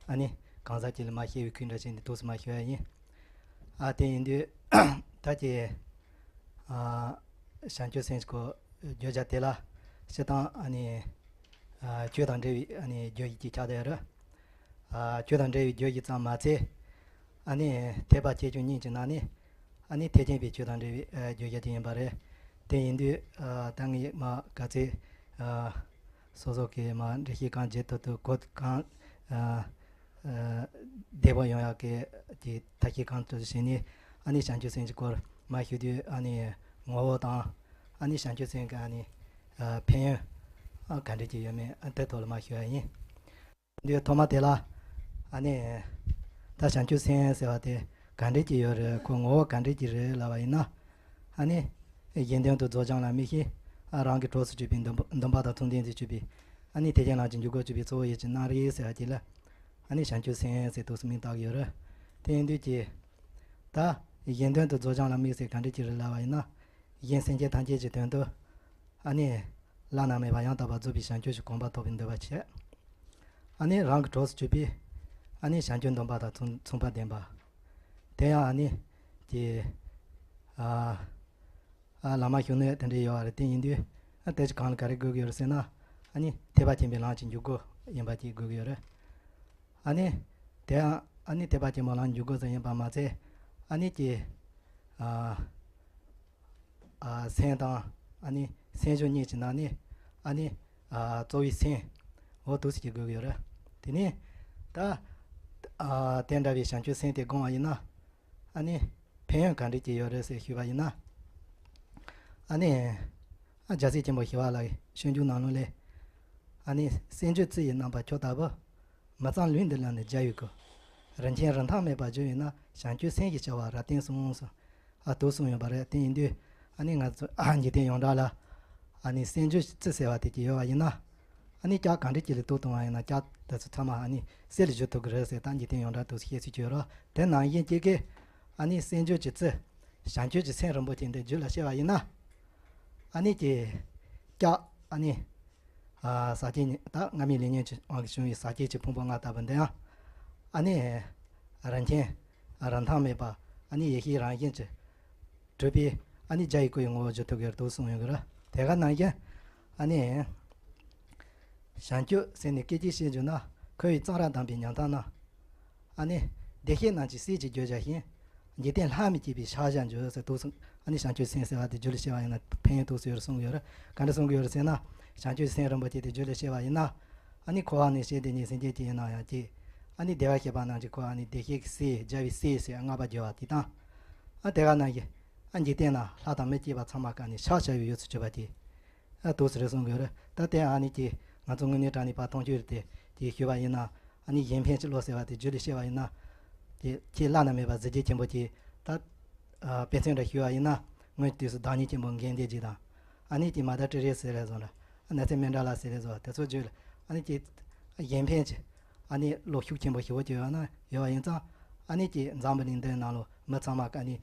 ཨ་ནི་གང་ཟག་ཅིག་ལ་མ་ཤེས་པའི་ཁུལ་འདྲ་བྱས་ནས་ཏོག་ཙམ་མ་ཞུ་ཡ་ཡིན། ཨ་དེ་ཡིན་དུས་ད་ཀྱི་ཨ་བྱང་ཆུབ་སེམས་སྐོར་བརྗོད་བྱ་དེ་ལ་སྤྱིར་བཏང་ཨ་ནི་ཨ་ཆོས་དང་འབྲེལ་བའི་ཨ་ནི་བརྗོད་གཞི་ཅིག་ཆགས་བསྡད་ཡོད་རེད། ཨ་ཆོས་དང་འབྲེལ་བའི་བརྗོད་གཞི་ཙམ་མ་ཚད། ཨ་ནི་ཐེག་པ་ཆེ་ཆུང་གཉིས་ཀྱི་ནང་ནས་ཨ་ནི་ཐེག་ཆེན་པའི་ཆོས་དང་འབྲེལ་བའི་ཨ་བརྗོད་བྱ་ཅིག་ཡིན་པ་རེད། དེ་ཡིན་དུས་ཨ་ད་ངས་མ་ག་ཚོད་ཨ་སོ་སོ་གི་མ་འགྲེལ་བཤད་གང་བྱེད་ཐུབ་ཐུབ་གོ་གང་ཨ་ཨ་བདེ་པོ་ཡོང་ཡག་གི་ཀྱི་ཐབས་ཤེས་གང་ཐུབ་བྱས་ནས་ཨ་ནི་བྱང་ཆུབ་སེམས་ཀྱི་སྐོར་མ་ཞུ་དུས་ཨ་ནི་ངོ་བོ་དང་ཨ་ནི་བྱང་ཆུབ་སེམས་ཀྱི་ཨ་ནི་ཨ་ཕན་ཡོན་ཨ་ག་འདྲ་ཅིག་ཡོད་མེད་ཨ་དེ་ཐོག་ལ་མ་ཞུ་བ་ཡིན། འདིའི་ཐོག་མ་དེ་ལ་ཨ་ནི་ད་བྱང་ཆུབ་སེམས་ཟེར་བ་དེ་ག་འདྲ་ཅིག་ཡོད་རེད། ཁོ་ངོ་བོ་ག་འདྲ་ཅིག་རེད་ལབ་པ་ཡིན་ན། ཨ་ནི་གཞན་དོན་དུ་རྫོགས་བྱང་ལ་དམིགས་ཤིང་། ཨ་རང་གི་གྲོགས་སུ་གྱུར་པའི་འདུན་པ་འདུན་པ་དང་མཚུངས་ལྡན་དུ་གྱུར་པའི་ཨ་ནི་ཐེག་ཆེན་ལམ་གྱི་འཇུག་སྒོར་གྱུར་པའི་གཙོ་བོ་ཡིད་ཀྱི་རྣམ་རིག་ཟེར་བ་ཅིག་ལ། ཨ་ནི་བྱང་ཆུབ་སེམས་ཟེར་ཏོག་ཙམ་མིང་བཏགས་ཡོད་རེད། དེ་ཡིན་དུས་ཀྱི་ད་གཞན་དོན་དུ་རྫོགས་བྱང་ལ་དམིགས་ཟེར་ག་འདྲ་ཅིག་རེད་ལབ་པ་ཡིན་ན། གཞན་སེམས་ཅན་ཐམས་ཅད་ཀྱི་དོན་དུ་ཨ་ནི་བླ་ན་མེད་པ་ཡང་དག་པར་རྫོགས་པའི་བྱང་ཆུབ་ཀྱི་གོ་འཕང་ཐོབ་པའི་འདོད་པ་བྱེད། ཨ་ནི་རང་གི་གྲོགས་སུ་གྱུར་པའི་ཨ་ནི་བྱང་ཆུབ་འདུན་པ་དང་མཚུངས་མཚུངས་པ་ལྡན་པ། དེ་ཡང་ཨ་ནི་ཀྱི་ཨ་ཨ་བླ་མ་ཞུ་ནས་དེ་འདྲ་ཡོད་པ་རེད། དེ་ཡིན་དུས་ ཨ་དེ་ཅི་གང་ལ་ག་རེ་དགོས་ཀྱི་ཡོད་རེད་ཟེར་ན། ཨ་ནི་ཐེག་པ་ཆེན་པོའི་ལམ་གྱི་འཇུག་སྒོ་ཡིན་པ་ཅིག་དགོས་ཀྱི་ཡོད་རེད། ཨ་ནི་དེ་ཡང་ཨ་ནི་ཐེག་པ་ཆེན་པོའི་ལམ་འཇུག་སྒོ་ཙམ་ཡིན་པ་མ་ཚད། ཨ་ནི་ཀྱི་ཨ་ཨ་སེམས་དང་ཨ་ནི་སེམས་བྱུང་གཉིས་ཀྱི་ནང་ནས་ཨ་ནི་ཨ་གཙོ་བོའི་སེམས་འོ་འདུག་སེ་ཅིག་དགོས་ཀྱི་ཡོད་རེད། དེ་ནས་ད་ཨ་དེ་འདྲ་བའི་བྱང་ཆུབ་སེམས་དེ་བསྒོམས་པ་ཡིན་ན། ཨ་ནི་ཕན་ཡོན་ག་འདྲ་ཅིག་ཡོད་རེད་ཟེར་ཞུས་པ་ཡིན་ན། ཨ་ནི་ཨ་རྒྱལ་སྲས་ཆེན་པོ་ཞི་བ་ལྷ་གི་སྤྱོད་འཇུག་ནང་ལོགས་ལས། ཨ་ནི་སེམས་རྒྱུད་རྩི་ཡི་རྣམ་པ་ཁྱོད་ལྟ་བུ། མི་གཙང་ལུས་འདི་ལ་ནི་རྒྱལ་བའི་སྐུ། རིན་ཆེན་རིན་ཐང་མེད་པར་བརྗོད་པས་ན། བྱང་ཆུབ་སེམས་ཀྱི་བྱ་བ་རབ་བསྟན་གསུངས་སོ། ཨ་འདུག་གསུངས་ཡོད་པ་རེད། དེ་ཡིན་དུས་ཨ་ནི་ང་ཚོ་ཨ་འཇིག་རྟེན་ཡོངས་གྲགས་ལ་ཨ་ནི་སེམས་རྒྱུད་རྩི་ཟེར་བ་དེ་ཅིག་ཡོད་པ་ཡིན་ན། ཨ་ནི་སྐྱག་གང་འདྲ་ཅིག་ལ་གཏུབ་གཏོང་བ་ཡིན་ན་སྐྱག་དེ་ཚོ་ཚང་མ་ཨ་ནི་གསེར་ལ་བསྒྱུར་ཐུབ་ཀྱི་རེད་ཟེར། ད་འཇིག་རྟེན་ཡོངས་གྲགས་འདུག་སེ་བཤད་སྲོལ་ཅིག་ཡོད་རེད། དེ་ནང་བཞིན་གཅིག་གིས་ཨ་ནི་སེམས་རྒྱུད་ཀྱི་རྩི། བྱང་ཆུབ་ཀྱི་སེམས་རིན་པོ་ཆེ་འདི་རྒྱུད་ལ་སྐྱེ་བ་ཡིན་ན། ཨ་ནི་ཀྱི་སྐྱག་ཨ་ནི་ཨ་ཟག་བཅས་ཉེ་ད་སྔ་མའི་ལས་ཉོན་གྱི་དབང་གིས་བྱུང་བའི་ཟག་བཅས་ཀྱི་ཕུང་པོ་ལྔ་ལྟ་བུ་འདི་ཡང་ཨ་ནི་རིན་ཆེན་རིན་ཐང་མེད་པ། ཨ་ནི་ཡེ་ཤེས་རང་བཞིན་གྱིས་གྲུབ་པའི་ཨ་ནི་རྒྱལ་བའི་སྐུ་ཡི་ངོ་བོར་བསྒྱུར་ཐུབ་ཀྱི་རེད་འདུག་གསུངས་ཡོད་ཀྱི་རེད། དེ་ག་ནང་བཞིན་ཨ་ནི་བྱང་ཆུབ་ཟེར་ནས་སྐད་ཅིག་བཤད་བརྗོད་ན་ཁོ་བོས་གཙང་རབ་དམ་པའི་ཉམས་ཐག་རྣམས། ཨ་ནི་བདེ་གཤེགས་རྣམས་ཀྱི་སྲས་ཀྱི་རྒྱུར་བྱ་ཞིང་། འཇིག་རྟེན་ལྷ་མིར་བཅས་པའི་ཕྱག་བཞག་འཇུག་ཟེར་འདུག་གསུངས། ཨ་ནི་བྱང་ཆུབ་སེམས་ཟེར་བ་དེ་རྒྱུད་ལ་སྐྱེ་བ་ཡིན་ན་ཕན་ཡོན་འདུག་ཟེར་གསུངས་ཡོད་རེད། ག་འདྲ་གསུང་གི་ཡོད་རེད་ཟེར་ན། བྱང་ཆུབ་སེམས་རིན་པོ་ཆེ་དེ་རྒྱུད་ལ་སྐྱེ་བ་ཡིན་ན། ཨ་ནི་འཁོར་བ་ནས་བྱས་ཏེ་ནི་སེམས་ཅན་ཅིག་ཡིན་ན་ཡང་ཅིག་ཨ་ནི་བདེ་བར་གཤེགས་པ་རྣམས་ཀྱིས་ཁོ་ཨ་ནི་བདེ་གཤེགས་ཀྱི་སྲས་རྒྱལ་བའི་སྲས་ཟེར་བསྔགས་པ་བརྗོད་པ་དེ་དང་། ཨ་དེ་ག་ནང་བཞིན་ཨ་འཇིག་རྟེན་ན་ལྷ་དང་མི་སྐྱེས་པ་ཚང་མ་ག་ནི་ཕྱག་བྱ་བའི་ཡུལ་དུ་གྱུར་པ་དེ། ཨ་འདུག་ཟེར་གསུང་གི་ཡོད་རེད། ད་དེ་ཨ་ནི་ཀྱི་ང་ཚོ་དངོས་གནས་དྲང་གནས་ཕར་མཐོང་ཆོས་དེ་ཀྱི་ཞུས་པ་ཡིན་ན། ཨ་ནི་གཞན་ཕན་གྱི་བློ་ཟེར་བ་དེ་རྒྱུད་ལ་སྐྱེ་བ་ཡིན་ན། དེ་ཁྱེད་བླ་ན་མེད་པ་གཟི་བརྗིད་ཆེན་པོ་ཀྱི་ད་ཨ་དཔེ་མཚོན་འདྲ་ཞུས་པ་ཡིན་ན། སྔོན་དུས་སུ་བདག་ཉིད་ཆེན་པོ་མགོན་སྡེ་བརྒྱད་དང་། ཨ་ནི་ཀྱི་མ་དར་ཀྲི་རེ་ཟེར་རེ་བཟོ་འདྲ། ཨ་ནི་ཚེ་སྨན་འདྲ་ལ་ཟེར་རེ་བཟོ་དེ་ཚོ་རྒྱུད་ལ་ཨ་ནི་ཀྱི་གཞན་ཕན་གྱི་ཨ་ནི་བློ་ཤུགས་ཆེན་པོ་ཞེ་པོ་ཅིག་ཡོད་ན་ཡོད་པ་ཡིན་ཙང་། ཨ་ནི་ཀྱི་འཛམ་བུ་གླིང་འདིའི་ནང་ལོ་མི་ཚང་མ་ཨ་ནི་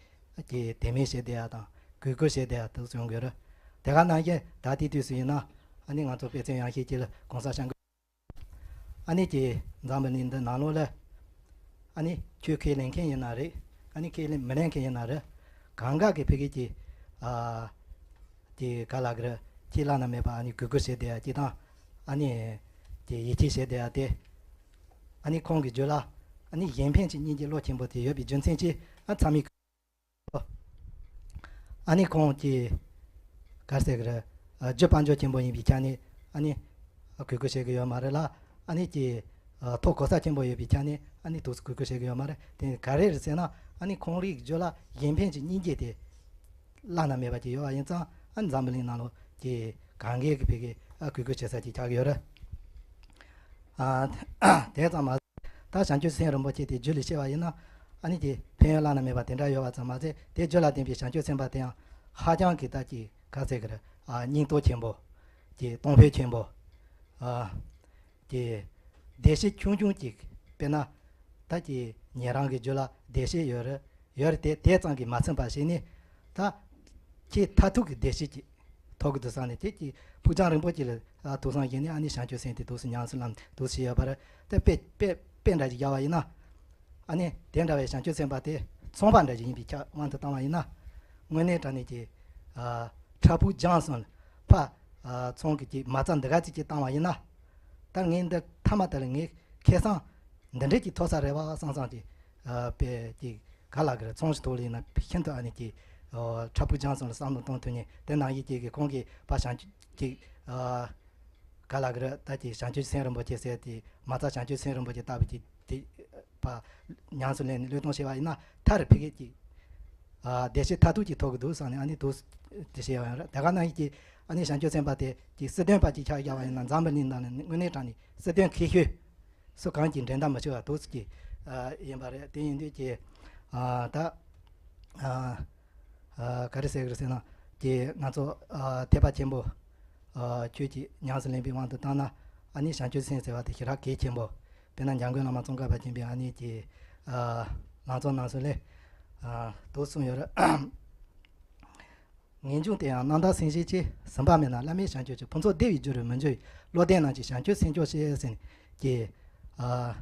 ཀྱི་དད་མོས་བྱེད་བསྡད་ཡ་དང་གུས་བཀུར་བྱེད་བསྡད་ཡ་དེ་ཚོ་ཡོང་གི་ཡོད་རེད། དེ་ག་ནང་བཞིན་ད་ལྟའི་དུས་སུ་ཡིན་ན་ཨ་ནི་ང་ཚོ་དཔེ་མཚོན་ཡང་ཤེས་ཀྱི་ལ་གོང་ས་སྐྱབས་མགོན། ཨ་ནི་ཀྱི་འཛམ་བུ་གླིང་འདི་ནང་ལོགས་ལ་ཨ་ནི་ཆོས་ཁས་ལེན་མཁན་ཡིན་ན་རེད། ཨ་ནི་ཁས་ལེན་མི་ལེན་མཁན་ཡིན་ན་རེད། གང་ག་གི་ཕ་གི་ཀྱི་ཨ་ཀྱི་ག་ལ་གི་རེད། ཁྱེད་བླ་ན་མེད་པ་ཨ་ནི་གུས་བཀུར་བྱེད་བསྡད་ཡ་ཅིག་དང་། ཨ་ནི་ཀྱི་ཡིད་ཆེས་བྱེད་བསྡད་ཡ་དེ། ཨ་ནི་ཁོང་གི་རྒྱུད་ལ་ཨ་ནི་གཞན་ཕན་གྱི་སྙིང་རྗེ་བློ་ཆེན་པོ་དེ་ཡོད་པའི་རྒྱུ་མཚན་གྱིས་ཨ་ཚང་མས། ཨ་ནི་ཁོང་གི་ག་རེ་ཟེར་གི་རེད། ཨ་རྒྱུ་དཔལ་འབྱོར་ཆེན་པོ་ཡིན་པའི་ཆ་ནས་ཨ་ནི་གུས་བཀུར་བྱེད་ཀྱི་ཡོད་མ་རེད་ལ། ཨ་ནི་ཀྱི་ཨ་ཐོབ་གོ་ས་ཆེན་པོ་ཡོད་པའི་ཆ་ནས་ཨ་ནི་འདུག་སེ་གུས་བཀུར་བྱེད་ཀྱི་ཡོད་མ་རེད། དེ་ག་རེ་རེད་ཟེར་ན། ཨ་ནི་ཁོང་རའི་རྒྱུད་ལ་གཞན་ཕན་གྱི་སྙིང་རྗེ་དེ་བླ་ན་མེད་པ་ཅིག་ཡོད་པ་ཡིན་ཙང་། ཨ་ནི་འཛམ་བུ་གླིང་ནང་ལོགས་ཀྱི་གང་གའི་གི་ཕ་གི་ཨ་གུས་བཀུར་བྱེད་ས་ཅིག་ཆགས་ཀྱི་ཡོད་རེད། ཨ་དེ་ཙམ་མ། ད་བྱང་ཆུབ་སེམས་རིན་པོ་ཆེ་དེ་རྒྱུད་ལ་སྐྱེ་བ་ཡིན་ན། ཨ་ནི་དེ་ཕན་ཡོན་བླ་ན་མེད་པ་དེ་འདྲ་ཡོད་པ་ཙམ་མ་ཟད། དེ་རྒྱུད་ལ་ལྡན་པའི་བྱང་ཆུབ་སེམས་དཔའ་དེ་ཡང་ཧ་ཅང་གི་ད་ཀྱི་ག་ཟེར་གི་རེད། ཨ་སྙིང་སྟོབས་ཆེན་པོ། ཀྱི་གཏོང་ཕོད་ཆེན་པོ། ཨ་ཀྱི་བདེ་སྐྱིད་ཆུང་ཆུང་ཅིག་དཔེར་ན་ད་ཀྱི་ཉན་རང་གི་རྒྱུད་ལ་བདེ་སྐྱིད་ཡོད་རེད། ཡོད་རེད་དེ། དེ་ཙམ་གྱིས་མ་ཚིམ་པ་བྱས་ནས་ད་ཁྱེད་མཐར་ཐུག་གི་བདེ་སྐྱིད་ཅིག་ཐོབ་གི་འདུག་བསམ་ནས། དེ་ཀྱི་ཕུགས་རྒྱང་རིང་པོ་ཅིག་ལ་ཐུགས་བསམ་བཞེས་ནས། ཨ་ནི་བྱང་ཆུབ་སེམས་དེ་འདུག་སེ་ཉམས་སུ་བླངས་འདུག་སེ་ཡོད་པ་རེད། དེ་དཔེ་དཔེ་དཔེ་འདྲ་ཅིག་བཞག་པ་ཡིན་ན། ཨ་ནི་དེ་འདྲ་བའི་བྱང་ཆུབ་སེམས་དཔའ་དེ་ཚོང་པ་འདྲ་ཅིག་ཡིན་པའི་ཆ་དབང་དུ་བཏང་བ་ཡིན་ན། དངོས་གནས་དྲང་གནས་ཀྱི་ཨ་ཕྲ་ཕུགས་རྒྱང་སོང་ལ་ཕ་ཨ་ཚོང་གི་ཀྱི་མ་རྩ་འདི་ག་ཅིག་ཅིག་བཏང་བ་ཡིན་ན། ད་ངས་འདི་མཐའ་མ་དེ་ལ་ངས་ཁེ་བཟང་འདི་འདྲས་ཀྱི་ཐོབ་ས་རེད་བ་བསམ་བསམ་གྱི་ཨ་དཔེ་ཀྱི་ག་ལ་གི་རེད། ཚོང་ཞིག་ཐོག་ལ་ཡིན་ན་ཤིན་ཏུ་ཨ་ནི་ཀྱི་ཨ་ཕྲ་ཕུགས་རྒྱང་སོང་ལ་བསམ་བློ་གཏོང་ཐུབ་ནས། དེ་ནང་བཞིན་ཀྱི་གི་ཁོང་གི་ཕ་བྱང་ཆུབ་ཀྱི་ཨ་ག་ལ་གི་རེད། ད་ཀྱི་བྱང་ཆུབ་སེམས་རིན་པོ་ཆེ་ཟེར་དེ་མ་རྩ་བྱང་ཆུབ་སེམས་རིན་པོ་ཆེ་ལྟ་བུ་ཀྱི་དེ་ཕ་ཉམས་སུ་ལེན་ནས་བློས་གཏོང་བྱས་པ་ཡིན་ན། མཐར་ཕ་གི་ཀྱི་ཨ་བདེ་སྐྱིད་མཐར་ཐུག་ཅིག་ཐོབ་ཀྱི་འདུག་བསམ་ནས་ཨ་ནི་འདུག་དེ་བྱས་པ་ཡང་རེད། དེ་ག་ནང་བཞིན་གྱི་ཨ་ནི་བྱང་ཆུབ་སེམས་དཔའ་དེ་ཀྱི་སྲིད་དོན་པ་ཅིག་ཆགས་བཞག་པ་ཡིན་ན། འཛམ་བུ་གླིང་ནང་ནས་དངོས་གནས་དྲང་གནས་སྲིད་དོན་མཁས་ཤོས་སུ་གང་གི་འགྲན་ཟླ་མི་ཆེ་བ་འདུག་ཀྱི་ཨ་ཡིན་པ་རེད། དེ་ཡིན་དུས་ཀྱི་ཨ་ད་ཨ་ཨ་ག་རེ་ཟེར་གི་རེད་ཟེར་ན། ཀྱི་ང་ཚོ་ཨ་ཐེག་པ་ཆེན་པོ་ཨ་ཆོས་ཀྱི་ཉམས་སུ་ལེན་པའི་དབང་དུ་བཏང་ན། ཨ་ནི་བྱང་ཆུབ་སེམས་ཟེར་བ་དེ་ཞེ་དྲག་གལ་ཆེན་པོ། དཔེར་ན་འཇམ་མགོན་བླ་མ་ཙོང་ཁ་པ་ཆེན་པོས་ཨ་ནི་ཀྱི་ཨ་ལང་ཚོ་རྣམ་གསུམ་ལས་ཨ་འདུག་གསུངས་ཡོད་རེད། ངེས་འབྱུང་དེ་ཡང་རྣམ་དག་སེམས་བསྐྱེད་ཀྱིས། ཟིན་པ་མེད་ན་བླ་མེད་བྱང་ཆུབ་ཀྱི། ཕུན་ཚོགས་བདེ་བའི་རྒྱུ་རུ་མི་འགྱུར་བའི། བློ་ལྡན་རྣམས་ཀྱི་བྱང་ཆུབ་སེམས་མཆོག་ཤེས་ཟེར་ནས་ཀྱི་ཨ་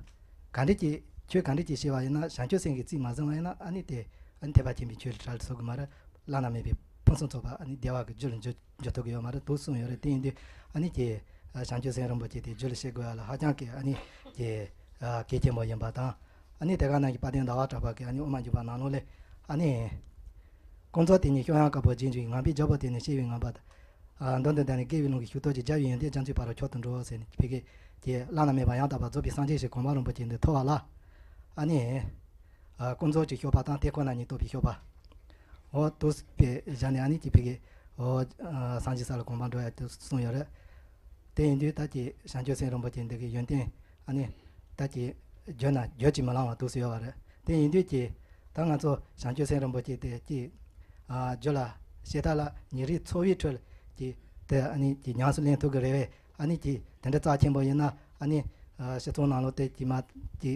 ག་འདྲ་ཅིག་ཆོས་ག་འདྲ་ཅིག་བྱས་པ་ཡིན་ན། བྱང་ཆུབ་སེམས་ཀྱིས་རྩིས་མ་ཟིན་པ་ཡིན་ན། ཨ་ནི་དེ་ཨ་ནི་ཐེག་པ་ཆེན་པོའི་ཆོས་ལ་གྲལ་ལ་ཚུད་ཀྱི་མ་རེད། བླ་ན་མེད་པའི་ ཕུན་སུམ་ཚོགས་པ་ཨ་ནི་བདེ་བ་གི་རྒྱུ་ལ་འགྱུར་འགྱུར་ཐུབ་ཀྱི་ཡོད་མ་རེད་འདུག་གསུངས་ཡོད་རེད། དེ་ཡིན་དུས་ཨ་ནི་ཀྱི་བྱང་ཆུབ་སེམས་རིན་པོ་ཆེ་དེ་རྒྱུད་ལ་བཤད་དགོས་ཡ་ལ་ཧ་ཅང་གི་ཨ་ནི་ཀྱི་གལ་ཆེན་པོ་ཡིན་པ་དང་། ཨ་ནི་དེ་ག་ནང་གི་དཔལ་ལྡན་ཟླ་བ་གྲགས་པ་གི་ཨ་ནི་དབུ་མ་འཇུག་པ་ནང་ལོགས་ལས་ཨ་ནི། ཀུན་རྫོབ་དེ་ཉིད་བཤང་ཡང་དཀར་པོ་རྗེས་འཇུག་ཡིན། ངང་པའི་རྒྱལ་པོ་དེ་ནི་ཤེས་པའི་ངང་པ་དང་། མདོ་འདི་དག་ནི་དགེ་བའི་ལུང་གི་ཤུགས་རྟོགས་ཀྱི། རྒྱལ་བའི་ཡོན་ཏན་རྒྱ་མཚོའི་ཕ་རོལ་མཆོག་ཏུ་འགྲོ་ཟེར་ནས་ཕ་གི་ཀྱི་བླ་ན་མེད་པ་ཡང་དག་པར་རྫོགས་པའི་སངས་རྒྱས་ཞིག་གོ་འཕང་རིན་པོ་ཆེ་འདི་ཐོབ་པ་ལ། ཨ་ནི། ཀུན་རྫོབ་ཀྱི་སྤྱོད་པ་དང་དེ་ཁོ་ན་ཉིད་རྟོགས་པའི་སྤྱོད་པ། འོ་དུ་པའི་བཞག་ནས་ཨ་ནི་ཀྱི་ཕ་གི་འོ་སངས་རྒྱས་ས་ལ་གོ་འཕང་འགྲོ་ཡ་དུ་གསུངས་ཡོད་རེད། དེ་ཡིན་དུས་ད་ཀྱི་བྱང་ཆུབ་སེམས་རིན་པོ་ཆེ་འདི་གི་ཡོན་ཏན་ཨ་ནི། ད་ཀྱི་བརྗོད་ན་བརྗོད་ཀྱིས་མི་ལང་བ་དུ་སུ་ཡོད་བ་རེད། དེ་ཡིན་དུས་ཀྱི་ད་ང་ཚོ་བྱང་ཆུབ་སེམས་རིན་པོ་ཆེ་དེ་ཀྱི་རྒྱུད་ལ་བཤད་ཐབས་ལ་ཉེ་རིང་ཚོགས་པའི་ཁྲོད་ཀྱི་དེ་ཨ་ནི་ཀྱི་ཉམས་སུ་ལེན་ཐུབ་ཀྱི་རེད་བས། ཨ་ནི་ཀྱི་དེ་འདྲ་རྩ་ཆེན་པོ་ཡིན་ན་ཨ་ནི་སྤྱི་ཚོགས་ནང་ལོགས་དེ་ཀྱི་མ་ཀྱི་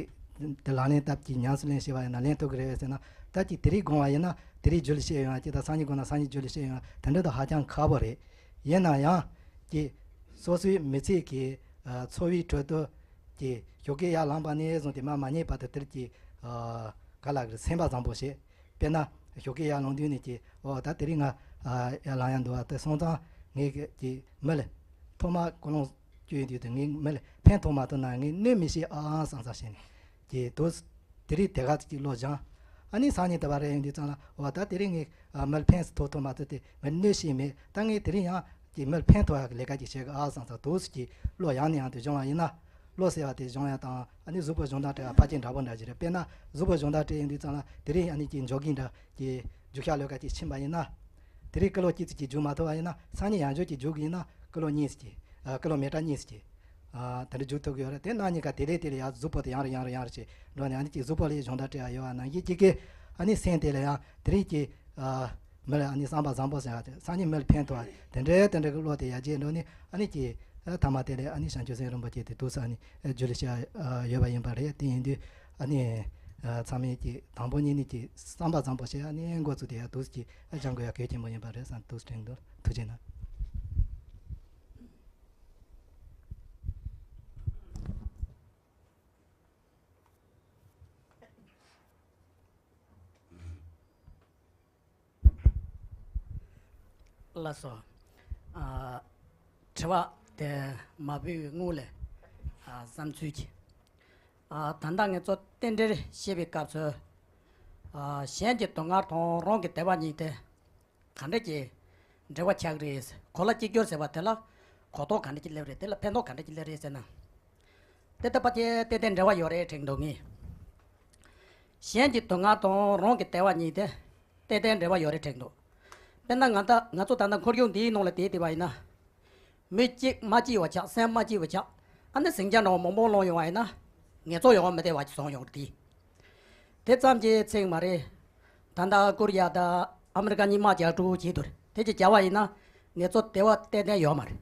དེ་ལག་ལེན་བསྟར་གྱི་ཉམས་སུ་ལེན་ཤེས་པ་ཡིན་ན་ལེན་ཐུབ་ཀྱི་རེད་བས་ཟེར་ན། ད་ཀྱི་དེ་རིགས་དགོངས་པ་ཡིན་ན་དེ་རིགས་རྒྱུད་ལ་བཤད་ཡོང་ཡ་ཀྱི་ད་སང་ཉིན་དགོངས་ན་སང་ཉིན་རྒྱུད་ལ་བཤད་ཡོང་ཡ་དེ་འདྲ་ད་ཧ་ཅང་ཁག་པོ་རེད། ཡིན་ན་ཡང་ཀྱི་སོ་སོའི་མི་ཚེ་གི་ཚོགས་པའི་ཁྲོད་དུ། ཀྱི་ཞོགས་ཀས་ཡར་ལངས་པ་ནས་བཟུང་སྟེ་མར་མ་ཉལ་བར་དུ་དེར་གྱི་ག་ལ་གི་སེམས་པ་བཟང་པོ་བྱེད། དཔེར་ན་ཞོགས་ཀས་ཡར་ལངས་དུས་ནས་ཀྱི་འོ་ད་དེ་རིང་ང་ཡར་ལངས་ཡ་འདུག་བ་དེ་སོང་ཙང་ངས་ཀྱི་མི་ལ་ཐོག་མ་ཀོ་ལོང་བསྐྱོན་ཡོང་དུས་དེ་ངས་མི་ལ་ཕན་ཐོགས་མ་ཐུབ་ན་ངས་གནོད་མི་བྱེད་ཨང་བསམ་བསམ་བྱས་ནས་ཀྱི་དུ་དེ་རིང་དེ་ག་ཅིག་བློ་སྦྱངས། ཨ་ནི་སང་ཉིན་དེ་བ་རེ་ཡོང་དུས་ཙང་ལ་འོ་ད་དེ་རིང་ངས་མི་ལ་ཕན་ཐོགས་ཐུབ་མ་ཐུབ་དེ་ངས་གནོད་བྱེད་མེད། ད་ངས་དེ་རིང་ཡང་། ཀྱི་མི་ལ་ཕན་ཐོགས་ཡག་གི་ལས་ཀ་ཅིག་བྱེད་དགོས་ཨ་བསམ་ས་དུས་སུ་ཀྱི་བློ་ཡང་ནས་ཡང་དུ་སྦྱོང་བ་ཡིན་ན། བློ་ཟེར་བ་དེ་སྦྱོང་ཡ་དང་ཨ་ནི་གཟུགས་པོ་སྦྱོང་སྟངས་བྲལ་བ་ཕལ་ཆེར་འདྲ་པོ་འདྲ་ཞིག་རེད། དཔེར་ན་གཟུགས་པོ་སྦྱོང་སྟངས་བྲལ་ཡིན་དུས་ཙང་ལ་དེ་རིང་ཨ་ནི་ཀྱི་འཇོག་གིན་འདྲ་ཀྱི་རྒྱུག་ཤར་ལོས་ཀ་ཅིག་ཕྱིན་པ་ཡིན་ན། དེ་རིང་ཀི་ལོ་གཅིག་ཙམ་ཅིག་རྒྱུག་མ་ཐུབ་པ་ཡིན་ན་སང་ཉིན་ཡང་འཇོག་ཅིག་རྒྱུག་གི་ཡིན་ན་ཀི་ལོ་གཉིས་ཙམ་ཅིག་ཀི་ལོ་མི་ཊར་གཉིས་ཙམ་ཅིག་དེ་འདྲ་རྒྱུག་ཐུབ་ཀྱི་ཡོད་རེད། དེ་གནངས་ཉིན་ཀ་དེ་ལས་དེ་ལས་ཡང་གཟུགས་པོ་དེ་ཡང་རེ་ཡང་རེ་ཡང་རེ་ཞིག་འགྲོ་ནས་ཨ་ནི་ཀྱི་གཟུགས་པོ་ལ་སྦྱོང་སྟངས་བྲལ་ཡ་ཡོད་པ་ནང་བཞིན་ཅིག་གི་ཨ་ནི་སེམས་དེ་ལ་ཡང་དེ་རིང་ཀྱི། མི་ལ་ཨ་ནི་བསམ་པ་བཟང་པོ་ཟེར་བ་དེ་སང་ཉིན་མི་ལ་ཕན་ཐོགས་པ་དེ་འདྲའི་དེ་འདྲའི་གི་བློ་དེ་ཡར་རྒྱས་འགྲོ་ནས་ཨ་ནི་ཀྱི་ཨ་ཐ་མ་དེ་ལས་ཨ་ནི་བྱང་ཆུབ་སེམས་རིན་པོ་ཆེ་དེ་ཐུགས་སུ་ཨ་ནི་འཇུ་ལེ་ཤ་ཡོད་པ་ཡིན་པ་རེད། དེ་ཡིན་དུས་ཨ་ནི་ཚང་མས་ཀྱི་དང་པོ་ཉིད་ནས་ཀྱི་བསམ་པ་བཟང་པོ་ཞིག་ཨ་ནི་འགོ་བཙུགས་ཏེ་ཡར་འདུག་ཀྱི་ཨ་སྦྱང་དགོས་ཡ་གལ་ཆེན་པོ་ཡིན་པ་རེད་བསམ་འདུག་དྲན་འདུག་ཐུགས་རྗེ་གནང་། ལགས་སོ། ཨ། དྲི་བ་དེ་མ་ཕུལ་བའི་སྔོན་ལ། ཨ། བསམ་ཚུལ་གྱིས། ཨ། ད་ལྟ་ངེད་ཚོ་རྟེན་འབྲེལ་བཤད་པའི་སྐབས་སུ། ཨ། གཞན་གྱི་སྡུག་བསྔལ་དང་རང་གི་བདེ་བ་གཉིས་དེ་ག་འདྲ་གྱི་འབྲེལ་བ་ཆགས་རེད། གོ་ལ་གཅིག་གྱུར་ཟེར་བ་དེ་ལ་གོ་རྟོགས་ག་འདྲ་གྱི་སླེབས་རེད། དེ་ལ་ཕན་ཐོགས་ག་འདྲ་གྱི་སླེབས་རེད་ཟེར་ན། དེ་ལྟ་བ་དེ་ཏན་ཏན་འབྲེལ་བ་ཡོད་རེད་དྲན་འདུག་ངས། གཞན་གྱི་སྡུག་བསྔལ་དང་རང་གི་བདེ་བ་གཉིས་དེ་ཏན་ཏན་འབྲེལ་བ་ཡོད་རེད་དྲན་འདུག་དཔེར་ན་ང་ད་ང་ཚོ་ད་ལྟ་འཁོར་ཡུག་འདིའི་ནང་ལ་བསྡད་བསྡད་པ་ཡིན་ན། མི་གཅིག་མ་སྐྱིད་པ་ཆགས། སེམས་མ་སྐྱིད་པ་ཆགས། ཨ་ནི་ཟིང་ཆ་འདྲ་བ་མང་པོ་སློང་ཡོང་བ་ཡིན་ན། ངེད་ཚོ་ཡོང་བ་མི་བདེ་བ་ཅིག་བཟོ་ཡོང་རེད་དེ། དེ་ཙམ་གྱིས་ཚིག་མ་རེད། ད་ལྟ་ཀོ་རི་ཡ་དང་ཨ་མི་རི་ཀ་གཉིས་དམག་རྒྱག་འགྲོ་བྱེད་དུ་རེད། དེ་ཅིག་བྱ་བ་ཡིན་ན། ངེད་ཚོ་བདེ་བ་ཏན་ཏན་ཡོད་མ་རེད།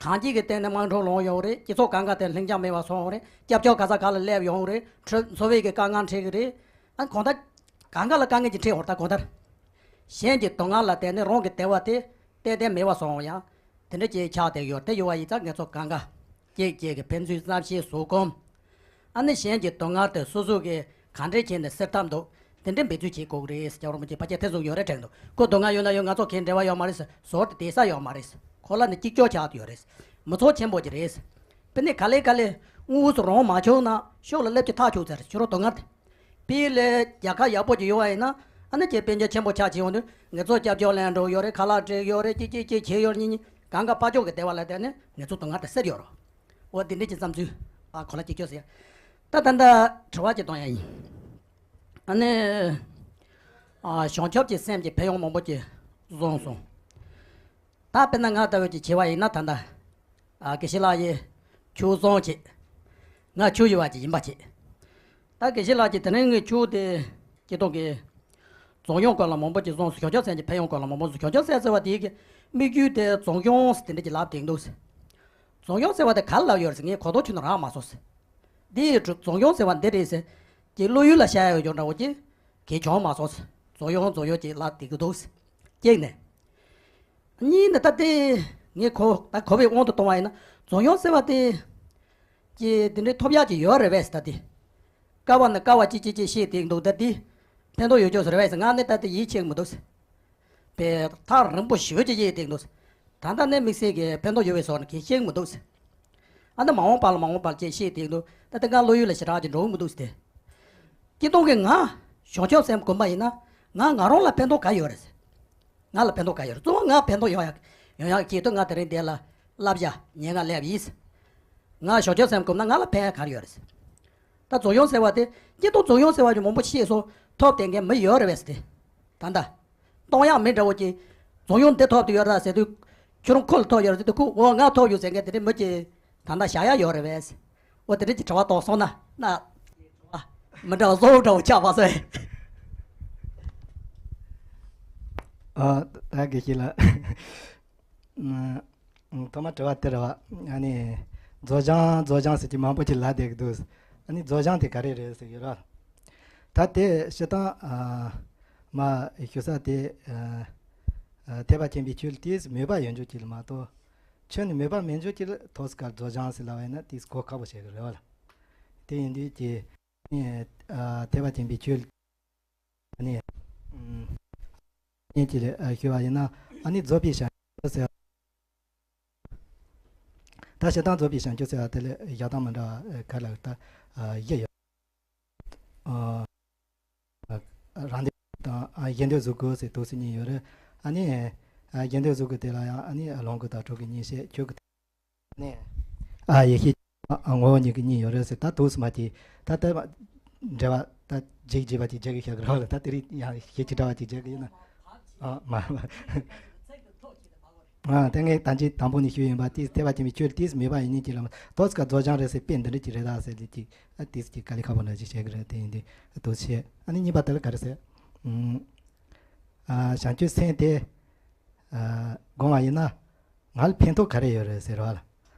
གང་ཅིའི་སྟེང་ནས་དམག་འཁྲུག་སློང་ཡོང་རེད། སྤྱི་ཚོགས་གང་ག་དེ་ལྷིང་འཇགས་མེད་པ་སོང་རེད། སྐྱབས་བཅོལ་ག་ས་ག་ལ་སླེབས་ཡོང་རེད། འཚོ་བའི་གི་དཀའ་ངལ་འཕྲད་གི་རེད། ཨ་གང་ལྟར་གང་ག་ལ་དཀའ་ངལ་ཅིག་འཕྲད་ཡོང་རེད། ད་གང་ལྟར་གཞན་གྱི་སྡུག་བསྔལ་ལ་བརྟེན་ནས་རང་གི་བདེ་བ་དེ་ཏན་ཏན་མེད་པ་སོང་ཡང་དེ་འདྲ་ཅིག་ཆགས་བསྡད་ཡོད། དེ་ཡོད་པ་ཡིན་ཙང་ངེད་ཚོ་གང་ག་གཅིག་གཅིག་གི་ཕན་ཚུན་བསམ་ཤེས་བཟོ་གོམས། ཨ་ནི་གཞན་གྱི་སྡུག་བསྔལ་དེ་སོ་སོ་གིས་གང་འདྲ་བྱས་ནས་སེལ་ཐབས་འདུག་དེ་འདྲའི་འབད་རྩོལ་བྱེད་དགོས་ཀྱི་རེད། སྐྱབས་མགོན་རིན་པོ་ཆེ་ཕལ་ཆེར་ཐེ་ཚོམ་ཡོད་རེད་དྲན་འདུག་ཁོ་སྡུག་བསྔལ་ཡོད་ན་ཡོད། ང་ཚོ་གས་འབྲེལ་བ་ཡོད་མ་རེད་ཟེར། ཟོར་དེ་བསྡད་ས་ཡོད་མ་རེད། ཁོ་ལ་ནི་གཅིག་ལྕོགས་ཆགས་ཡོད་རེད། མི་ཚོགས་ཆེན་པོ་ཅིག་རེད། དཔེར་ན་ག་ལེ་ག་ལེ་དངོས་སུ་རང་མ་བྱུང་ན་ཤོག་ལ་སླེབས་ཀྱི་ཐག་ཆོད་ཚར་ཕྱི་རོལ་སྡུག་བསྔལ་དེ། དཔེ་ལས་རྒྱལ་ཁབ་ཡག་པོ་ཅིག་ཡོད་པ་ཡིན་ན་ཨ་ནི་ཁྱེད་དཔལ་འབྱོར་ཆེན་པོ་ཆགས་ཀྱི་ཡོང་དུས་ངེད་ཚོ་སྐྱབས་བཅོལ་ལེན་འགྲོ་ཡོད་རེད། ཁ་ལག་སྤྲད་ཡོད་རེད། ཅི་ཅི་ཅི་བྱས་ཡོད་རེད། གཉིས་གཉིས་གང་ག་དཔལ་འབྱོར་གྱི་བདེ་བ་ལ་བརྟེན་ནས་ངེད་ཚོ་སྡུག་བསྔལ་དེ་སེལ་ཡོད་རེད། འོ་དེ་འདྲ་ཅིག་བསམ་ཚུལ། ཨ་གོ་ལ་གཅིག་ཆོད་ཟེར། ད་ད་ལྟ་དྲི་བ་ཅིག་གཏོང་ཡ་ཡིན། ཨ་ནི། ཨ་བྱང་ཆུབ་ཀྱི་སེམས་ཀྱི་ཕན་ཡོན་མང་པོ་ཅིག་གསུངས་སོང་། ད་དཔེར་ན་ང་ལྟ་བུ་ཅིག་བྱས་པ་ཡིན་ན་ད་ལྟ། ཨ་དགེ་བཤེས་ལགས་ཀྱིས་ཆོས་གསུངས་བྱས། ང་ཆོས་ཞུ་བ་ཅིག་ཡིན་པ་བྱས། ད་དགེ་བཤེས་ལགས་ཀྱིས་དེ་རིང་གི་ཆོས་དེ་སྤྱིར་བཏང་གི་རྫོགས་བྱང་སྐོར་ལ་མང་པོ་ཅིག་གསུངས་སོང་། བྱང་ཆུབ་སེམས་ཀྱི་ཕན་ཡོན་སྐོར་ལ་མང་པོ་གསུངས། བྱང་ཆུབ་སེམས་ཟེར་བ་དེའི་གི་དམིགས་ཡུལ་དེ་རྫོགས་བྱང་ཟེར་དེ་འདྲ་ཅིག་ལབ་བསྡད་འདུག་རྫོགས་བྱང་ཟེར་བ་དེ་ག་ལ་ལབ་ཡོད་རེད་ཟེར་ངས་གོ་རྟོགས་ཁྱོན་ནས་རག་མ་སོང་ཟེར། འདི་ཡི་རྫོགས་བྱང་ཟེར་བ་འདི་རེད་ཟེར། ཀྱི་བློ་ཡུལ་ལ་བྱ་ཡ་ཡོད་འདྲ་བོ་ཅིག་གལ་བྱུང་མ་སོང་ཟེར། རྫོགས་བྱང་རྫོགས་བྱང་ཅིག་ལབ་བསྡད་ཀྱི་འདུག་ཟེར། གཅིག་ནས། གཉིས་ནས་ད་ལྟའི་ངས་གོ་ད་གོ་བའི་དབང་དུ་གཏོང་བ་ཡིན་ན་རྫོགས་བྱང་ཟེར་བ་དེ་ཀྱི་འདི་འདྲའི་ཐོབ་ཡག་ཅིག་ཡོད་རེད་པས་ད་དེ། དཀའ་བ་ནི་དཀའ་བ་ཅི་ཅི་ཅི་ཤེས་བསྡད་འདུག་ད་དེ་ཕན་ཐོགས་ཡོད་ཆོག་ཟེར་བས་ང་ནི་ད་དེ་ཡིད་ཆེས་མི་འདུག་པའི་ཐག་རིང་པོ་ཞེ་པོ་ཅིག་གཡས་བཏེགས་འདུག་ད་ལྟ་ནས་དམིགས་བསལ་གྱི་ཕན་ཐོགས་ཡོད་པའི་བཟོ་འདྲ་གང་ཡང་ཤེས་ཀྱི་མི་འདུག་ཨ་ནི་མ་འོངས་པ་ལ་མ་འོངས་པ་ལ་ཅིག་ཤེས་བསྡད་འདུག་ད་ལྟ་ང་བློ་ཡུལ་ལ་ཞེ་དྲག་ཅིག་འགྲོ་གི་མི་འདུག་ཟེར་ཏེ། སྤྱིར་བཏང་གི་ང་བྱང་ཆུབ་སེམས་སྒོམ་པ་ཡིན་ན་ང་ང་རང་ལ་ཕན་ཐོགས་ག་ཡོད་རེད་ཟེར། ང་ལ་ཕན་ཐོགས་ག་ཡོད་རེད། གཙོ་བོ་ང་ཕན་ཐོགས་ཡོང་ཡག་ཡོང་ཡག་ཆེད་དུ་ང་དེ་རིང་འདི་ལ་བསླབ་བྱ་ཉན་ག་སླེབས་ཡིན། ང་བྱང་ཆུབ་སེམས་སྒོམ་ན་ང་ལ་ཕན་ཡག་ག་རེ་ཡོད་རེད། ད་རྫོགས་བྱང་ཟེར་བ་དེ་སྐྱིད་སྡུག་རྫོགས་བྱང་ཟེར་བ་ཅིག་མང་པོ་ཤེས་སོང་ཐོབ་བསྡད་མཁན་མི་ཡོད་རེད་པས་ཟེར་ཏེ། ད་ལྟ་གཏོང་ཡག་མི་འདྲ་བོ་ཅིག་རྫོགས་བྱང་འདི་ཐོབ་བསྡད་ཡོད་རེད་ཟེར་དུས་ཁྱོད་རང་ཁོ་ལ་ཐོབ་ཡོད་རེད་ཟེར་དུས་ཁོ་འོ་ང་ཐོབ་ཡོད་ཟེར་མཁན་དེ་འདྲའི་མི་ཅིག་ད་ལྟ་བཞག་ཡག་ཡོད་རེད་པས་ཟེར། འོ་དེ་འདྲ་ཅིག་དྲི་བ་དོགས་སོང་ན་ན། མི་འདྲ་བ་བཟོ་འདྲ་བོ་ཆགས་པ་སོང་། ཨ། ད་དགེ་བཤེས་ལགས། ཨ། ཐོག་མ་དྲི་བ་དེ་རེད་བ། ཨ་ནི་རྫོགས་བྱང་རྫོགས་བྱང་ཟེར་གྱི་མང་པོ་ཅིག་ལབ་བསྡད་ཀྱི་འདུག་ཨ་ནི་རྫོགས་བྱང་དེ་ག་རེ་རེད་ཟེར་གྱི་རེད། ད་དེ་སྤྱིར་བཏང་ཨ་མ་ཞུ་ས་དེ་ཨ་ཨ་ཐེག་པ་ཆེན་པོའི་ཆོས་ལ་དེས་མོས་པ་ཡོད་མཁན་ཅིག་ལ་མ་གཏོགས། ཆོས་ནི་མོས་པ་མེད་མཁན་ཅིག་ལ་ཐོག་ས་ག་རྫོགས་བྱང་ཟེར་ལབ་པ་ཡིན་ན་དེས་གོ་ཁག་པོ་བྱེད་ཀྱི་རེད་བ་ལ། དེ་ཡིན་དུས་ཀྱི་ཨ་ཐེག་པ་ཆེན་པོའི་ཆོས་ལ་ཨ་ནི་ཨ་ནི་ཅིག་ལ་ཞུ་བ་ཡིན་ན་ཨ་ནི་རྫོགས་པའི་བྱང་ཆུབ་ཟེར། ད་སྤྱིར་བཏང་རྫོགས་པའི་བྱང་ཆུབ་ཟེར་བ་དེ་ལ་བཞག་སྟངས་མི་འདྲ་བ་ག་ལ་ད་བཞི་ཡོད། རང་དོན་དང་གཞན་དོན་གཟུགས་སྐུ་ཟེར་དུས་སུ་གཉིས་ཡོད་རེད། ཨ་ནི་གཞན་དོན་གཟུགས་སྐུ་དེ་ལ་ཡང་ཨ་ནི་ལོངས་སྐུ་དང་སྤྲུལ་སྐུ་གཉིས་བཤད། ཆོས་སྐུ་དེ་ནས་ཨ་ཡེ་ཤེས་ངོ་བོ་ཉིད་ཀྱི་གཉིས་ཡོད་རེད་ཟེར། ད་དུས་སུ་མ་གྱིས་ད་ལྟ་འབྲེལ་བ་ད་འཇིག་འཇིག་པ་ཅིག་འཇལ་གི་བཞག་གི་རོགས་ལ། ད་དེ་རིང་ཡང་ཞེ་ཅིག་འདྲ་བ་ཅིག་འཇལ་གི་ཡིན་ན། ཨ་མ་མ། ཨ་དེ་ངས་ད་ཅི་དང་པོ་ནས་ཞུས་ཡིན་པ། དེས་ཐེག་པ་ཆེན་པོའི་ཆོས་ལ་དེས་མོས་པ་ཡིན་མཁན་གྱི་ལམ་ཐོག་ས་ག་རྫོགས་བྱང་རེད་ཟེར་དཔེ་འདི་འདྲ་ཅིག་རེད་ད་ཟེར་ལེ་ཅིག་ཨ་དེས་ཅིག་དཀའ་ལས་ཁག་པོ་འདྲ་ཅིག་བྱེད་ཀྱི་རེད། དེ་ཡིན་དུས་དུས་བཤད། ཨ་ནི་གཉིས་པ་དེ་ལ་ག་རེ་ཟེར། ཨ་བྱང་ཆུབ་སེམས་དེ་ཨ་སྒོམ་པ་ཡིན་ན་ང་ལ་ཕན་ཐོགས་ག་རེ་ཡོད་རེད་ཟེར་བ་ལ།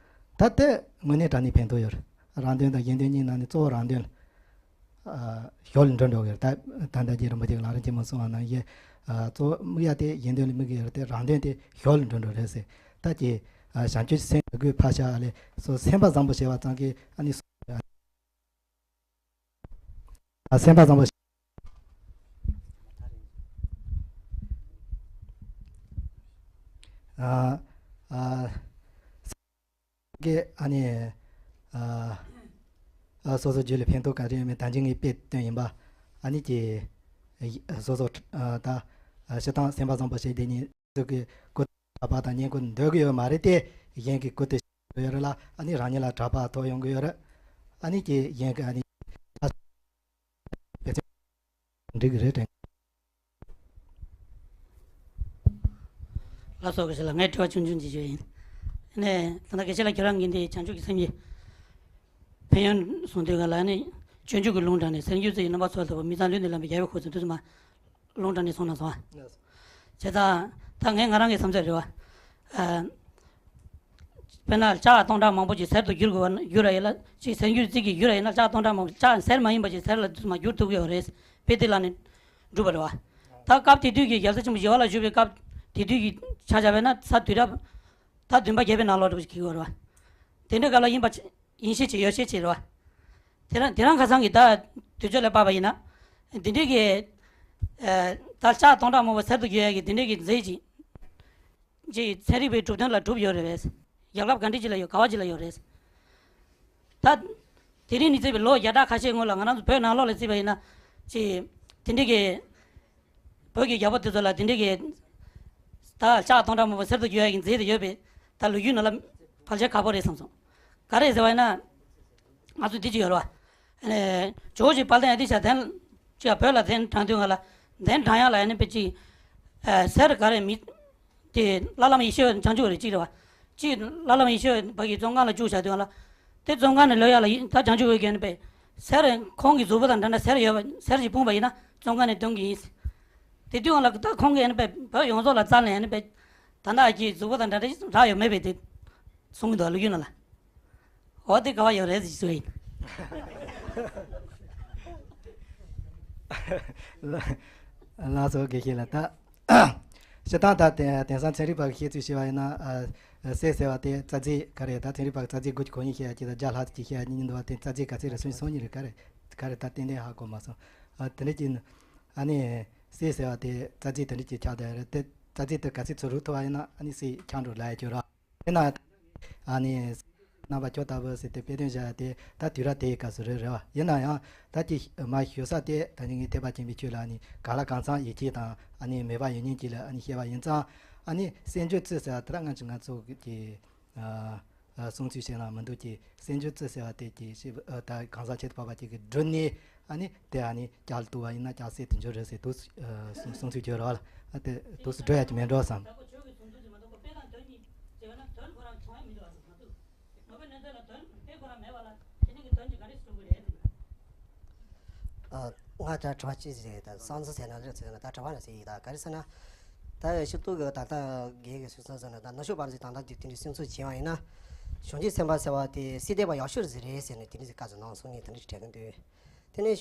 ད་ལྟ་དངོས་གནས་དྲང་གནས་ཕན་ཐོགས་ཡོད་རེད། རང་དོན་དང་གཞན་དོན་གཉིས་ནང་ནས་གཙོ་བོ་རང་དོན་ལ། ཨ་ཞོར་ལ་འགྲོ་འགྲོ་གི་རེད། ད་ད་ལྟ་རྗེ་རིན་པོ་ཆེ་གི་ལམ་རིམ་ཆེན་མོ་གསུངས་པ་ནང་བཞིན་ཨ་གཙོ་བོ་དམིགས་ཡ་དེ་གཞན་དོན་ལ་དམིགས་ཀྱི་ཡོད་རེད་དེ། རང་དོན་དེ་ཞོར་ལ་འགྲོ་འགྲོ་རེད་ཟེར། ད་ཀྱི་ཨ་བྱང་ཆུབ་སེམས་དགོས་ཕར་བཞག་ཨ་ལས་སོ་སེམས་པ་བཟང་པོ་བྱས་པ་ཙམ་གྱིས་ཨ་ནི་སོ་ཨ་སེམས་པ་བཟང་པོ་ཨ་ཨ། གི་ཨ་ནི་ཨ་ཨ་སོ་སོ་རྒྱུད་ལ་ཕན་ཐོགས་ག་རེ་ཡོད་མེད་ད་ཅི་ངས་དཔེ་བཏོན་ཡིན་པ། ཨ་ནི་ཀྱི་ཨ་སོ་སོ་ཨ་ད་ཨ་སྤྱིར་བཏང་སེམས་པ་བཟང་པོ་བྱེད་དེ་ནི་སོ་སོ་གི་སྐུ་གྲགས་པ་དང་བསྙེན་བཀུར་འདོད་ཀྱི་ཡོད་མ་རེད་དེ། གཞན་གྱི་སྐུ་དེ་ཡོད་རེད་ལ། ཨ་ནི་རང་ཉིད་ལ་གྲགས་པ་ཐོབ་ཡོང་གི་ཡོད་རེད། ཨ་ནི་ཀྱི་གཞན་གྱི་ཨ་ནི་འགྲིག་གི་རེད་དྲན། ལགས་སོ། དགེ་བཤེས་ལགས། ངས་དྲི་བ་ཆུང་ཆུང་ཅིག་ཞུ་ཡིན། ནས་ད་ལྟ་དགེ་བཤེས་ལགས་ཁྱེད་རང་གིས་འདི་བྱང་ཆུབ་ཀྱི་སེམས་ཀྱི་ཕན་ཡོན་གསུངས་དུས་ག་ལ་ནི་སྤྱོད་འཇུག་གི་ལུང་དྲངས་ནས་སེམས་རྒྱུད་རྩི་ཡི་རྣམ་པ་ཚོལ་ཐུབ་པ། མི་ཚངས་ལུས་འདི་ལམ་པའི་རྒྱལ་བའི་འཁོར་ཚུལ་དུ་མ་ལུང་དྲངས་ནས་གསུངས་གནང་སོང་བ། བྱས་ཙང་ད་ངས་ང་རང་གི་བསམ་ཚུལ་རེད་བ། ཨ། དཔེར་ན་ལྕགས་སྟོང་ཕྲག་མང་པོ་ཅིག་གསེར་དུ་བསྒྱུར་དགོས་པ་བསྒྱུར་བ་ཡིན་ན། ཅིག་སེམས་རྒྱུད་རྩི་གི་བསྒྱུར་བ་ཡིན་ན་ལྕགས་སྟོང་ཕྲག་མང་པོ་ལྕགས་གསེར་མ་ཡིན་པ་ཅིག་གསེར་ལ་བསྒྱུར་མ་བསྒྱུར་ཐུབ་ཀྱི་ཡོད་རེད། དཔེ་དེ་ལ་ནི་འགྲུབ་པ་རེད་བ། ད་སྐབས་དེ་དུས་ཀྱི་རྒྱལ་སྲས་ཆེན་པོ་ཞི་བ་ལྷ་བཞུགས་པའི་སྐབས་དེ་དུས་ཀྱི་ཆ་བཞག་པ་ཡིན་ན་ས་དུས་རབས་ད་བདུན་པ་བརྒྱད་པའི་ནང་ལོགས་འགྲོ་བཞིན་གྱི་ཡོད་རེད་བ། དེ་འདྲའི་སྐབས་ལ་ཡིན་པ་ཡིན་ཤས་ཆེ་ཡོད་ཤས་ཆེ་རེད་བ། དེ་རང་དེ་རང་ཁ་སང་གི་ད་དུས་ཚོད་ལ་དཔག་པ་ཡིན་ན། འདི་འདྲའི་གི་ཨ་ད་ལྕགས་སྟོང་ཕྲག་མང་པོ་གསེར་དུ་བསྒྱུར་ཡ་གི་འདི་འདྲའི་གི་རྫས་ཅིག་ཅིག་ཚན་རིག་པའི་གྲུབ་དོན་ལ་གྲུབ་ཡོད་རེད་པས། རྒྱལ་ཁབ་ག་འདྲ་ཅིག་ལ་ཡོད། ག་བ་ཅིག་ལ་ཡོད་རེད། ད་དེ་རིང་ནས་བརྩིས་པའི་ལོ་བརྒྱ་ཕྲག་ཁ་ཤས་སྔོན་ལ་ང་རང་ཚོ་བོད་ནང་ལོགས་ལ་བརྩིས་པ་ཡིན་ན། ཅིག་དེ་འདྲའི་གི་བོད་ཀྱི་རྒྱལ་པོ་དེ་ཚོ་ལ་དེ་འདྲའི་གི་ད་ལྕགས་སྟོང་ཕྲག་མང་པོ་གསེར་དུ་བསྒྱུར་ཡ་གི་རྫས་དེ་ཡོད་པས། ད་ལོ་རྒྱུས་ནང་ལ་ཕལ་ཆེར་ཁག་པོ་རེད་བསམ་སོང་། ག་རེ་ཟེར་བ་ཡིན་ན། ང་ཚོ་འདི་ཅིག་ཡོད་རེད་བ། ཨ་ནི་ཇོ་བོ་རྗེ་དཔལ་ལྡན་ཨ་ཏི་ཤ་གདན་ཅིག་བོད་ལ་གདན་དྲངས་དུས་སྒང་ལ། གདན་དྲངས་ཡག་ལ་ཨ་ནི་དཔེ་ཅིག་ཨ་གསེར་ག་རེ་མི་དེ་བླ་བླ་མ་ཡེ་ཤེས་བྱང་ཆུབ་རེད་ཅིག་རེད་བ། ཅིག་བླ་བླ་མ་ཡེ་ཤེས་བ་གི་བཙོན་ཁང་ལ་བཅུག་བཞག་དུས་སྒང་ལ། དེ་བཙོན་ཁང་ནས་ལོག་ཡག་ལ་ཡིན་ད་བྱང་ཆུབ་འོད་ཀྱིས་ཨ་ནི་དཔེ་གསེར་ཁོང་གི་གཟུགས་པོ་དང་འདྲ་འདྲ་གསེར་ཡོད་པ་གསེར་ཅིག་སྤུངས་པ་ཡིན་ན་བཙོན་ཁང་ནས་འདོན་གི་ཡིན། དེ་དུས་སྒང་ལ་ད་ཁོང་གིས་ཨ་ནི་དཔེ་བོད་ཡོངས་རྫོགས་ལ་བཙལ་ནས་ཨ་ནི་དཔེ་ད་ལྟ་ཨ་ཀྱི་གཟུགས་པོ་དང་འདྲ་འདྲ་རག་ཡོད་མེད་པས་དེ་གསུང་གི་འདུག་ལོ་རྒྱུས་ནང་ལ། འོ་དེ་ག་བ་ཡོད་རེད་ཟེར་ཞུ་ཡིན། ལགས་སོ་དགེ་བཤེས་ལགས། ད་སྤྱིར་བཏང་ད་དེ་དེང་སང་ཚན་རིག་པ་གི་བཤད་ཚུལ་བཤད་པ་ཡིན་ན། ཨ་སྲས་ཟེར་བ་དེ་རྩ་རྫས་ག་རེ། ད་ཚན་རིག་པ་གི་རྩ་རྫས་དགུ་གི་གོ་ཡིན་བཤད་ཡ་ཅིག་དང་བརྒྱ་ལྷག་ཅིག་བཤད་ཡ་གཉིས་འདུག་བ། དེ་རྩ་རྫས་ག་ཚད་རེད་སོང་སོང་ཉིན་རེད་ག་རེ་ག་རེ་ད་ཏན་ཏན་ཧ་གོ་མ་སོང་། ཨ་དེ་འདྲ་ཅིག་ཨ་ནི་སྲས་ཟེར་བ་དེ་རྩ་རྫས་དེ་འདྲ་ཅིག་ཆགས་བསྡད་རེད་དེ། རྩ་ཚིག་དེ་ག་ཚིག་ཚུར་རུབ་ཐུབ་པ་ཡིན་ན་ཨ་ནི་སྲིད་ཁྱང་འགྲོ་ལ་ཡ་ཁྱོད་ར། ཡིན་ན་ཨ་ནི་རྣམ་པ་ཁྱོད་ལྟ་བུ་ཟེར་ཏེ་དཔེ་སྟོན་བྱ་ཡ་དེ་ད་དུས་རབས་དེའི་སྐབས་སུ་རེད་རེད་བ། ཡིན་ན་ཡང་ད་ཀྱི་མ་ཞུ་ས་དེ་ད་ནི་ངའི་ཐེག་པ་ཆེན་པོའི་ཆོས་ལ་ཨ་ནི་གང་ལ་གང་འཚམ་ཡིད་ཆེས་དང་ཨ་ནི་མོས་པ་ཡོད་མཁན་གྱི་ལ་ཨ་ནི་བཤད་པ་ཡིན་ཙང་། ཨ་ནི་གསེར་འགྱུར་རྩིས་ཟེར་བ་དེ་ལ་སྔ་ཕྱི་ང་ཚོ་གི་ཨ་ཨ་གསུང་ཚུལ་བཤད་ན་མི་འདུག་ཅེས། གསེར་འགྱུར་རྩིས་ཟེར་བ་དེ་ཀྱི་ཞེས་ཨ་ད་གང་ཟག་ཁྱད་དུ་འཕགས་པ་ཅིག་གིས་བསྒྲུབས་ནས་ཨ་ནི་དེ་ཨ་ནི་ལྕགས་ལ་གཏུབ་པ་ཡིན་ན་ལྕགས་གསེར་དུ་འགྱུར་རེད་ཟེར་དུས་སུ་ཨ་གསུང་གསུང་ཚུལ་བརྗོད་རོགས་ལ། ཨ་དེ་དུས་སུ་འགྲོ་ཡ་ཅིག་མེད་འགྲོ་བསམ། ཨ། ང་ད་དྲི་བ་གཅིག་ཟེར་ད་སང་ཚོ་ཟེར་ན་རེད་ཟེར་ན་ད་དྲི་བ་ན་ཟེར་ཡིན་ད་ག་རེ་ཟེར་ན། ད་ཡ་ཤི་ཏུ་གི་ད་ལྟ་རྒན་གི་སུ་ཚོ་ཟེར་ན་ད་ན་ཤོ་པར་ཟེར་ད་ལྟ་དེ་དེ་འདྲའི་སེམས་ཚོར་བྱས་པ་ཡིན་ན། གཞུང་ཆེན་ཚན་པ་ཟེར་བ་དེ་སྲིད་དེ་བ་ཡག་ཤོས་ཟེར་རེད་ཟེར་ནས་དེ་འདྲའི་ཟེར་བཀའ་ཟེར་གནང་སོང་ངས་དེ་འདྲའི་དྲན་གི་འདུག་དེ་ནས་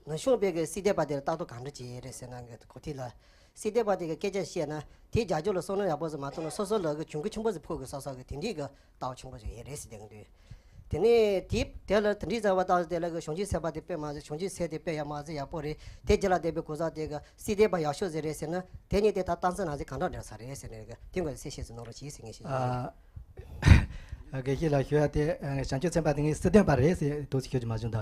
ན་ཤོ་པའི་གི་སྲིད་དེ་བ་དེར་ལྟ་རྟོག་གང་འདྲ་བྱས་རེད་ཟེར་ན་གི་གོ་ཐིག་ལ། སྲིད་དེ་བ་དེ་གི་སྐད་ཆ་བཤད་ན་དེ་རྒྱ་ཇོ་ལ་བསམ་བློ་ཡག་པོ་ཟེར་མ་གཏོང་ན་སོ་སོ་ལ་གི་གྱོང་གུད་ཆེན་པོ་ཟེར་ཕོག་གི་ས་ས་གི་དེ་འདྲའི་གི་ལྟ་བ་ཆེན་པོ་ཞིག་ཡོད་རེད་ཟེར་བསྡད་ཀྱི་འདུག་དེ་ནས་དེ་དེ་ལ་དེ་འདྲའི་བྱ་བ་ལྟ་བུ་དེ་ལ་གི་གཞུང་ཆེན་ཚན་པ་དེ་དཔེ་མ་ཟད་གཞུང་ཆེན་ཚན་དེ་དཔེ་ཡག་མ་ཟད་ཡག་པོ་རེད། དེ་རྗེས་ལ་བསྡད་པའི་གོ་ས་དེ་གི་སྲིད་དེ་བ་ཡག་ཤོས་ཟེར་རེད་ཟེར་ན་དེ་ནས་དེ་ད་སྟངས་འཛིན་ནང་ཟིག་གང་འདྲ་འདྲ་ས་རེད་ཟེར་ནས་གི་དེ་སྐོར་གསལ་བཤད་ཟིག་གནང་རོགས་གྱིས་ཟེར་ངེས་ཤེས་ཡིན། ཨ། དགེ་བཤེས་ལགས་ཞུ་ཡ་དེ་ཨ་བྱང་ཆུབ་སེམས་དཔའ་དེ་ངས་སྲིད་དོན་པ་རེད་ཟེར་དུས་སུ་ཁྱོད་ཀྱིས་མ་བྱུང་ད།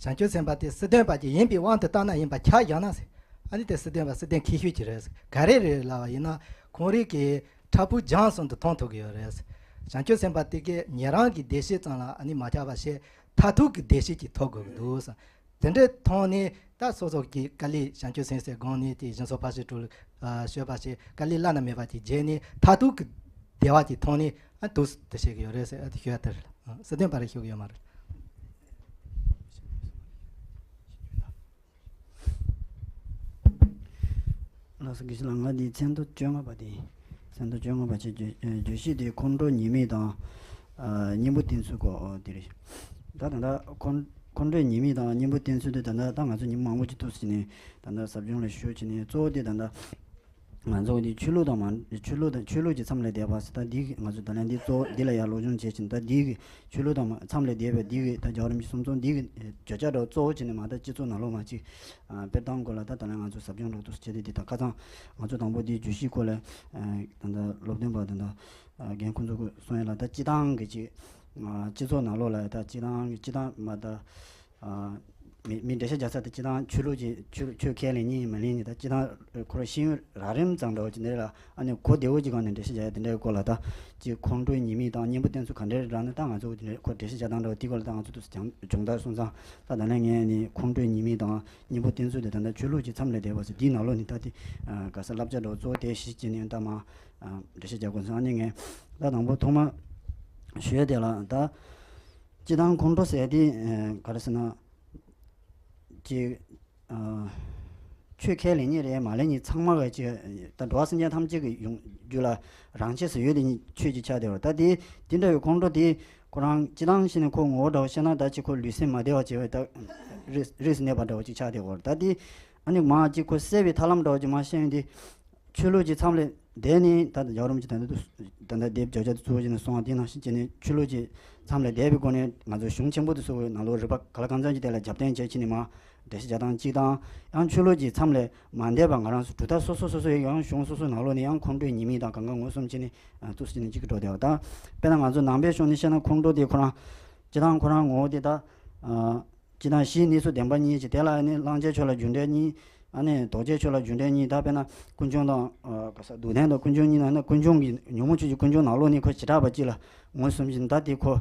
བྱང་ཆུབ་སེམས་དཔའ་དེ་སྲིད་དོན་པ་ཅིག་ཡིན་པའི་དབང་དུ་བཏང་ན་ཡིན་པ་ཆ་བཞག་ན་ཟེར། ཨ་ནི་དེ་སྲིད་དོན་པ་སྲིད་དོན་མཁས་ཤོས་ཅིག་རེད་ཟེར། ག་རེ་རེད་ལབ་པ་ཡིན་ན་ཁོང་རང་གི་འཁྲབ་ཕུག་སྦྱངས་གསུམ་དུ་མཐོང་ཐུབ་ཀྱི་ཡོད་རེད། བྱང་ཆུབ་སེམས་དཔའ་དེ་གས་ཉན་རང་གི་བདེ་སྐྱིད་ཙམ་ལ་ཨ་ནི་མ་ཆགས་པ་བྱས་མཐར་ཐུག་གི་བདེ་སྐྱིད་ཅིག་ཐོབ་དགོས་ཀྱི་འདུག་ཟེར། དེ་འདྲའི་ཐོག་ནས་ད་སོ་སོ་གི་དཀའ་ལས་བྱང་ཆུབ་སེམས་ཟེར་དགོངས་ནས་དེ་སྦྱིན་སོགས་ཕར་ཕྱིན་དྲུག་ལ་སྤྱོད་པ་བྱས་དཀའ་ལས་བླ་ན་མེད་པ་ཅིག་བརྒྱབ་ནས་མཐར་ཐུག་གི་བདེ་བ་ཅིག་ཐོབ་ནས་ཨ་འདུག་སེ་དེ་བྱེད་ཀྱི་ཡོད་རེད་ཟེར་ཨ་དེ་ཞུ་ཡ་དེ་རེད། ཨ་སྲིད་དོན་པ་རེད་ཞུ་གི་ཡོད་མ་རེད། ལགས་སོ། དགེ་བཤེས་ལགས། ང་འདིའི་མཚན་ཐོ་བཅོ་ལྔ་པ་དེ། མཚན་ཐོ་བཅོ་ལྔ་པ་བྱས་བརྗོད་བརྗོད་གཞི་དེ་ཁོང་ཁྲོ་ཉེས་དམིགས་དང་། ཨ་གཉེན་པོ་བསྟེན་ཚུལ་སྐོར་དེ་རེད། ད་ད་ལྟ་ཁོང་ཁོང་ཁྲོ་ཉེས་དམིགས་དང་གཉེན་པོ་བསྟེན་ཚུལ་དེ་ད་ལྟ་ད་ང་ཚོ་ཉིན་མང་པོ་ཅིག་ཐུག་ཟིན་ནས་ད་ལྟ་ཟབ་སྦྱོང་ལ་ཞུགས་བྱས་ནས་གཙོ་བོ་དེ་ད་ལྟ་ང་ཚོ་འདི་ཆོས་ལུགས་དང་མ་ཆོས་ལུགས་དང་ཆོས་ལུགས་ཀྱི་མཚམས་ལས་འདས་པ་ཟེར་ད་འདི་ང་ཚོ་ད་ལན་འདི་གཙོ་བོ་འདི་ལ་ཡར་སློབ་སྦྱོང་བྱས་ཕྱིན་ད་འདི་གི་ཆོས་ལུགས་དང་མ་མཚམས་ལས་འདས་པའི་འདི་གི་ད་རྒྱལ་བ་རིན་པོ་ཆེ་གསུང་རྩོམ་འདི་གི་བརྗོད་བྱ་འདྲ་བོ་གཙོ་བོ་བྱས་ནས་མ་ད་སྤྱི་ཚོགས་ནང་ལོགས་མ་ཅིག་ཨ་དཔེར་བཏང་དགོས་ལ་ད་ད་ལན་ང་ཚོ་ཟབ་སྦྱོང་འགྲོ་འདུག་བྱས་ཏེ་འདི་ད་ཁ་སང་ང་ཚོ་དང་པོ་འདི་བརྗོད་གཞིའི་སྐོར་ལ་ཨ་ད་ད་སློབ་སྟོན་པ་ད་ད་ཨ་རྒན་ཁོང་ཚོ་གི་གསུང་ཡ་ལ་ད་སྤྱི་བཏང་གི་ཅིག་ཨ་སྤྱི་ཚོགས་ནང་ལོགས་ལ་ད་སྤྱི་བཏང་གི་སྤྱི་བཏང་མ་ད་ཨ་མི་མི་འགྲེལ་བཤད་རྒྱག་ས་ད་སྤྱི་བཏང་ཆོས་ལུགས་ཀྱི་ཆོས་ཆོས་ཁས་ལེན་མཁན་མ་ལེན་མཁན་ད་སྤྱི་བཏང་ཁོ་རང་ཤེས་ཡོན་རགས་རིམ་ཙམ་འདྲ་བོ་ཅིག་འདི་ལ། ཨ་ནི་གོ་བདེ་བོ་ཅིག་སྒང་ནས་འགྲེལ་བཤད་རྒྱག་ཡ་དེ་འདྲའི་སྐོར་ལ་ད་ཅིག་ཁོང་ཁྲོའི་ཉེས་དམིགས་དང་གཉེན་པོ་བསྟེན་ཚུལ་ག་འདྲ་རེད་ལབ་ན་ད་ང་ཚོ་དེ་འདྲའི་ཁོ་འགྲེལ་བཤད་རྒྱག་སྟངས་འདྲ་བོ་དེ་སྐོར་ལ་ད་ང་ཚོ་ཏོག་ཙམ་སྦྱོང་བརྡར་སོང་ཙང་ད་ད་ནས་ངས་ནི་ཁོང་ཁྲོའི་ཉེས་དམིགས་དང་གཉེན་པོ་བསྟེན་ཚུལ་དེ་ད་ལྟ་ཆོས་ལུགས་ཀྱི་མཚམས་ལས་འདས་པ་ཟེར་དེའི་ནང་ལོགས་ནས་ད་དེ་ག་ས་བསླབ་བྱ་འདྲ་བོ་གཙོ་བོ་དེ་གཞི་བྱས་ནས་ད་མ་འགྲེལ་བཤད་རྒྱག་དགོས་སོང་། ཨ་ནི་ངས་ད་དང་པོ་ཐོག་མ་ཞུ་ཡ་དེ་ལ་ད་སྤྱི་བཏང་ཁོང་ཁྲོ་ཟེར་དེ་ག་རེ་ཟེར་ན། ཅིག་ཨ་ཆོས་ཁས་ལེན་མཁན་རེད་མ་ལེན་མཁན་ཚང་མ་ག་ཅིག་ད་འགྲོ་བ་སེམས་ཅན་ཐམས་ཅད་ཀྱི་ཡོང་རྒྱུད་ལ་རང་ཆས་སུ་ཡོད་དེ་ཉིད་ཆོས་ཅིག་ཆགས་བསྡད་པ་ད་དེ་དེ་འདྲ་བའི་ཁོང་ཁྲོ་དེ་ཁོ་རང་སྤྱི་བཏང་བྱས་ནས་ཁོ་ངོ་བོ་འདྲ་བོ་བཤད་ན་ད་ཅིག་ཁོ་ལུས་སེམས་མ་བདེ་བ་བྱེད་པའི་ད་རིས་རིས་སུ་གནས་པ་འདྲ་བོ་ཅིག་ཆགས་བསྡད་པ་ད་དེ་ཨ་ནི་མ་ཅིག་ཁོ་སད་པའི་ཐབས་ལམ་འདྲ་བོ་ཅིག་མ་ཤེས་ཡོན་དེ་ཆོས་ལུགས་ཀྱི་མཚམས་ལས་འདས་ནས་ད་ལྟ་རྒྱལ་བ་རིན་པོ་ཆེ་ད་ལྟ་དུ་ད་ལྟ་དེབ་བརྗོད་བྱ་དུ་གཙོ་བོ་བྱས་ནས་གསུངས་པ་དེ་ནང་བཞིན་བྱས་ནས་ཆོས་ལུགས་ཀྱི་མཚམས་ལས་འདས་པའི་སྒོ་ནས་ང་ཚོ་གཞུང་ཆེན་པོ་དེ་ཚོ་གི་ནང་ལོགས་རིགས་པ་ག་ལ་གང་འཚམ་གྱི་ཐད་ལ་རྒྱབ་རྟེན་བྱས་ཕྱིན་ནས་མར་འགྲེལ་བཤད་རྒྱག་སྟངས་གཅིག་དང་ཡང་ཆོས་ལུགས་ཀྱི་མཚམས་ལས་མ་འདས་པ་ང་རང་ཚོ་གྲུབ་མཐའ་སོ་སོ་སོ་སོ་ཡི་ཡང་གཞུང་སོ་སོའི་ནང་ལོགས་ནས་ཡང་ཁོང་ཁྲོའི་ཉེས་དམིགས་དང་གང་ག་ངོས་བཟུང་བྱས་ནས་ཐུགས་སུ་ཆེ་ནས་གཅིག་གི་འགྲོ་བསྡད་པ་དང་། དཔེར་ན་ང་ཚོ་ནང་པའི་ཕྱོགས་ནས་བཤད་ན་ཁོང་ཁྲོ་དེ་ཁོ་རང་སྤྱི་བཏང་ཁོ་རང་ངོ་བོ་དེ་ད་སྤྱི་བཏང་གཞིའི་གནས་ཚུལ་བདེན་པ་གཉིས་ཀྱི་དེ་ལ་ནི་བླང་བྱའི་ཕྱོགས་ལ་རྒྱུ་འབྲས་གཉིས། ཨ་ནི་ལྡོག་བྱའི་ཕྱོགས་ལ་རྒྱུ་འབྲས་གཉིས། ད་དཔེར་ན་ཀུན་འབྱུང་དང་ཨ་ག་ས་སྡུག་བདེན་དང་ཀུན་འབྱུང་གཉིས་ནང་ན་ཀུན་འབྱུང་གི་ཉོན་མོངས་ཆོས་ཀྱི་ཀུན་འབྱུང་ནང་ལོགས་ནས་ཁོ་བྱེ་བྲག་པ་གཅིག་ལ་ངོས་བཟུང་བཞིན་ད་དེ་ཁོ་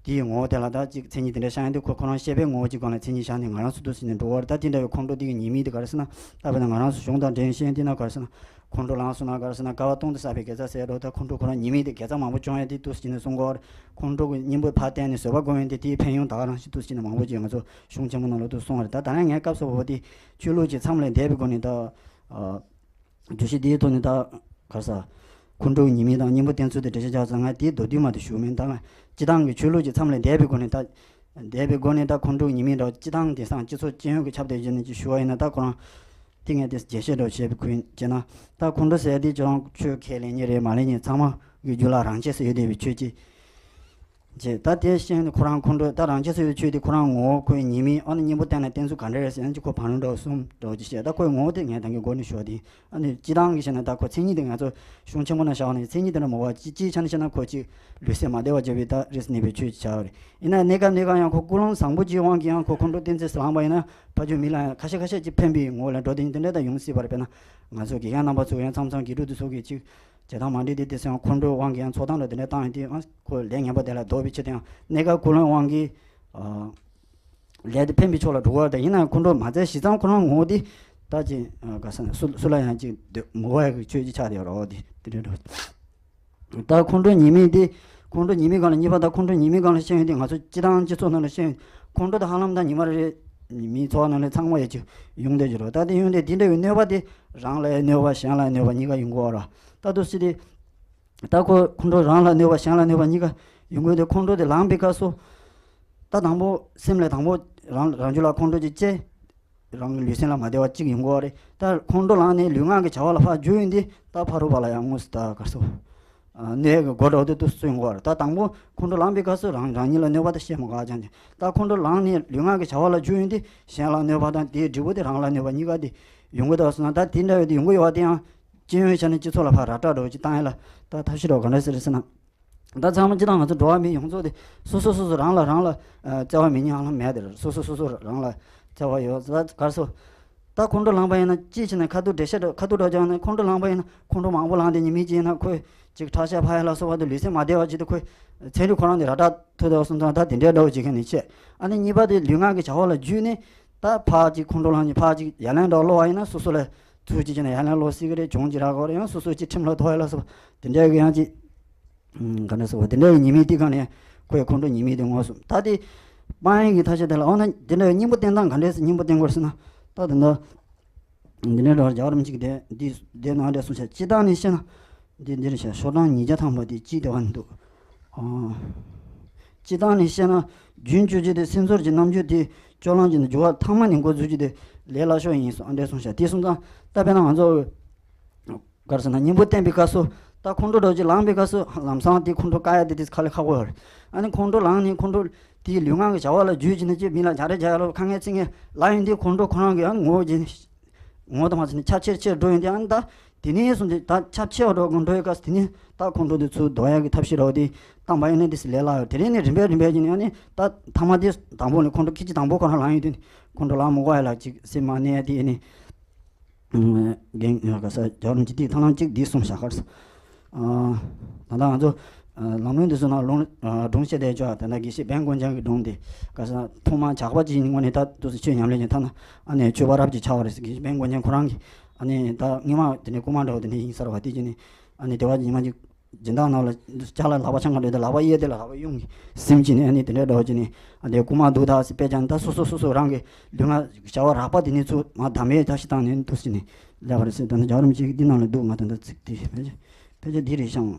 དེའི་ངོ་བོ་དེ་ལ་ད་ཅིག་མཚན་ཉིད་དེ་འདྲ་བཞག་ཡང་དེ་ཁོ་ཁོ་རང་བཤད་པའི་ངོ་བོ་གཅིག་སྒང་ལ་མཚན་ཉིད་བཞག་ནས་ང་རང་ཚོ་འདུག་ཟེར་ནས་འགྲོ་བར་ད་དེ་འདྲ་བའི་ཁོང་ཁྲོ་དེ་གི་ཉེས་དམིགས་དེ་ག་རེ་ཟེར་ན་ད་དཔེར་ན་ང་རང་ཚོ་གཞུང་དང་འབྲེལ་བཤད་དེ་ན་ག་རེ་ཟེར་ན། ཁོང་ཁྲོ་ལངས་སོང་ན་ག་རེ་ཟེར་ན་དགའ་བ་སྟོང་དུ་བསགས་པའི་དགེ་རྩ་ཟེར་འགྲོ་ད་ཁོང་ཁྲོ་ཁོ་རང་ཉེས་དམིགས་དེ་དགེ་རྩ་མང་པོ་བྱུང་ཡ་དེ་འདུག་ཟེར་ནས་གསུང་གོ། ཁོང་ཁྲོ་གི་གཉེན་པོ་ཕར་བསྟན་ནས་བཟོད་པ་སྒོམ་ཡོང་དེ་དེའི་ཕན་ཡོན་ད་ག་རང་ཞིག་འདུག་ཟེར་ནས་མང་པོ་ཅིག་ང་ཚོ་གཞུང་ཆེན་པོ་ནང་ལོགས་དུ་གསུངས་པ་རེད། ད་ད་ནས་ངའི་སྐབས་སུ་བབ་པ་དེ་ཆོས་ལུགས་ཀྱི་མཚམས་ལས་འདས་པའི་སྒོ་ནས་ད་ཨ་བརྗོད་གཞི་འདིའི་ཐོག་ནས་ད་ག་རེ་ཟ། ཁོང་ཁྲོ་གི་ཉེས་དམིགས་དང་གཉེན་པོ་བསྟེན་ཚུལ་དེ་འགྲེལ་བཤད་རྒྱག་ཙང་ང་དེའི་མདོར་བསྡུས་མ་དེ་ཞུ་མིན་ད་ང་སྤྱི་བཏང་གི་ཆོས་ལུགས་ཀྱི་མཚམས་ལས་འདས་པའི་སྒོ་ནས་ད་འདས་པའི་སྒོ་ནས་ད་ཁོང་ཁྲོ་གི་ཉེས་དམིགས་འདྲ་བོ་སྤྱི་བཏང་དེང་སང་སྤྱི་ཚོགས་སྤྱི་ཡོངས་ཀྱི་ཁྱབ་བསྡད་རྒྱུ་ནས་ཅིག་ཞུ་བ་ཡིན་ན་ད་ཁོ་རང་དེ་ངས་དེ་རྒྱས་བཤད་འདྲ་བོ་བྱས་པའི་ཁུལ་བྱས་ན་ད་ཁོང་ཁྲོ་ཟེར་དེ་ཁྱོད་རང་ཆོས་ཁས་ལེན་མཁན་རེད་མ་ལེན་མཁན་ཚང་མ་གི་རྒྱུད་ལ་རང་ཆས་སུ་ཡོད་བསྡད་པའི་ཆོས་ཅིག་ཅེས། ད་དེ་བཤད་ནས་ཁོ་རང་ཁོང་ཁྲོ། ད་རང་རྒྱལ་སོ་ཡི་ཆོས་དེ་ཁོ་རང་ངོ་བོ། ཁོའི་ཉེས་དམིགས། ཨ་ནི་གཉེན་པོ་བསྟེན་ན་བསྟེན་ཚུལ་ག་འདྲ་རེད་ཟེར་ན། ཅིག་ཁོ་བང་རིམ་འདྲ་བོ་གསུམ་འདྲ་བོ་ཅིག་བཤད། ད་ཁོའི་ངོ་བོ་དེ་ངས་ད་གིན་འགོ་ནས་ཞུས་པ་དེ། ཨ་ནི་སྤྱིར་བཏང་གི་བཤད་ན། ད་ཁོ་མཚན་ཉིད་དེ་ང་ཚོ་གཞུང་ཆེན་པོ་ནང་བཞག་ནས་མཚན་ཉིད་དེ་འདྲ་མ་བ། སྤྱི་སྤྱིའི་ཆ་ནས་བཤད་ན་ཁོ་ཅིག་ལུས་སེམས་མ་བདེ་བ་བྱེད་པའི་ད་རིས་གནས་པའི་ཆོས་ཅིག་ཆགས་པ་རེད། ཡིན་ན་གནས་སྐབས་གནས་སྐབས་ཡང་ཁོ་ཀུན་སློང་བཟང་པོ་ཅིག་དབང་གིས་ཡང་ཁོ་ཁོང་ཁྲོ་བསྟེན་ཚེ་ལངས་པ་ཡིན་ན། ཕ་ཆོས་མི་ལ་ཡང་ཁ་ཤས་ཁ་ཤས་ཅིག་ཕན་པའི་ངོ་བོ་ལ་འགྲོ་དེ་ཡིན། དེ་འདྲ་ད་ཡོང་སྲིད་པ་རེད། དཔེར་ན་ང་ཚོ་དགེ་རྒན་རྣམ་པ་ཚོ་ཡང་མཚམས་མཚམས་དགེ་ཕྲུག་དེ་ཚོ་གིས་ཅིག་བྱེད་སྟངས་མ་འགྲིག་དེ། དེ་ཚོ་ཡང་ཁོང་ཁྲོའི་དབང་གིས་ཡང་ཚོགས་སྟངས་འདྲ་དེ་འདྲ་བཏང་ཡོང་དུས། ཨ། ཁོ་ལས་ངན་པ་དེ་ལ་ལྡོག་པའི་ཆེད་དུ་ཡང་གནས་སྐབས་ཀུན་སློང་དབང་གིས། ཨ། ལས་དེ་ཕན་པའི་ཕྱོགས་ལ་འགྲོ་བ་དང་། ཡིན་ན་ཡང་ཁོང་ཁྲོ་མ་བྱས་བྱས་ཙང་ཁོ་རང་ངོ་བོ་དེ་ད་ཅིག་ཨ། ག་ས་སུ་སུ་ལ་ཡང་ཅིག་འདོད་མི་འོས་པའི་ཆོས་ཅིག་ཆགས་བསྡད་ཡོད་རེད། འོ་དེ་དེ་འདྲ་འགྲོ། ད་ཁོང་ཁྲོ་ཉེས་དམིགས་དེ། ཁོང་ཁྲོ་ཉེས་དམིགས་སྒང་ལ། གཉིས་པ་ད་ཁོང་ཁྲོ་ཉེས་དམིགས་སྒང་ལ་བཤད་ཡོང་དུས། ང་ཚོ་སྤྱིར་བཏང་སྤྱི་ཚོགས་ནང་ལ་བཤད་ཡོང་དུས། ཁོང་ཁྲོ་དེ་ཧ་ལམ་ད་ཉི་མ་རེ་རེ་མིའི་འཚོ་བ་ནང་ལ་ཚང་མ་ཡོད་ཀྱི་ཡོང་བསྡད་ཀྱི་རེད། ད་དེ་ཡོང་དུས་དེ་འདྲ་བའི་གནོད་པ་དེ་རང་ལ་ཡང་གནོད་པ། གཞན་ལ་ཡང་གནོད་པ། གཉིས་ཀ་ཡོང་གི་ཡོད་རེད། ད་དུ་སྲིད་དེ། ད་ཁོ་ཁོང་ཁྲོ་རང་ལ་གནོད་པ་གཞན་ལ་གནོད་པ་གཉིས་ཀ་ཡོང་གི་ཡོད་དུས། ཁོང་ཁྲོ་དེ་ལངས་པའི་སྐབས་སུ། ད་དང་པོ་སེམས་ལ་དང་པོ་རང་རང་རྒྱུད་ལ་ཁོང་ཁྲོ་ཅིག་སྐྱེས། རང་གི་ལུས་སེམས་ལ་མ་བདེ་བ་གཅིག་ཡོང་གི་ཡོད་རེད། ད་ཁོང་ཁྲོ་ལངས་ནས་ལུས་ངག་གི་བྱ་བ་ལ་ཕར་འཇུག་ཡོང་དུས། ད་ཕ་རོལ་པོ་ལ་ཡང་དངོས་སུ་ད་ག་རེ་ཟེར། ཨ། གནོད་ཀྱི་སྒོ་འདྲ་བོ་དེ་དུ་སུ་ཡོང་གི་ཡོད་རེད། ད་དང་པོ་ཁོང་ཁྲོ་ལངས་པའི་སྐབས་སུ་རང་རང་ཉིད་ལ་གནོད་པ་དེ་བཤད་མ་དགོས་ཀྱང་། ད་ཁོང་ཁྲོ་ལངས་ནས་ལུས་ངག་གི་བྱ་བ་ལ་འཇུག་ཡོང་དུས་གཞན་ལ་གནོད་པ་དང་དེའི་འབྲས་བུ་དེ་རང་ལ་གནོད་པ་གཉིས་ཀ་དེ་ཡོང་གི་འདུག་ཟེར་ན། ད་དེ་འདྲ་བའི་དེ་ཡོང་གི་ཡོད་པ་དེ་ཡང་སྤྱི་ཡོངས་ཆ་ནས་སྤྱི་ཚོགས་ལ་ཕར་ར་སྤྲོད་འདྲ་བོ་ཅིག་བཏང་ཡ་ལ་ད་ཐབས་ཤེས་འདྲ་བོ་ག་འདྲ་ཟེར་ཟེར་ན། ད་ཚང་མ་སྤྱིར་བཏང་ང་ཚོ་འགྲོ་བ་མིའི་ཡོངས་རྫོགས་དེ་སོ་སོ་སོ་སོ་རང་ལ་རང་ལ་ཨ་བརྩེ་བ་མེད་མཁན་ཧ་ལམ་མེད་དེ་རེད། སོ་སོ་སོ་སོ་རང་ལ་བརྩེ་བ་ཡོད། ད་ག་རེ་ཟེར། ད་ཁོང་ཁྲོ་ལངས་པ་ཡིན་ན། ཅིའི་ཕྱིར་ན་ཁ་ཐུག་འགྲེལ་བཤད་འདྲ། ཁ་ཐུག་འདྲ་བོ་བརྒྱབ་ན། ཁོང་ཁྲོ་ལངས་པ་ཡིན་ན། ཁོང་ཁྲོ་མང་པོ་ལངས་ཏེ་ཉི་མའི་རྗེས་ན་ཁོས་ཅིག་ཁྲག་ཤེད་འཕར་ཡ་ལ་སོགས་པ་དང་། ལུས་སེམས་མ་བདེ་བ་ཅིག་དང་། ཁོས་ཚན་རིག་ཁོ་རང་ནས་ར་སྤྲོད་ཐུབ་འདྲ་བོ་སོང་ཙང་། ད་དེ་འདྲའི་འདྲ་བོ་ཅིག་ག་ནས་བྱས། ཨ་ནི་གཉིས་པ་དེ་ལུས་ངག་གི་བྱ་བ་ལ་འཇུས་ནས། ད་ཕར་ཅིག་ཁོང་ཁྲོ་ལངས་ནས་ཕར་ཅིག་ཡ་ལན་འདྲ་བོ་སློག་པ་ཡིན་ན། སོ་སོ་ལ་ཚུར་ཅིག་བྱས་ན་ཡ་ལན་སློག་སྲིད་ཀྱི་རེད། གྱོང་ཅིག་རག་གི་རེད། ཡང་སོ་སོ་ཅིག་ཁྲིམས་ལ་ཐོགས་ཡ་ལ་སོགས་པ་དེ་འདྲའི་གི་ཡང་ཅིག་ཨུམ། ག་འདྲ་ཟེར་བ། དེ་འདྲའི་ཉེས་དམིགས་དེ་ག་ནས་ཁོས་ཁོང་ཁྲོ་ཉེས་དམིགས་དེ་ངོས་བཟུང་། ད་དེ་སྤང་ཡིན་གྱི་ཐབས་ཤེས་དེ་ལ། འོ་ན་དེ་འདྲའི་སྙིང་པོ་བསྟེན་སྟངས་ག་འདྲས་སེ་སྙིང་པོ་བསྟེན་དགོས་ཟེར་ན། ད་དེ་འདྲ་འདི་འདྲའི་འགྲོ་རྒྱལ་བ་རིན་པོ་ཆེ་གིས་དེ་འདི་དེ་ནང་འདྲ་གསུངས་ཤག་སྤྱིར་བཏང་ནས་བཤད་ན། འདི་འདིར་བཤད། ཤོག་གྲངས་ཉིས་བརྒྱ་ཐམ་པ་དེ་ཅིག་དེ་བ་འདུག་ཨ། སྤྱིར་བཏང་ནས་བཤད་ན། རྒྱུན་གཅོད་བྱེད་དེ། སེམས་ཚོར་གྱི་རྣམ་འགྱུར་དེ་སྤྱོད་ལམ་གྱི་འགྱུར་བ་ཐ་མ་ནས་འགོ་འཛུགས་རྒྱུ་དེ་ལས་སླ་ཤོས་ཡིན་གསུངས། ཨ་འདྲས་གསུངས་ཤག་དེ་སོང་ཙང་ད་དཔེར་ན་ང་ཚོ་ག་རེ་ཟེར་ན། གཉེན་པོ་བསྟེན་པའི་སྐབས་སུ་ད་ཁོང་ཁྲོ་འདྲ་བོ་ཅིག་ལངས་པའི་སྐབས་སུ་ལམ་སང་དེ་ཁོང་ཁྲོ་བཀག་ཡ་དེ་དེ་དཀའ་ལས་ཁག་པོ་ཡོད་རེད། ཨ་ནི་ཁོང་ཁྲོ་ལངས་ནས་ཁོང་ཁྲོ་དེའི་ལུས་ངག་གི་བྱ་བ་ལ་འཇུས་བྱས་ནས། ཅིག་མི་ལ་རྒྱག་རེས་རྒྱག་ཡ་ལ་ཁ་ངན་ཚིག་ངན་ལབ་ཡོང་དུས། ཁོང་ཁྲོ་ཁོ་རང་གི་ཨ་ནི་ངོ་བོ་ཅིག་ངོ་དང་མ་ཟིན་ནས་ཆ་ཆེར་ཆེར་འགྲོ་ཡོང་དུས། ཨ་ནི་ད་དེ་ནས་བཟུང་སྟེ་ད་ཆ་ཆེ་བ་འགྲོ་འགྲོ་ཡོད་སྐབས་སུ། དེ་ནས་ད་ཁོང་ཁྲོ་དེ་ཚུར་ཟློག་ཡག་གི་ཐབས་ཤེས་འདྲ་བོ་དེ་བཏང་པ་ཡིན་ན་དེ་སུ་ལས་སླ་ཡོད། དེ་རིང་ནས་རིམ་པས་རིམ་པས་ཀྱིས་ནས། ཨ་ནི་ད་ཐ་མ་དེ་དང་པོ་ནས་ཁོང་ཁྲོ་ཁི་ཅི་དང་པོ་ཁོ་རང་ལངས་ཡོང་དུས་ནས། ཁོང་ཁྲོ་ལངས་མི་དགོས་ཡ་ལ་ཅིག་སེམས་མ་གནས་ཡ་དེ། ཨ་ནི་རྒན་ག་ས་རྒྱལ་བ་རིན་པོ་ཆེ་དེས་ཐབས་ལམ་གཅིག་འདི་གསུངས་ཤག་ག་རེ་ཟེར། ཨ། ད་ལྟ་ང་ཚོ་ཨ་ལམ་རིམ་འདི་ཚོ་ནང་ལུང་ཨ་སྒྲུང་བཤད་བསྡད་ཆོག་ད་ལྟ་དགེ་བཤེས་བན་དཀོན་མཆོག་གི་སྒྲུང་དེ། ག་ས་ཐོག་མར་ཇག་པ་ཅིག་ཡིན་ནི་ངོས་ནས་ད་དུས་སུ་ཆོས་ཉམས་ལེན་བྱས། ཐ་ན་ཨ་ནི་ཆོས་པ་རབ་ཅིག་ཆགས་པ་རེད་ཟེར། དགེ་བཤེས་བན་དཀོན་མཆོག་ཁོ་རང་གིས་ཨ་ནི་ད་སྔོན་མ་དེ་ནས་རྐུན་མ་འདྲ་བོ་དེ་འདྲ་ཡིན་ས་རེད་བ། དེ་བྱས་ནས་ཨ་ནི་སྡེ་བ་ཉི་མ་གཅིག་སྦྱིན་བདག་རྣམས་ལ་ཅ་ལག་ལག་པ་འཆང་ག་འགྲོ་དུས། ལག་པ་གཡས་དེ་ལ་ལག་པ་གཡོན་གྱིས་ཟིན་བྱས་ནས། ཨ་ནི་དེ་འདྲའི་འདྲ་བོ་བྱས་ནས། ཨ་དེ་རྐུན་མ་འདུག་ད་ཟེར་དཔེ་བྱས་ན། ད་སོ་སོ་སོ་སོ་རང་གི་ལུས་ངག་བྱ་བ་རགས་པ་དེ་ནས་ཚུར་མར་བདམས་པའི་ཐབས་ཤེས་བཏང་ནས་འདུག་ཟེར་ནས་ལབ་པ་རེད་ཟེར། ད་ནི་རྒྱལ་བ་རིན་པོ་ཆེ་གིས་འདི་ནང་ལ་འདུག་ང་ད་ལྟ་ཚིག་དེ་ཕལ་ཆེར་ཕལ་ཆེར་འདི་རེད་ཤག་ཨ།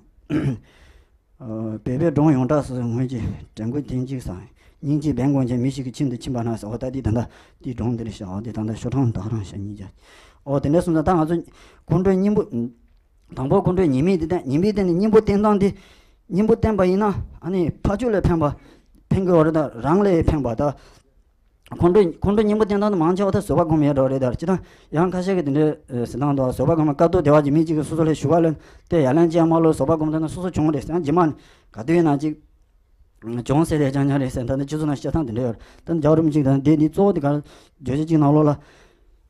སྦས་པའི་སྒྲུང་ཡོངས་གྲགས་སུ་ངོས་ཀྱིས། དྲན་སྐུལ་དོན་གཅིག་ཟེར། སྙིང་རྗེའི་བན་དཀོན་མཆོག་མི་ཞིག་གི་ཁྱིམ་དུ་ཕྱིན་པ་ན་ཟེར། འོ་ད་འདི་ད་ལྟ་འདིའི་སྒྲུང་འདི་རེད་ཤག་འོ་དེ་ད་ལྟ་ཤོག་གྲངས་ད་ག་རང་ཤག་ཉིས་བརྒྱ། འོ་དེ་འདྲ་སོང་ཙང་ད་ང་ཚོ་ཁོང་ཁྲོའི་སྙིང་པོ། དང་པོ་ཁོང་ཁྲོའི་ཉེས་དམིགས་དེ་བསྟན། ཉེས་དམིགས་དེ་ནི་སྙིང་པོ་བསྟེན་སྟངས་དེ། སྙིང་པོ་བསྟེན་པ་ཡིན་ན་ཨ་ནི་ཕར་ཕྱོགས་ལ་ཕན་པ། ཕན་གྱི་ཡོད་རེད། ད་རང་ལ་ཕན་པ། ད་ཁོང་ཁྲོ་ཁོང་ཁྲོ་སྙིང་པོ་བསྟེན་སྟངས་དེ་མང་ཆེ་བ་ད་བཟོད་པ་སྒོམ་ཡས་འདྲ་བོ་རེད། ད་སྤྱིར་བཏང་ཡང་ཁ་ཤས་ཀྱིས་དེ་འདྲའི་ཟེར་སྟངས་འདུག་བཟོད་པ་སྒོམ་ན་དཀའ་སྡུག་བདེ་བ་གྱི་མི་གཅིག་གིས་སོ་སོ་ལ་ཞུ་བ་ལ་དེ་ཡ་ལན་ཅི་ཡང་མ་སློག་བཟོད་པ་སྒོམ་ཐུབ་ན་སོ་སོ་བྱུང་བ་རེད་ཟེར། ཡང་རྗེས་མ་ག་དུས་ཡིན་ན་ཅིག་གྱོང་ཟེར་དེ་རྐྱང་རྐྱང་རེད་ཟེར། ད་ནི་སྤྱི་ཚོགས་ནང་བཤད་སྟངས་དེ་འདྲ་ཡོད་རེད། ད་ནི་རྒྱལ་བ་རིན་པོ་ཆེ་དང་དེ་ནི་གཙོ་བོ་དེ་ག་རེ། བརྗོད་བྱ་གཅིག་ནང་ལོགས་ལ།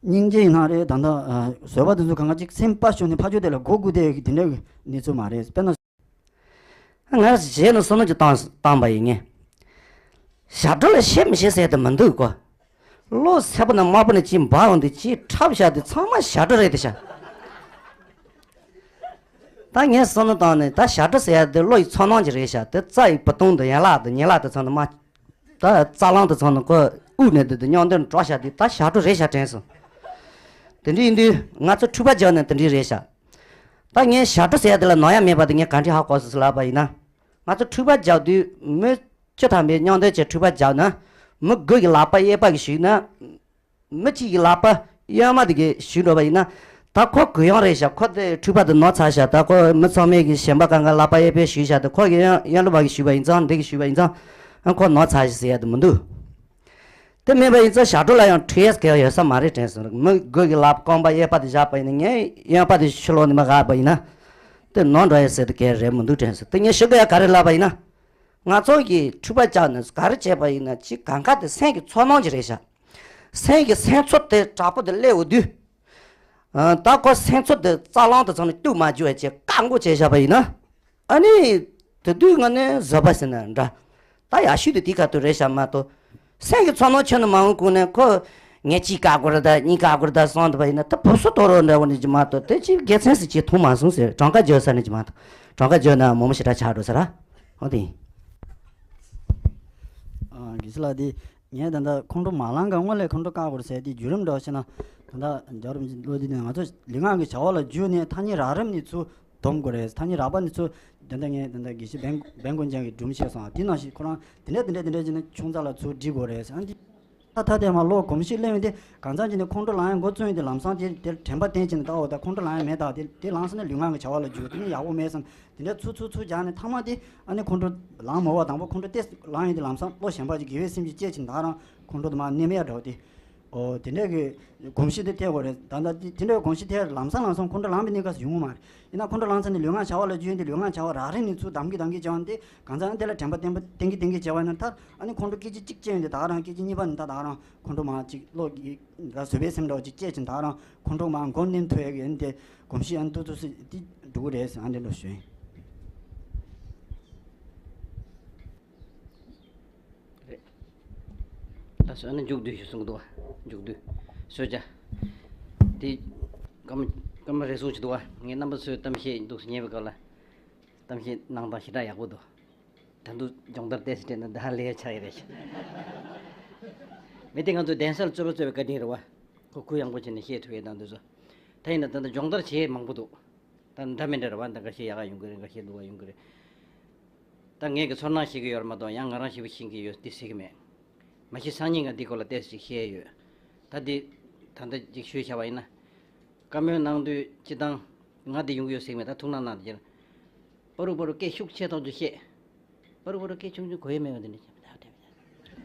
སྙིང་རྗེ་ཡིན་ན་རེད། ད་ལྟ་ཨ་བཟོད་པ་དེ་ཚོ་གང་ག་ཅིག་སེམས་དཔའ་ཤོར་ནས་ཕར་ཕྱོགས་དེ་ལ་མགོ་སྒུར་བསྡད་ཡོད་ཀྱི་དེ་འདྲ་གི་གནས་ཚུལ་མ་རེད། དཔེར་ན། ང་རྗེས་ནས་བསམ་བློ་ཅིག་བཏང་བཏང་པ་ཡིན། ངས་ཞབས་བྲོ་ལ་ཤེས་མི་ཤེས་ཟེར་དེ་མི་འདུག་གོ། བློ་གསལ་པོ་ནས་དམར་པོ་ནས་ཅིག་འབར་འོང་དུས་ཅིག་འཁྲབ་བཞག་དེ་ཚང་མ་ཞབས་བྲོ་རེད་དེ་ཤག་ད་ངས་བསམ་བློ་བཏང་ནས། ད་ཞབས་བྲོ་ཟེར་ཡ་དེ་བློ་ཡི་ཚོར་སྣང་ཅིག་རེད་ཤག་དེ་རྩ་ཡི་བུ་སྟོང་དང་ཡན་ལག་དང་ཉིང་ལག་དེ་ཚོ་ནི་མ། ད་རྩ་རླུང་དེ་ཚོ་ནི་ཁོ་དབུགས་ནས་དེ་དེ་མྱང་འདོན་འགྲོ་ཤག་དེ་ད་ཞབས་བྲོ་རེད་ཤག་དྲན་སོང་། དེ་འདྲ་ཡིན་དུས་ང་ཚོ་འཁྲུག་པ་རྒྱག་ནས་དེ་འདྲ་རེད་ཤག་ད་ངས་ཞབས་བྲོ་ཟེར་ཡ་དེ་ལ་ནོར་ཡ་མེད་པ་དེ་ངས་ག་འདྲས་ཧ་གོ་སོང་ཟེར་ལབ་པ་ཡིན་ན། ང་ཚོ་འཁྲུག་པ་རྒྱག་དུས་མི་བཅུ་ཐམ་པས་མཉམ་དུ་བྱས་འཁྲུག་པ་རྒྱག་ན། མི་དགུ་གིས་ལག་པ་གཡས་པ་གིས་གཞུས་ན། མི་གཅིག་གིས་ལག་པ་གཡོན་མ་དེ་གིས་གཞུས་འགྲོ་བ་ཡིན་ན། ད་ཁོ་གུ་ཡངས་རེད་ཤག་ཁོ་དེ་འཁྲུག་པ་དེ་ནོར་ཚར་ཤག་ད་ཁོ་མི་ཚང་མས་གི་གཞན་པ་གང་ག་ལག་པ་གཡས་པས་གཞུས་ཤག་ད་ཁོ་གི་གཡོན་གཡོན་ལོགས་པ་གི་གཞུས་པ་ཡིན་ཙང་འདི་གི་གཞུས་པ་ཡིན་ཙང་ཨ་ཁོ་ནོར་ཚར་ཤག་ཟེར་ཡ་དེ་མི་འདུག་དེ་མེད་པ་ཡིན་ཙང་ཞབས་བྲོ་ལ་ཡང་འཁྲུག་ཡས་གལ་ཡོད་ས་མ་རེད་དྲན་སོང་། མི་དགོས་ཀྱི་ལག་རྐང་པ་གཡས་པ་དེ་བཞག་པ་ཡིན་ན་ངས་གཡོན་པ་དེ་ཕྱི་ལོགས་ནས་མ་བཞག་པ་ཡིན་ན་དེ་ནོར་འགྲོ་ཡས་ཟེར་དེ་གལ་རེད་མི་འདུག་དྲན་སོང་། དེ་ངས་ཞུ་དགོས་ཡ་ག་རེ་ལབ་པ་ཡིན་ན། ང་ཚོ་གི་འཁྲུག་པ་བཅག་ནས་ག་རེ་བྱས་པ་ཡིན་ན་ཅི་གང་ག་དེ་སེམས་ཀྱི་ཚོར་སྣང་ཅིག་རེད་ཤག་སེམས་ཀྱི་སེམས་ཚོར་དེ་དྲག་པོ་དེ་སླེབས་འོ་དུས། ཨ། ད་ཁོ་སེམས་ཚོར་དེ་རྩ་ལམ་དུ་ཚང་ནས་གཏུག་མ་བཅུག་པ་བྱས་བཀག་འགོག་བྱས་བཞག་པ་ཡིན་ན། ཨ་ནི། དེ་དུས་ང་ནི་བཟོད་པ་ཟེར་ན་འདྲ། ད་ཡག་ཤོས་དེ་དེའི་ཁ་ཐུག་རེད་ཤག་མ་གཏོགས། སེམས་ཀྱི་ཚོར་སྣང་ཁྱོན་ནས་མ་འོང་གོང་ནས་ཁོ། ངས་གཅིག་བཀག་དགོས་རེད་ད་གཉིས་བཀག་དགོས་རེད་ད་གསུངས་འདུག་པ་ཡིན་ན་ད་བུ་སུ་དོ་རོ་འདྲ་བོ་ནི་ཅི་མ་གཏོགས་དེ་ཅིག་དགེ་མཚན་ཟེར་ཅིག་མཐོང་མ་སོང་ཟེར། གྲངས་ཀ་བརྗོད་ས་ནི་ཅི་མ་གཏོགས། གྲངས་ཀ་བརྗོད་ན་མོ་མོ་ཞེ་དྲག་ཆགས་འགྲོ་ས་ར། འོ་དེ་ཡིན། ཨ། དགེ་བཤེས་ལགས་དེ། ངས་ད་ལྟ་ཁོང་ཁྲོ་མ་ལངས་ག་སྔོན་ལ་ཁོང་ཁྲོ་བཀག་དགོས་ཟེར་དེ་བརྒྱུད་རིམ་འདྲ་བོ་བཤད་ན། ད་ལྟ་རྒྱལ་བ་རིན་པོ་ཆེ་བློ་དེ་ནས་ང་ཚོ་ལུས་ངག་གི་བྱ་བ་ལ་བརྒྱུས་ནས་ཐ་སྙད་རགས་རིམ་ནས་ཚུར་སྡོམ་དགོས་རེད། ཐ་སྙད་རགས་པ་ནས་ཚུར་ད་ལྟ་ངས་ད་ལྟ་དགེ་བཤེས་བན་བན་ཀོན་ཅང་གིས་སྒྲུང་བཤད་སོང་། དེ་ནང་བཞིན་ཁོ་རང་དེ་འདྲས་དེ་འདྲས་དེ་འདྲས་བྱས་ན་ཆུང་ཙག་ལ་ཚུར་འབྲི་དགོས་རེད་ཟེར། ཨ་འདི་ད་ཐ་དད་མ་བློ་གོམས་གཤིས་སླེབས་ཡོང་དེ་གང་ཚང་གཅིག་ནས་ཁོང་ཁྲོ་ལངས་ཡ་འགོ་བཙུགས་ཡོང་དེ་ལམ་སང་དེ་དེར་དྲན་པ་བསྟེན་བྱས་ནས་ད་འོ་ད་ཁོང་ཁྲོ་ལངས་ཡ་མེད་ད། དེ་དེ་ལངས་སོང་ན་ལུས་ངག་གི་བྱ་བ་ལ་འཇུག་དེ་ནི་ཡག་པོ་མེད་བསམ། དེ་འདྲ་ཚུར་ཚུར་ཚུར་རྒྱག་ནས་མཐའ་མ་དེ་ཨ་ནི་ཁོང་ཁྲོ་ལངས་མ་བ་དང་པོ་ཁོང་ཁྲོ་ཏེ་ལངས་ཡོང་དེ་ལམ་སང་བློ་གཞན་པ་ཅིག་དགེ་བའི་སེམས་ཅིག་སྐྱེས་བྱས་ནས་ད་རང་ཁོང་ཁྲོ་དེ་མར་ནེམ་ཡ་འདྲ་བོ་དེ། ཨོ་དེ་འདྲ་གི་གོམས་གཤིས་དེ་ཐེབས་དགོས་རེད། ད་ལྟ་དེ་དེ་འདྲའི་གོམས་གཤིས་དེ་ལམ་སང་ལམ་སང་ཁོང་ཁྲོ་ལངས་པའི་གནས་སྐབས་སུ་ཡོང་གི་མ་རེད། ཡིན་ན་ཁོང་ཁྲོ་ལངས་ཚར་ནས་ལུས་ངག་བྱ་བ་ལ་བརྒྱུད་ཡོང་དེ་ལུས་ངག་བྱ་བ་རགས་རིམ་ནས་ཚུར་གདམ་གི་གདམ་གི་བྱས་པ་ནི་དེ། གང་ཟག་ནི་དེ་ལ་དྲན་པ་བསྟེན་པ་བསྟེན་གི་བསྟེན་གི་བྱས་པ་ཡིན་ན་མཐར་ཨ་ནི་ཁོང་ཁྲོ་སྐད་ཅིག་གཅིག་སྐྱེ་ཡོང་དུས་ད་ག་རང་སྐད་ཅིག་གཉིས་པ་ནི་ད་ད་ག་རང་ཁོང་ཁྲོ་མར་ཅིག་བློ་གི་ད་བཟོད་པའི་སེམས་འདྲ་བོ་ཅིག་སྐྱེས་ཕྱིན་ད་ག་རང་ཁོང་ཁྲོ་མར་མགོ་མནན་ཐུབ་ཡ་གི་ཨ་ནི་དེ་གོམས་གཤིས་ཨ་ནི་ཏུ་ཏུ་སི་དེ་འགྲོ་གི་རེད་ཟེར་ཨ་འདྲ་འདྲ་ཞུ་ཡིན། རེད། ད་སོ་ཨ་ནི་མཇུག་བསྡུ་ཞུ་གསུང་གི་འདུག་བ། མཇུག་བསྡུ། གསོལ་ཇ། དེ་སྐར་མ་སྐར་མ་རེ་ཟུང་ཅིག་འདུག་བ། ངས་རྣམ་པ་ཚོའི་གཏམ་བཤད་འདུག་སེ་ཉན་པའི་སྐབས་ལ། གཏམ་བཤད་གནང་སྟངས་ཞེ་དྲག་ཡག་པོ་འདུག་ད་དུང་སྦྱོང་བརྡར་ཏོག་ཙམ་སྤྲད་ན་ད་ལས་ཆགས་ཡོད་རེད། མི་དེ་ང་ཚོ་གདན་སར་རྩོད་པ་རྩོད་པའི་བཀའ་དྲིན་རེད་བ། ཁོ་གུ་ཡངས་པོ་བྱས་ནས་བཤད་ཐུབ་ཡས་དང་དེ་ཚོ། ད་ཡིན་ན་ད་ལྟ་སྦྱོང་བརྡར་བྱེད་ཡས་མང་པོ་འདུག་ད་འདྲ་མི་འདྲ་རེད་བ། ད་འགའ་ཤས་ཡག་ག་ཡོང་གི་རེད། འགའ་ཤས་སྡུག་ག་ཡོང་གི་རེད། ད་ངས་ཀྱི་ཚོར་སྣང་ཤེས་ཀྱི་ཡོད་རེད་མ་གཏོགས་ཡང་ང་རང་ཞེ་པོ་ཤེས་ཀྱི་ཡོད་འདི་ཟེར་གྱི་མེད། མ་གཞི་སང་ཉིན་ང་འདི་སྐོར་ལ་ཏོག་ཙམ་ཅིག་བཤད་ཡོད། ད་འདི་ད་ལྟ་ཅིག་ཞུས་བཞག་པ་ཡིན་ན། བཀའ་མོལ་གནང་དུས་སྤྱི་བཏང་ང་འདི་ཡོང་གི་ཡོད་ཟེར་གྱི་མེད། ད་ཐུགས་སྣང་གནང་དེ་ཕྱིར། པ་རུ་པ་རུ་སྐད་ཤུགས་ཆེ་ཐོག་ཏུ་བཤད། པ་རུ་པ་རུ་སྐད་ཆུང་ཆུང་གོ་ཡས་མེད་པ་འདི་འདྲ་བྱས།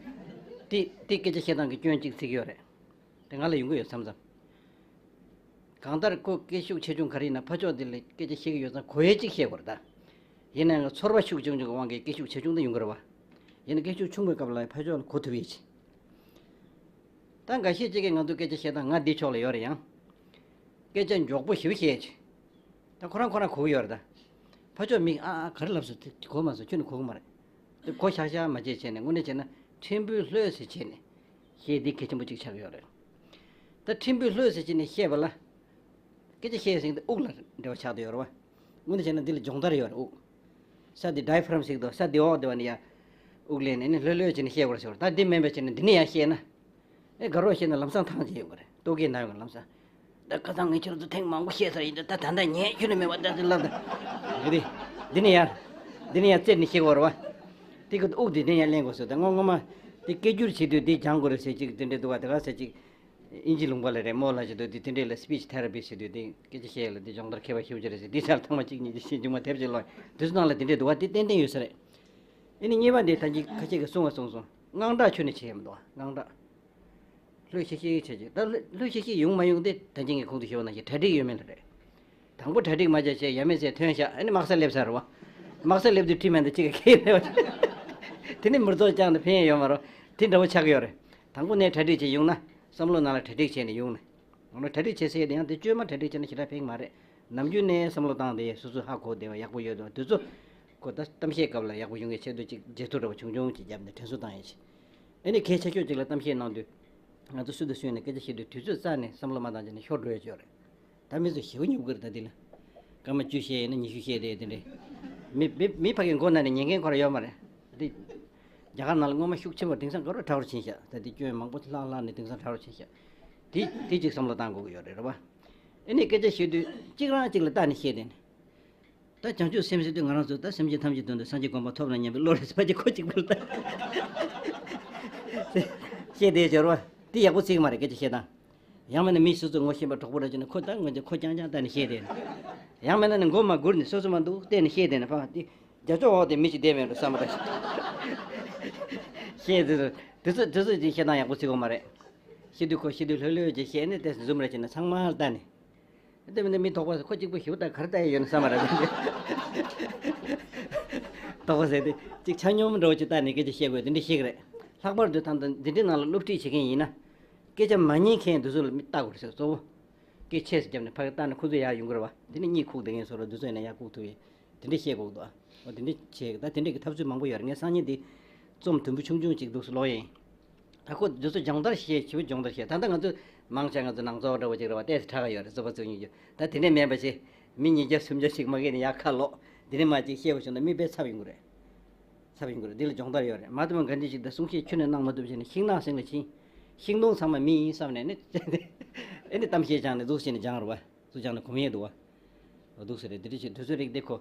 དེ་དེ་སྐད་ཆ་བཤད་སྟངས་ཀྱི་སྐྱོན་གཅིག་ཚིག་ཡོད་རེད། དེ་ང་ལ་ཡོང་གི་ཡོད་མཚམས་མཚམས། གང་ལྟར་ཁོ་སྐད་ཤུགས་ཆེ་ཆུང་ག་རེ་ཡིན་ན་ཕར་ཕྱོགས་འདི་ལ་སྐད་ཆ་བཤད་ཀྱི་ཡོད་ཙང་གོ་ཡས་གཅིག་བཤད་དགོས་རེད་ད། ཡིན་ནའང་ཚོར་བ་ཤུགས་ཆུང་ཆུང་གི་དབང་གིས་སྐད་ཤུགས་ཆེ་ཆུང་དུ་ཡོང་གི་རེད་བ། ཡིན་ན་སྐད་ཤུགས་ཆུང་བའི་སྐབས་ལ་ཕར་ཕྱོགས་ལ་གོ་ཐུབ་ཡས་ཅིག་ད་འགའ་ཤས་ཅིག་གིས་ང་ཚོ་སྐད་ཆ་བཤད་སྟངས་ང་འདི་ཕྱོགས་ལ་ཡོད་རེད་ཡང་། སྐད་ཆ་མགྱོགས་པོ་ཞེ་པོ་བཤད་ཅིག་ད་ཁོ་རང་ཁོ་རང་གོ་གི་ཡོད་རེད་ད། ཕར་ཕྱོགས་མིག་ཨ་ཨ་ག་རེ་ལབ་སོང་དེ་གོ་མ་སོང་ཁྱོད་ནི་གོ་གི་མ་རེད། དེ་གོ་ཤག་ཤག་མ་བྱེད་བྱས་ནས་དངོས་གནས་བྱས་ན་ཕྲན་བུ་ལྷོད་ཟེར་བྱས་ནས་བཤད་འདི་གལ་ཆེན་པོ་གཅིག་ཆགས་ཀྱི་ཡོད་རེད། ད་ཕྲན་བུ་ལྷོད་ཟེར་བྱས་ནས་བཤད་པ་ལ། སྐད་ཆ་བཤད་ཟིན་ཏེ་དབུགས་ལ་འབྲེལ་བ་ཆགས་བསྡད་ཡོད་རེད་བ། དངོས་གནས་བྱས་ན་འདི་ལ་སྦྱོང་བརྡར་ཡོད་རེད་དབུགས། ས་འདི་ཌའི་ཕ་རམ་ཟེར་གྱི་འདུག་ས་འདི་འོག་འདི་བ་ནས་ཡར། དབུགས་ལེན་ནས་ནི་ལྷོད་ལྷོད་བྱས་ནས་བཤད་དགོས་རེད་ཟེར་བ་ད་འདི་མིན་པ་བྱས་ནས་འདི་ནས་ཡར་བཤད་ན། ཨེ་དགའ་རོགས་བཤད་ན་ལམ་སང་ཐང་ཆད་ཡོང་གི་རེད་ལྟོ་གོས་ན་ཡོང་གི་ལམ་སང་། ད་ཁ་སང་ངས་ཁྱོད་ཚོ་ཐེངས་མང་པོ་བཤད་ཚར་ཡིན་ད་ད་ད་ལྟ་ཉན་ཁྱོད་ནི་མེད་པ་ད་དེ་ལབ་ད། འདི་འདི་ནས་ཡར། འདི་ནས་ཡར་རྩེར་ནས་བཤད་དགོས་རེད་བ། དེ་གི་དབུགས་འདི་ནས་ཡར་ལེན་དགོས་ཟེར་ད་སྔོན་སྔོན་མ། དེ་སྐད་སྒྱུར་བྱེད་དུས་འདི་སྦྱང་དགོས་རེད་ཟེར་ཅིག་དེ་འདྲ་འདུག་བ་དེ་ག་ཟེར་ཅིག་ཨིན་ཇི་ལུང་པ་ལ་རེད་མོ་ལ་ཞིག་འདུག་དེ་དེ་འདྲས་ལ་སི་པིཆ་ཐེ་ར་པི་ཟེར་དུས་དེ་སྐད་ཆ་བཤད་ཡ་ལ་དེ་སྦྱོང་བརྡར་མཁས་པ་ཞེ་པོ་ཅིག་རེད་ཟེར་དེ་ཚར་ཚང་མ་གཅིག་གཉིས་ཀྱི་ཤེས་འཇུག་མ་ཐེབས་ཅིག་ལོ་དེ་ཚོ་ནང་ལ་དེ་འདྲས་འདུག་བ་དེ་ཏན་ཏན་ཡོད་ས་རེད། ཨེ་ནི་གཉིས་པ་འདི་ད་གིན་ཁ་ཤས་ཀྱིས་གསུངས་བ་གསུངས་སོང་དངངས་སྐྲག་ཁྱོན་ནས་བྱེད་ཡ་མི་འདུག་བ་དངངས་སྐྲག་ལྷོད་ཤིག་ཤིག་བྱེད་ཅིག་ད་ལྷོད་ལྷོད་ཤིག་ཤིག་ཡོང་མ་ཡོང་དེ་ད་གིན་ངས་གོང་དུ་ཞུས་པ་ནང་བཞིན་གྲ་སྒྲིག་ཡོད་མེད་ལ་རེད། དང་པོ་གྲ་སྒྲིག་མ་བྱས་བྱས་ཡ་མེད་ཚད་ཐོན་ཤག་ཨ་ནི་དམག་ས་སླེབས་ཚར་རེད་བ། དམག་ས་སླེབས་དུས་ཁྲིད་མེད་འདི་གཅིག་ག་ཁེལ་རེད་བ། དེ་ནི་མི་རྫོགས་ཀྱང་དུ་ཕན་ཡོད་མ་རེད། དེ་འདྲ་བོ་ཆགས་ཀྱི་ཡོད་རེད། དང་པོ་ནས་གྲ་སྒྲིག་བྱས་ཡོང་ན་བསམ་བློ་ནང་ལ་གྲ་སྒྲིག་བྱས་ནས་ཡོང་ནས། འོ་ན་གྲ་སྒྲིག་བྱེད་སའི་དེ་ཡང་དེ་བཅོས་མ་གྲ་སྒྲིག་བྱས་ན་ཞེ་དྲག་ཕན་གྱི་མ་རེད། ནམ་རྒྱུན་ནས་བསམ་བློ་བཏང་སྟེ་སོ་སོས་ཧ་གོ་བདེ་བ་ཡག་པོ་ཡོད་དོ་དེ་ཚོ། ཁོ་ད་གཏམ་བཤད་སྐབས་ལ་ཡག་པོ་ཡོང་བའི་ཆེད་དུ་ཅིག་བརྗེད་ཐུབ་འདྲ་བོ་ཆུང་ཆུང་ཅིག་བརྒྱབ་ནས་དྲན་གསོ་བཏང་ཡིན་ཞིང་། ཨེ་ནི་གལ་ཆེ་ཤོས་ཅིག་ལ་གཏམ་བཤད་གནང་དུས། ང་ཚོ་སུ་དང་སུ་ཡིན་ན་སྐད་ཆ་བཤད་དུས་དུས་ཚོད་རྩ་ནས་བསམ་བློ་མ་བཏང་བྱས་ནས་ཤོར་འགྲོ་ཡ་ཅིག་ཡོད་རེད། ད་མི་ཚོ་ཞེ་པོ་ཉོབ་གི་རེད་ད་འདི་ལ། སྐར་མ་བཅུ་བཤད་ཡིན་ན་ཉི་ཤུ་བཤད་བསྡད་དེ་འདྲས། མི་མི་མི་ཕ་གི་མགོ་ན་ནས་ཉན་མཁན་ཁོ་ར་ཡོད་མ་རེད། འདི། རྒྱ་གར་ནང་ལ་སྔོན་མ་ཤུགས་ཆེན་པོ་དེང་སང་ག་རེ་དྲག་རུ་ཕྱིན་ཤག་ད་འདི་སྐྱོན་མང་པོ་ལྷག་ལྷག་ནས་དེང་སང་དྲག་རུ་ཕྱིན་ཤག་དེ་དེ་གཅིག་བསམ་བློ་བཏང་དགོས་ཀྱི་ཡོད་རེད་རེད་བ། ཨེ་ནི་སྐད་ཆ་བཤད་དུས་གཅིག་རང་གཅིག་ལ་བལྟ་ནས་བཤད་དེ་ནི། ད་བྱང་ཆུབ་སེམས་ཟེར་དུས་ང་རང་ཚོ་ད་སེམས་ཅན་ཐམས་ཅད་དོན་དུ་སངས་རྒྱས་གོ་འཕང་ཐོབ་ལ་སྙམ་པའི་བློ་རེད་ཟེར་ཕ་གི་ཁོ་གཅིག་པུར་ལྟ། བཤད་དེ་སྦྱོར་བ་འདི་ཡག་པོ་ཚིག་མ་རེད་སྐད་ཆ་བཤད་སྟངས། ཡང་མིན་ན་མི་སོ་སོ་ངོ་ཤེས་པ་གྲོགས་པོ་འདྲ་བྱས་ན་ཁོ་ད་ངོ་ཅི་ཁོ་རྐྱང་རྐྱང་བལྟས་ནས་བཤད་བསྡད་ནས། ཡང་མིན་ན་ནི་མགོ་མ་སྒུར་ནས་སོ་སོ་མ་འདུག་བལྟས་ནས་བཤད་བསྡད་ནས་ཕ་འདི་རྒྱ་ཅོག་འོག་དེ་མི་ཞིག་བསྡད་མེད་འགྲོ་བསམ་པ་འདྲ་ཞིག་བཤད་དེ་ཚོ་དེ་ཚོ་དེ་ཚོ་ཅིག་བཤད་སྟངས་ཡག་པོ་བརྩི་གི་མ་རེད། བཤད་དུས་ཁོ་བཤད་དུས་ལྷོད་ལྷོད་ཅིག་བཤད་ནས་ཏོག་ཙམ་འཛུམ་རེ་བྱས་ནས་ཚང་མ་ལ་བལྟས་ནས། དེ་མིན་ན་མི་དོགས་པ་ཁོ་གཅིག་པུ་ཞིག་ད་ག་རེ་ལྟ་ཡི་ཡོད་ན་བསམ་པ་རེད། དོགས་པ་ཟེར་དེ་གཅིག་ཆ་སྙོམས་འདྲ་བོ་ཅིག་བལྟས་ནས་སྐད་ཆ་བཤད་དགོས་དེ་འདྲ་ཤེས་ཀྱི་རེད། ལྷག་པར་དུ་ད་ལྟ་འདི་འདྲའི་ནང་ལ་སློབ་ཁྲིད་བྱེད་མཁན་ཡིན་ན། སྐད་ཆ་མ་ཉན་མཁན་དེ་ཚོ་ལ་མིག་ལྟ་དགོས་རེད་ཟེར་གཙོ་བོ། སྐད་ཆེ་ཙམ་བརྒྱབ་ནས་ཕ་གི་ལྟ་ན་ཁོ་ཚོ་ཡར་ཡོང་གི་རེད་བ། དེ་ནས་གཉིད་ཁུག་བསྡད་མཁན་ཚོ་ལ་དུས་ཚོད་ཡིན་ན་ཡར་བཀུག་ཐུབ་ཡས། དེ་འདྲ་བཤད་དགོས་འདུག་ཨ། འོ་དེ་འདྲ་བྱས་ད་དེ་འདྲ་གི་ཐབས་ཚུལ་མང་པོ་ཡོད་རེད། ངས་སང་ཉིན་དེ་རྩོམ་དུམ་བུ་ཆུང་ཆུང་ཅིག་འདུག་སེ་ཀློག་ཡིན། ད་ཁོ་དེ་ཚོ་སྦྱོང་བརྡར་བྱས་ཞེ་པོ་སྦྱོང་བརྡར་བྱས། ད་ལྟ་ང་ཚོ་མང་ཆེ་ང་ཚོ་ནང་ཚོགས་འདྲ་བོ་ཅིག་རེད་བ། ཏོག་ཙམ་ཧྲ་གི་ཡོད་རེད། རྩོམ་པ་རྩོམ་ཉིད་ཀྱི་ད་དེ་འདྲ་མིན་པ་བྱས། མི་ཉིས་བརྒྱ་སུམ་བརྒྱ་ཞིག་མ་གི་ནས་ཡར་ཁ་ལོག་དེ་འདྲ་མ་ཅིག་བཤད་པ་བྱུང་ན་མི་དཔེ་ཚབ་ཡོང་གི་རེད། ཚབ་ཡོང་གི་རེད། འདི་ལ་སྦྱོང་བརྡར་ཡོད་རེད། མ་ཏི་མ་གྷན་དྷི་ཞིག་ད་གསུང་བཤད་ཁྱོན་ནས་གནང་མ་ཐུབ་བྱས་ནས་ཤིང་ནགས་སེང་ལ་ཕྱིན། ཤིང་སྡོང་ཚང་མ་མི་ཡིན་བསམ་ནས་ནི། ཨེ་ནི་གཏམ་བཤད་སྦྱངས་ནས་འདུག་བྱས་ནས་སྦྱངས་རེད་བ། འདུག་སྦྱངས་ནས་གོམས་ཡས་འདུག་བ། འོ་འདུག་ཟེར་རེད། འདི་འདྲ་བྱས་དུས་ཚོད་རིགས་འདི་ཁོ།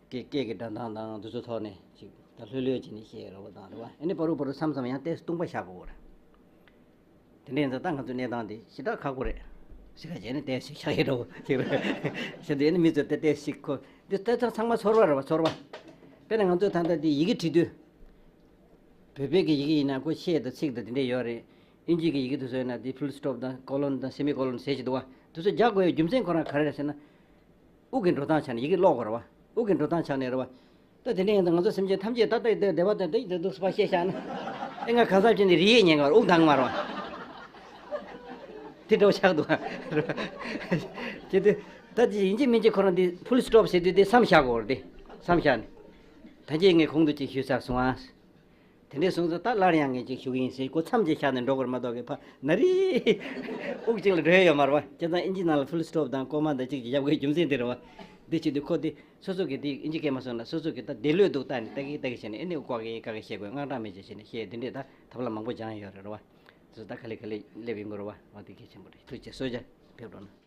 སྐད་སྐད་ཀྱི་སྒྲ་གདངས་དང་འདི་ཚོ་ཐོག་ནས་ཅིག་ད་ལྷོད་ལྷོད་བྱས་ནས་བཤད་རོགས་དང་རེད་བ། ཨེ་ནི་པ་རུ་པ་རུ་མཚམས་མཚམས་ཡང་ཏོག་ཙམ་སྟོང་པ་བཞག་དགོས་རེད། དེ་འདྲ་ཡིན་ཙང་ད་ང་ཚོའི་གནས་སྟངས་འདི་ཞེ་དྲག་ཁག་པོ་རེད། ཞེ་དྲག་བྱས་ནས་ཏོག་ཙམ་བཞག་ཡས་འགྲོ་ཅིག་རེད། བྱས་དུས་ཨེ་ནི་མི་ཚོ་ཏོག་ཙམ་ཞིག་ཁོ་འདི་ཏོག་ཙམ་ཚང་མ་ཚོར་བ་རེད་བ། ཚོར་བ། དཔེར་ན་ང་ཚོས་ད་ལྟ་འདི་ཡི་གེ་བྲིས་དུས། བོད་པའི་གི་ཡི་གེ་ཡིན་ན་ཁོ་ཤད་དང་ཚིག་དང་དེ་འདྲས་ཡོད་རེད། ཨིན་ཇིའི་གི་ཡི་གེ་དེ་ཚོ་ཡིན་ན་དེ་ཕུལ་སི་ཊོབ་དང་ཀོ་ལོན་དང་སེ་མི་ཀོ་ལོན་ཟེར་གྱི་འདུག་བ། དེ་ཚོ་རྒྱག་དགོས་ཡའི་རྒྱུ་མཚན་ཁོ་རང་ག་རེ་རེད་ཟེར་ན། དབུགས་ཀྱི་འགྲོ་སྟངས་ཆ་ནས་ཡི་གེ་ཀློག་དགོས་རེད་བ། དབུགས་ཀྱི་འགྲོ་སྟངས་ཆ་ནས་རེད་བ། ད་དེ་འདྲས་ཡིན་ཙང་ང་ཚོ་སེམས་ཅན་ཐམས་ཅད་ད་ལྟ་བདེ་བདེ་བ་དང་བདེ་འདུག་སེ་ཕར་བཤད་བཞག་ན། ཨེ་ང་གང་འཚམ་བྱས་ནས་རིག་ཡས་ཉན་ག་རེད། དབུགས་འདང་མ་རེད་བ། དེ་འདྲ་བོ་ཆགས་འདུག་བ། བྱས་དུས་ད་དེ་ཡིན་གཅིག་མིན་གཅིག་ཁོ་རང་དེ་ཕུལ་སི་ཊོབ་ཟེར་དུས་དེ་མཚམས་བཞག་དགོས་རེད། དེ་མཚམས་བཞག་ནས། ད་གིན་ངས་གོང་དུ་ཅིག་ཞུས་ཚར་སོང་ཨ། དེ་འདྲས་སོང་ཙང་ད་སླར་ཡང་ངས་ཅིག་ཞུ་གི་ཡིན་ཟེར། ཁོ་མཚམས་ཅིག་བཞག་ནས་འགྲོ་དགོས་རེད་མ་གཏོགས་གི་ཕར་ན་རི། དབུགས་གཅིག་ལ་འགྲོ་ཡ་ཡོད་མ་རེད་བ། བྱས་ཙང་ཨིན་ཇི་ནང་ལ་ཕུལ་སི་ཊོབ་དང་ཀོ་མ་དང་གཅིག་གཅིག་བཞག་དགོས་རྒྱུ་མཚན་དེ་རེད་བ། འདི་བྱེད་དུས་ཁོ་དེ་སོ་སོ་གི་དེ་ཨིན་ཇི་སྐད་མ་སོང་ན་སོ་སོ་གི་ད་བདེ་ལོས་འདུག་ལྟ་ནས་ལྟ་གི་ལྟ་གི་བྱས་ནས་ཨེ་ནི་བཀག་གི་བཀག་གི་བཤད་དགོས། དངངས་སྐྲག་མེད་ཅེས་བྱས་ནས་བཤད། དེ་འདྲས་ད་ཐབས་ལམ་མང་པོ་སྦྱངས་ཡོད་རེད་བ། དེ་ཚོ་ད་ག་ལེ་ག་ལེ་སླེབས་ཡོང་གི་རེད་བ། འོ་དེ་གལ་ཆེན་པོ་རེད། ཐུགས་རྗེ་ཆེ། གསོལ་ཇ་ཕེབས་རོགས་གནང་།